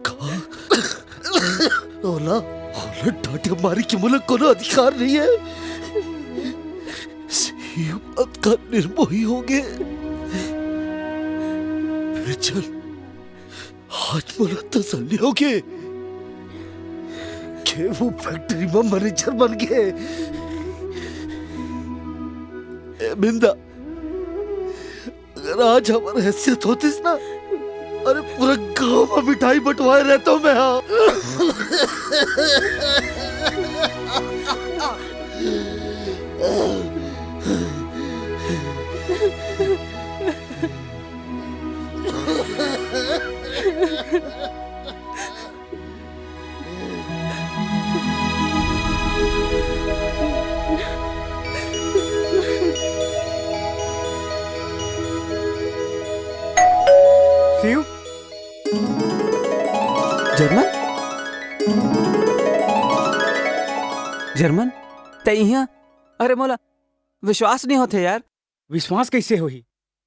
का? ओला, ओला डांटे मारे के मोला कोनो अधिकार नइ हे। शिव अतका निर्मोही होगे। फेर चल, आज मोला तसल्ली होगे के वो फैक्ट्री में मैनेजर बन गे। ए बिंदा, अगर आज हमर हैसियत होतिस ना, अरे पूरा गांव में मिठाई बंटवाए रहतेंव मैं, हाँ। शिव? जर्मन? जर्मन? तैं इहाँ? अरे मोला विश्वास नइ होथे यार। विश्वास कइसे होही?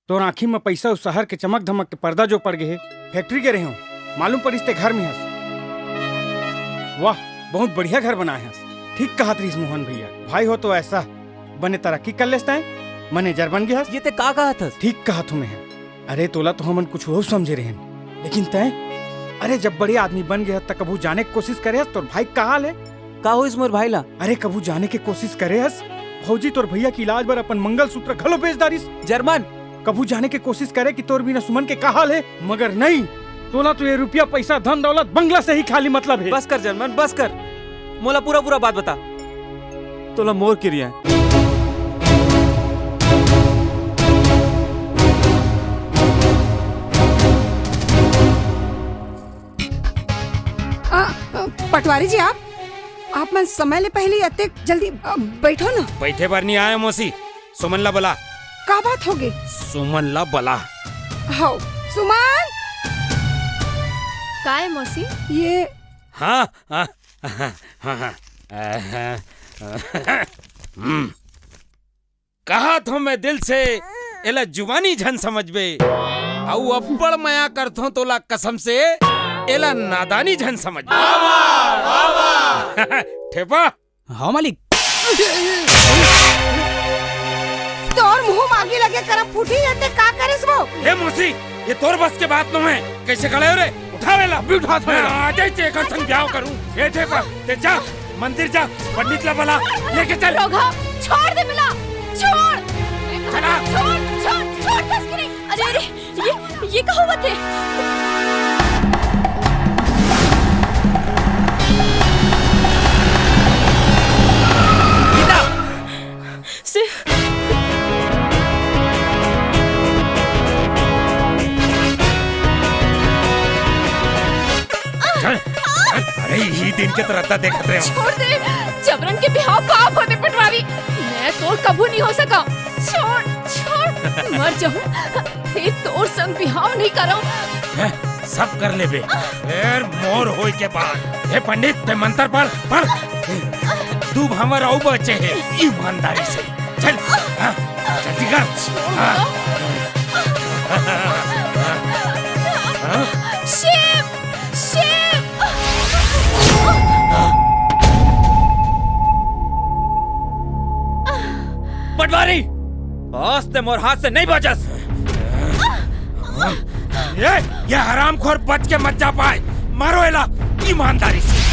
तोर आँखी म पइसा अउ शहर के चमक धमक के पर्दा जो पड़ गे हे। फैक्ट्री गे रहेंव, मालूम पड़िस ते घर में हस। वाह, बहुत बढ़िया घर बनाए हस। ठीक कहत रहिस मोहन भैया, भाई हो तो ऐसा बने तरक्की कर लेस तैं, मैनेजर बन गे हस। ये ते का कहत हस? ठीक कहत हों मैं। अरे तोला तो हमन कुछ अउ समझे रहेन, लेकिन तैं, अरे जब बड़े आदमी बन गे हस त कभू जाने के कोशिश करे हस तोर भाई के का हाल हे? का होइस मोर भाई ला? अरे कभू जाने के कोशिश करे हस? भौजी तोर भैया के इलाज बर अपन मंगलसूत्र घलो बेच डारिस। जर्मन, कभू जाने के कोशिश करे कि तोर बिना सुमन के का हाल हे, मगर नहीं, तोला तो ये रुपया, पैसा, धन, दौलत, बंगला से ही खाली मतलब हे। बस कर जर्मन, बस कर, मोला पूरा पूरा बात बता। तोला मोर किरिया हे। अ, अ, पटवारी जी, आप, आप मन समय ले पहले अतेक जल्दी, अ, बैठो ना। बैठे बर नहीं आए मौसी, सुमन ला बला। का बात होगे? सुमन ला बला। हव, सुमन! काय मौसी? ये हाँ, हाँ, हाँ, हाँ, हाँ। हम्म। कहत हों मैं दिल से, एला जुबानी झन समझबे। अउ अब्बड़ मया करथों तोला कसम से, एला नादानी झन समझबे। ठेपा। हाँ मालिक। तोर मुंह म आगी लगे करम फूटी, ये ते का करेस वो? हे मौसी, ये तोर बस के बात नोहे। कैसे खड़े हो रे? उठावे ला, अभी उठात हंव मैं एला। आज ही तेकर संग ब्याह करूं। ए ठेपा, ते जा, मंदिर जा, पंडित ला बला, लेके चल। रोघा, छोड़ दे मिला, छोड़। चला। छोड़, छोड़, छोड़ तस्करी। अरे, अरे, ये, ये का होवत हे? गीता! से चल, चल। अरे, इही दिन के तो रद्दा देखत रहे हो। छोड़ दे, जबरन के बिहाव पाप होथे पटवारी। मैं तोर कभू नहीं हो सका। छोड़, छोड़, मर जाऊं, फिर तोर संग बिहाव नहीं करूं। हैं? सब कर लेबे, फेर मोर होय के बाद। हे पंडित, ते मंत्र पढ़, पढ़। दू भांवर अउ बचे हे, ईमानदारी से। चल, हाँ, जल्दी कर। हाँ। हाँ? शिव! शिव! पटवारी, आज ते मोर हाथ से नहीं बचस। ये, ये हरामखोर बच के मत जा पाए। मारो एला ईमानदारी से।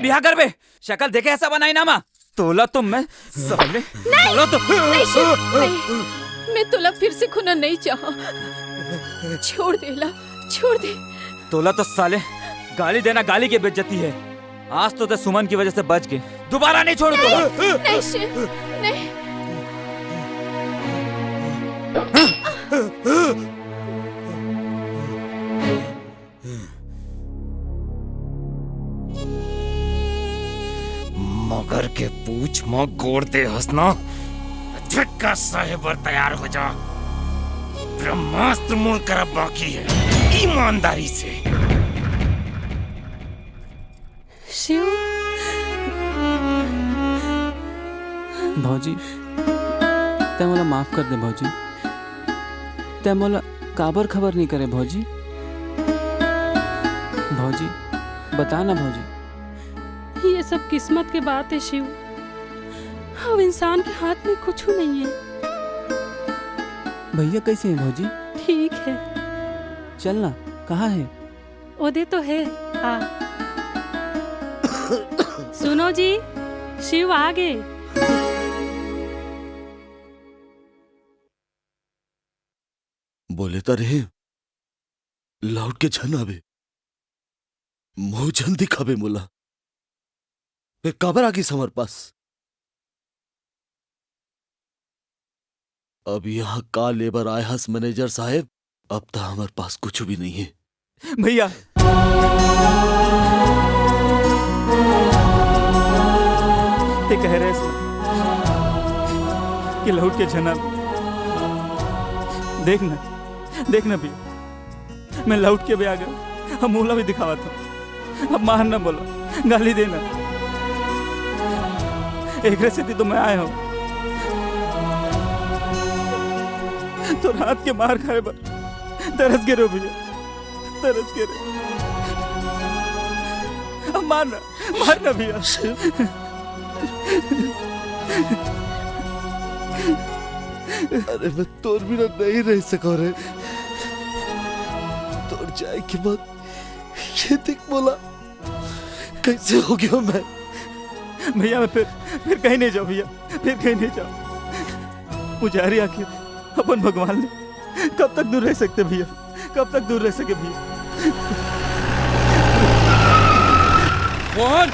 बिहाव करबे? शकल देखे अइसन बनाय ना मैं। तोला तो मैं साले, नहीं, तोला तो नहीं, शिव, नहीं। मैं तोला फिर से खोना नइ चाहंव। छोड़ दे ला, छोड़ दे। तोला तो साले गाली देना गाली के बेइज्जती हे। आज तो तैं सुमन के वजह से बच गे, दुबारा नइ छोड़ंव तोला। नहीं, नहीं, शिव, नहीं। मगर के पूछ म गोड़ दे हस ना, त झटका सहे बर तैयार हो जा। ब्रह्मास्त्र मोर करा बाकी हे, ईमानदारी से। शिव। भौजी, तैं मोला माफ कर दे भौजी। तैं मोला काबर खबर नइ करे भौजी? भौजी, बता ना भौजी। ये सब किस्मत के बात हे शिव, अउ इंसान के हाथ में कुछू नइ हे। भैया कइसे हे भौजी? ठीक हे। चल ना, कहाँ हे? ओदे तो हे, आ। सुनो जी, शिव आ गे। बोले त रहेंव, लहुट के झन आबे, मुंह झन दिखाबे मोला। फेर काबर आ गिस हमर पास? अब इहाँ का ले बर आय हस मैनेजर साहेब? अब त हमर पास कुछू भी नइ हे। भैया, तैं कहे रहेस ना कि लहुट के झन आबे। देख ना, देख ना भैया, मैं लहुट के भी आ गेंव, अब मुंह ला भी दिखावत हंव। अब मार ना मोला, गाली दे ना। एकरे सेती तो मैं आय हंव। तोर हाथ के मार खाय बर तरस गे रहेंव भैया, तरस गे रहेंव। अब मार ना, मार ना भैया। अरे मैं तोर बिना नइ रह सकंव रे। तोर जाय के बाद ये देख मोला कइसे हो गेंव मैं। भैया मैं फेर, फेर कहीं नइ जांव भैया, फेर कहीं नइ जांव। पुजारी आखिर अपन भगवान ले कब तक दूर रह सकथे भैया, कब तक दूर रह सकथे भैया? मोहन,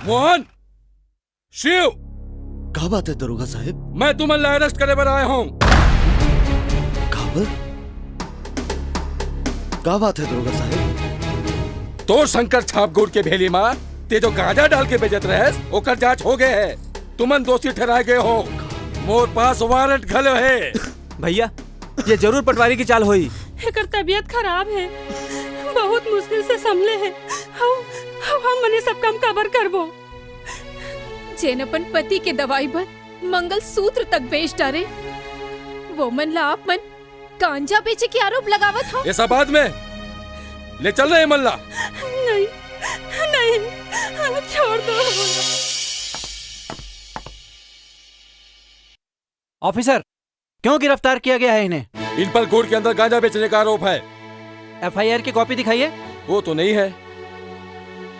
मोहन, शिव! का बात हे दरोगा साहेब? मैं तुमन ला अरेस्ट करे बर आय हंव। काबर? का बात हे दरोगा साहेब? तोर शंकर छाप गुड़ के भेली मा तैं जो गांजा डाल के बेचत रहेस, ओकर जांच हो गे हे। तुमन दोषी ठहराय गे हो। मोर पास वारंट घलो हे। भैया, ये जरूर पटवारी के चाल होही। एकर तबीयत खराब हे, बहुत मुश्किल से संभले हे। हम, हम, हमन ये सब काम काबर करबो? जेन अपन पति के दवाई बर मंगलसूत्र तक बेच डारे, वो मन ला आप मन गांजा बेचे के आरोप लगावत हव। ये सब बाद में, ले चल रहे मन ला। नहीं, नहीं, छोड़ दो। ऑफिसर, क्यों गिरफ्तार किया गया है इन्हें? इन पर गुड़ के अंदर गांजा बेचने का आरोप है। एफआईआर की कॉपी दिखाइए। वो तो नहीं है।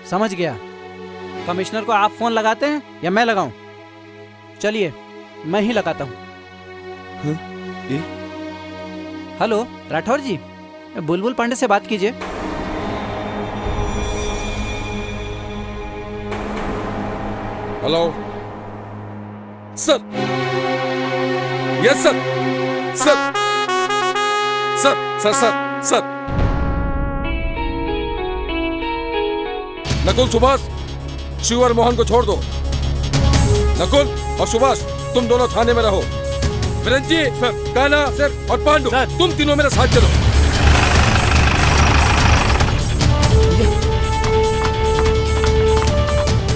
समझ गया। कमिश्नर को आप फोन लगाते हैं या मैं लगाऊं? चलिए, मैं ही लगाता हूँ। हाँ? ये? हेलो, राठौर जी, बुलबुल पांडे से बात कीजिए। Hello. Sir. Yes sir. Sir. Sir, sir, sir, sir. Nakul, Subhash, Shiv और मोहन को छोड़ दो। नकुल और सुभाष, तुम दोनों थाने में रहो। बिरंची, सर। कान्हा, सर। और पांडु, सर। तुम तीनों मेरे साथ चलो।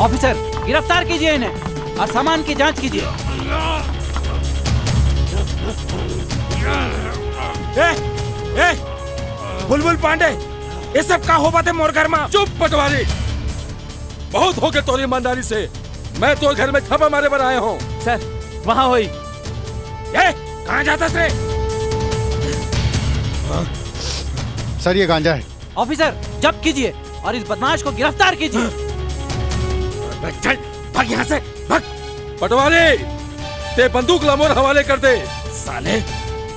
ऑफिसर, गिरफ्तार कीजिए इन्हें और सामान की जांच कीजिए। ए, ए, बुलबुल पांडे, ये सब का होवत हे मोर घर मा? चुप पटवारी, बहुत हो गे तोर ईमानदारी से। मैं तोर घर में छापा मारे बर आय हंव। सर, वहाँ होही। ए, कहाँ जाथस रे? सर, ये गांजा है। ऑफिसर, जब्त कीजिए और इस बदमाश को गिरफ्तार कीजिए। चल, भाग यहाँ से, भाग। पटवारी, ते बंदूक ला मोर हवाले कर दे। साले,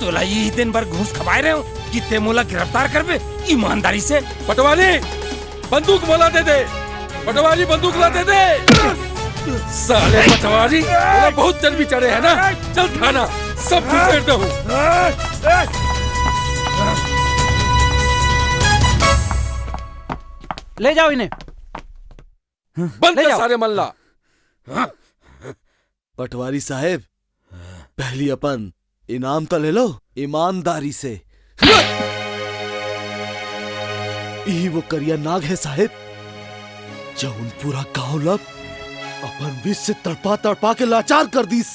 तोला यही दिन भर घूस खवाए रहे हो कि ते मोला गिरफ्तार करबे ईमानदारी से। पटवारी, बंदूक मोला दे दे। पटवारी, बंदूक ला दे दे। साले पटवारी, तोला बहुत चर्बी चढ़े है ना? चल थाना, सब घुसेड़ दे हूँ। ले जाओ इन्हें। बंद ले कर जाओ। सारे मन ला। पटवारी साहेब, पहली अपन इनाम तो ले लो ईमानदारी से। यही वो करिया नाग है साहेब, जौन पूरा गांव ला अपन विष से तड़पा तड़पा के लाचार कर दीस।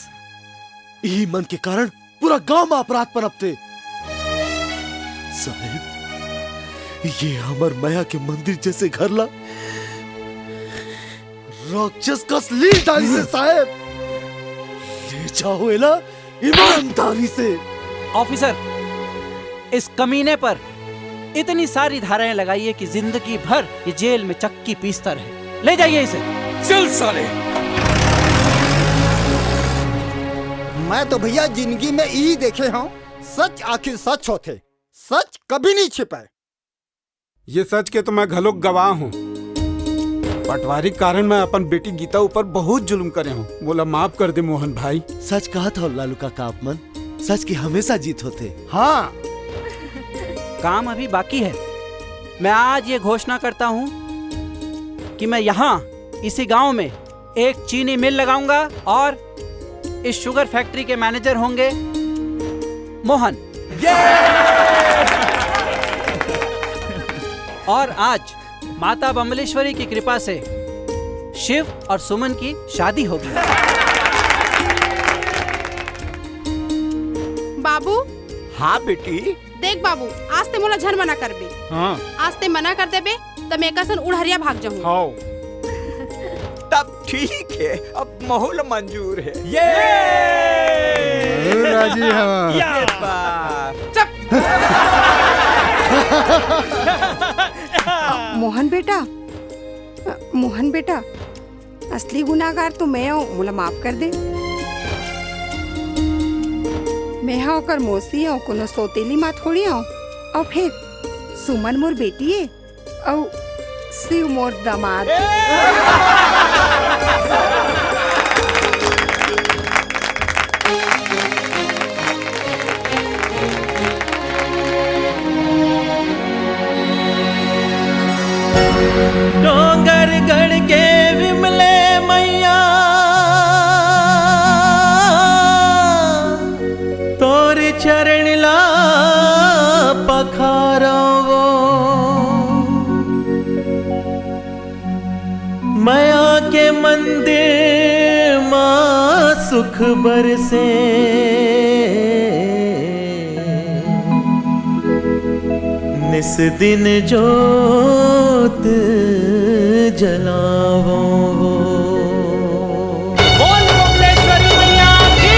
यही मन के कारण पूरा गांव में अपराध पनपते। साहेब, ये हमर मया के मंदिर जैसे घर ला राक्षस कस लील डाली से साहेब। ले जाओ एला ईमानदारी से। ऑफिसर, इस कमीने पर इतनी सारी धाराएं लगाइए कि जिंदगी भर ये जेल में चक्की पीसता रहे। ले जाइए इसे। चल साले। मैं तो भैया जिंदगी में ई देखे हूँ, सच आखिर सच होथे, सच कभी नहीं छिपे। ये सच के तो मैं घलोक गवाह हूँ। पटवारी कारण मैं अपन बेटी गीता ऊपर बहुत जुल्म करे हूँ। मोला माफ कर दे मोहन भाई। सच कहत हो लालू काका, आप मन सच की हमेशा जीत होथे। हाँ। काम अभी बाकी है। मैं आज ये घोषणा करता हूँ कि मैं यहाँ इसी गांव में एक चीनी मिल लगाऊंगा और इस शुगर फैक्ट्री के मैनेजर होंगे मोहन। और आज माता बम्बलेश्वरी की कृपा से शिव और सुमन की शादी होगी। बाबू। हाँ बेटी। देख बाबू, आज ते मोला झन मना करबे। हाँ। आज ते मना कर देबे, त मैं एकर सन उड़हरिया भाग जाहूँ। हाँ। तब ठीक है, अब महूँ ल मंजूर है। ये राजी हवा। ये बात। मोहन बेटा, मोहन बेटा, असली गुनाहगार तो मैं हूँ, मोला माफ कर दे। मैं हा ओकर मौसी हूँ, कोनो सौतेली माँ थोड़ी हूँ। और फिर सुमन मोर बेटी है, और शिव मोर दामाद। डोंगरगढ़ के विमले मैया, तोर चरण ला पखारो वो। मया के मंदिर मा सुख बरसे, निस दिन जोत जलावो वो। बोल बम्बलेश्वरी मैया की।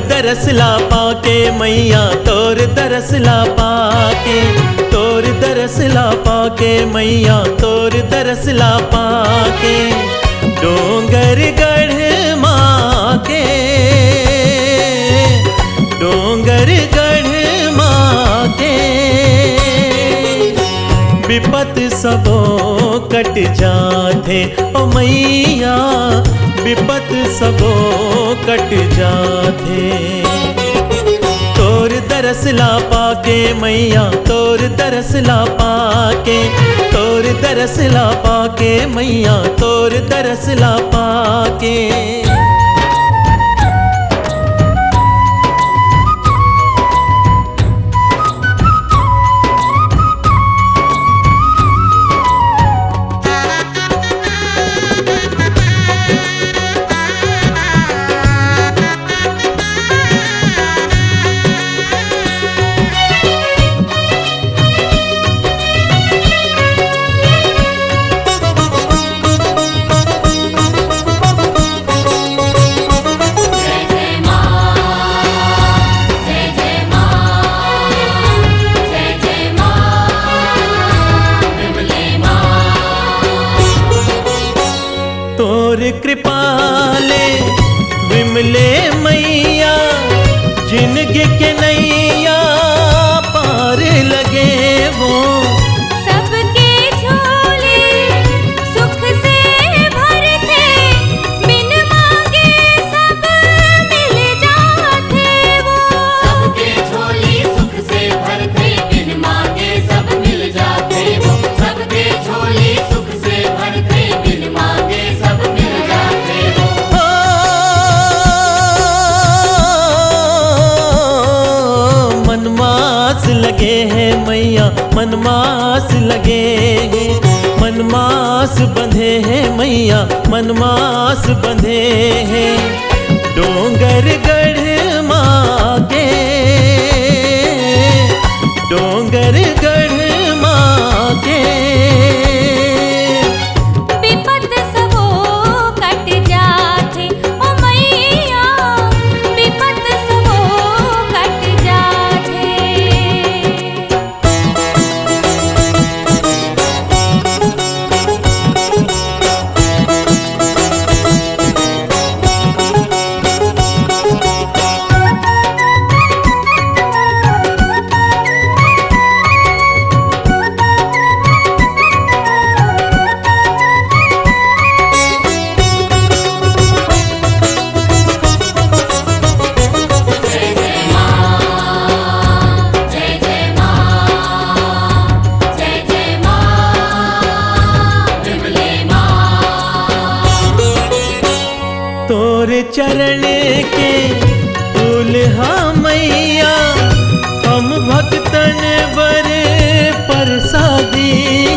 दरस ला पाके मैया, तोर दरस ला पाके, तोर दरस ला पाके मैया, तोर दरस ला पाके। डोंगरगढ़ माँ के, डोंगरगढ़ माँ के, विपत सबो कट जाथे ओ मैया, विपत सबो कट जाथे। तोर दरस दरस ला पाके मैया, तोर दरस ला पाके, तोर दरस ला पाके मैया, तोर दरस ला पाके। तोर कृपा ले विमले मैया, जिनगी के नैया पार लगे वो। सबके झोली सुख से भरथे, बिन मांगे सब मिल जाथे वो। सबके झोली सुख से भरथे, बिन मांगे सब मिल जाथे वो। सबके झोली सुख से भरथे, बिन मांगे सब मिल जाथे वो। हो, मन मास लगे हे मैया, मन मास लगे हे, मन मास बंधे हे मैया, मन मास बंधे हे। डोंगरगढ़ माँ के, डोंगरगढ़ माँ के। विपत सबो कट जाथे, ओ मैया, विपत सबो कट जाथे। तोर चरण के फूल हा मैया, हम भक्तन बर परसादी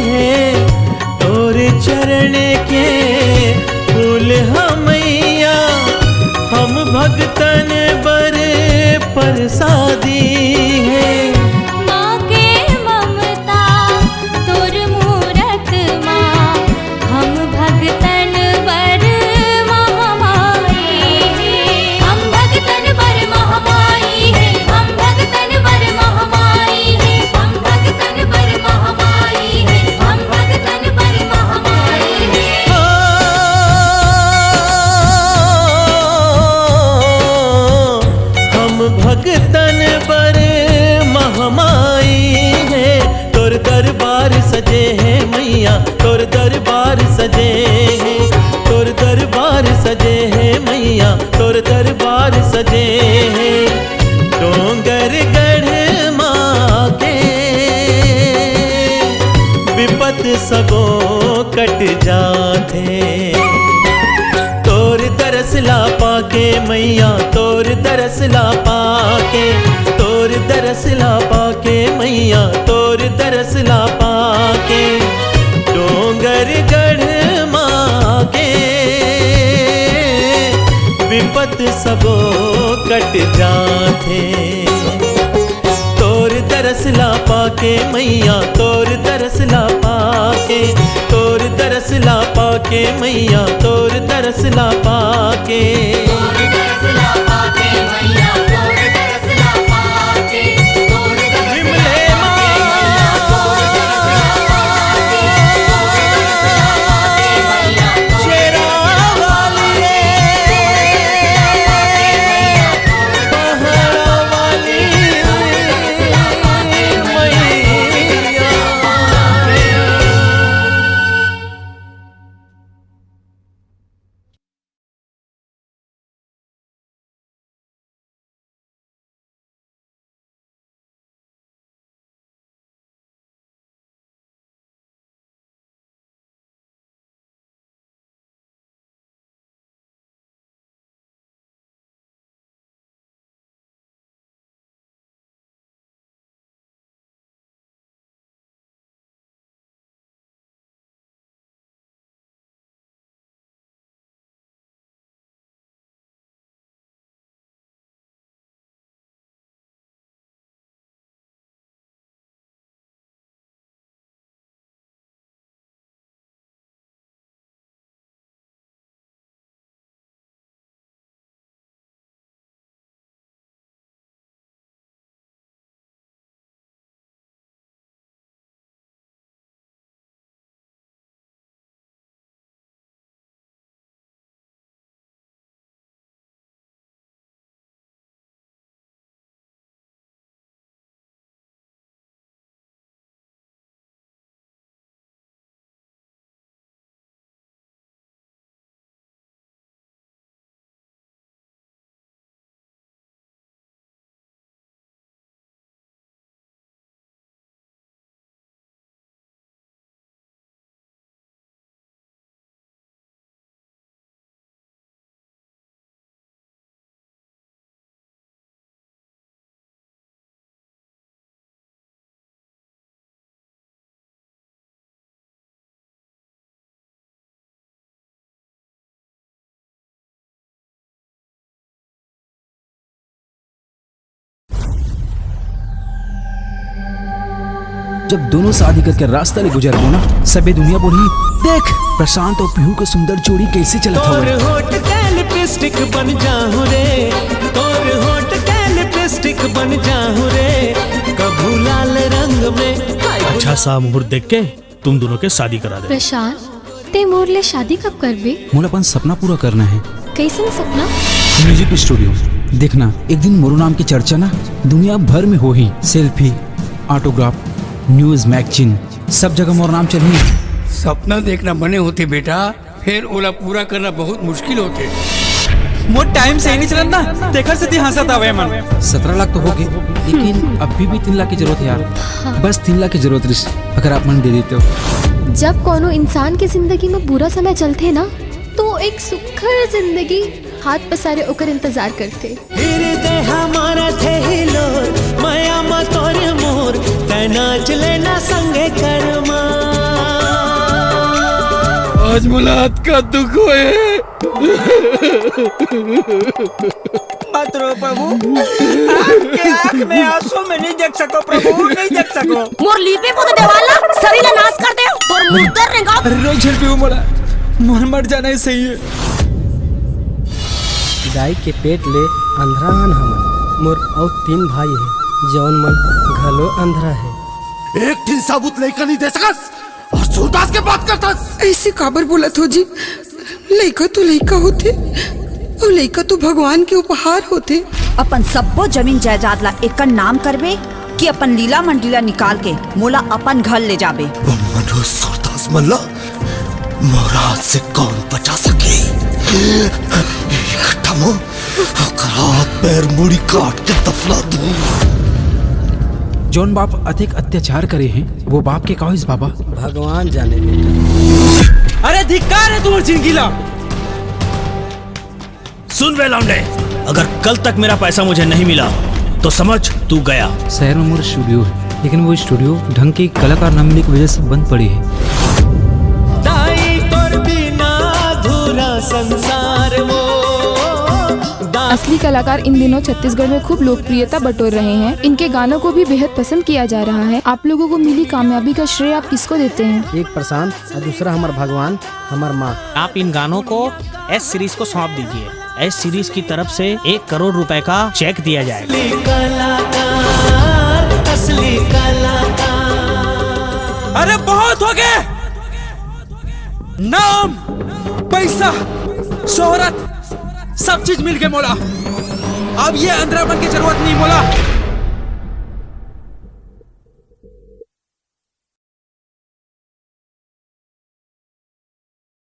हे। तोर चरण के फूल हा मैया, हम भक्तन बर परसादी हे। माँ के ममता तोर मूरत मा, हम भक्तन बर महामाई हे। हम भक्तन बर महामाई हे। हम भक्तन बर महामाई हे। हम भक्तन बर महामाई हे। हम भक्तन बर महामाई हे। हो, हम भक्तन बर महामाई हे। तोर दरबार सजे हे मैया, तोर दरबार सजे हे, तोर दरबार सजे हे मैया, तोर दरबार सजे हे। डोंगरगढ़ माँ के विपत सबो कट जाथे। तोर दरस ला पाके मैया, तोर दरस ला पाके, तोर दरस ला पाके मैया, तोर दरस ला पाके। डोंगरगढ़ माँ के विपत सबो कट जाथे। तोर दरस ला पाके मैया, तोर दरस ला पाके, तोर दरस ला पाके मैया, तोर दरस ला पाके। जब दोनों शादी करके रास्ता ले गुजरबो ना, सबे दुनिया बोलही, "देख, प्रशांत अउ पीहू के सुंदर जोड़ी कइसे चलत हवय।" तोर होठ के लिपस्टिक बन जाहूं रे, तोर होठ के लिपस्टिक बन जाहूं रे, कभू लाल रंग में। अच्छा सा मुहूर्त देख के तुम दोनों के शादी करा दे। प्रशांत, ते मोर ले शादी कब करबे? मोला अपन सपना पूरा करना हे। कइसन सपना? Music studio. देखना, एक दिन मोरो नाम के चर्चा ना दुनिया भर में होही। सेल्फी, ऑटोग्राफ, न्यूज, मैगजीन, सब जगह मोर नाम चलही। सपना देखना बने होथे बेटा, फेर ओला पूरा करना बहुत मुश्किल होथे। मोर टाइम सही नइ चलत ना, तेखर सेती हंसत हवय मन। सतरा लाख तो होगे, लेकिन अभी भी तीन लाख के जरूरत हे यार। बस तीन लाख के जरूरत रिहिस, अगर आप मन दे देते हो। जब कोनो इंसान के जिंदगी में बुरा समय चलथे ना, तो एक सुखर जिंदगी हाथ पसारे ओकर इंतजार करथे। हृदय हमारा थे हिलोर, माया मा तोर मोर, तै नाच लेना संगे करमा। आज मुलाकात का दुख होए। मत रो प्रभु, आपके आंख में आंसू मैं नहीं देख सको प्रभु, नहीं देख सको। मोर लीपे पोते देवाल ला, सरी ला नाश कर दे, तोर मुर्दा रेंगा। रो झिलपी उमड़ा, मोर मर जाना ही सही है। दाई के पेट ले अंधरा हन हमन। मोर अउ तीन भाई हे, जौन मन घलो अंधरा हे। एक ठिन सबूत लइका नहीं दे सकस और सूरदास के बात करतस। ऐसे काबर बोलत हो जी? लइका तो लइका होथे, अउ लइका तो भगवान के उपहार होथे। अपन सब्बो जमीन जायदाद ला एकर नाम करबे कि अपन लीला मंडी ला निकाल के मोला अपन घर ले जाबे? वो मनोज सूरदास मन ला मोर हाथ से कौन बचा सके? खत्म हो, ओकर हाथ पैर मुड़ी काट के दफना दूं। जौन बाप अतेक अत्याचार करे हे, वो बाप के का होइस बाबा? भगवान जाने बेटा। अरे धिक्कार हे तोर जिंदगी ला। सुन बे लौंडे, अगर कल तक मेरा पैसा मुझे नहीं मिला तो समझ तू गया। शहर में मोर स्टूडियो हे, लेकिन वो स्टूडियो ढंग के कलाकार न मिले की वजह से बंद पड़े हे। दाई तोर बिना अधूरा संसार वो। असली कलाकार इन दिनों छत्तीसगढ़ में खूब लोकप्रियता बटोर रहे हैं। इनके गानों को भी बेहद पसंद किया जा रहा है। आप लोगों को मिली कामयाबी का श्रेय आप किसको देते हैं? एक प्रशांत और दूसरा हमार भगवान, हमार माँ। आप इन गानों को एस सीरीज को सौंप दीजिए। एस सीरीज की तरफ से एक करोड़ रुपए का चेक दिया जाएगा। असली कलाकार, असली कलाकार। अरे बहुत हो गए, नाम, पैसा, शोहरत, सब चीज मिल गए मोला। अब ये अंधरापन की जरूरत नहीं मोला।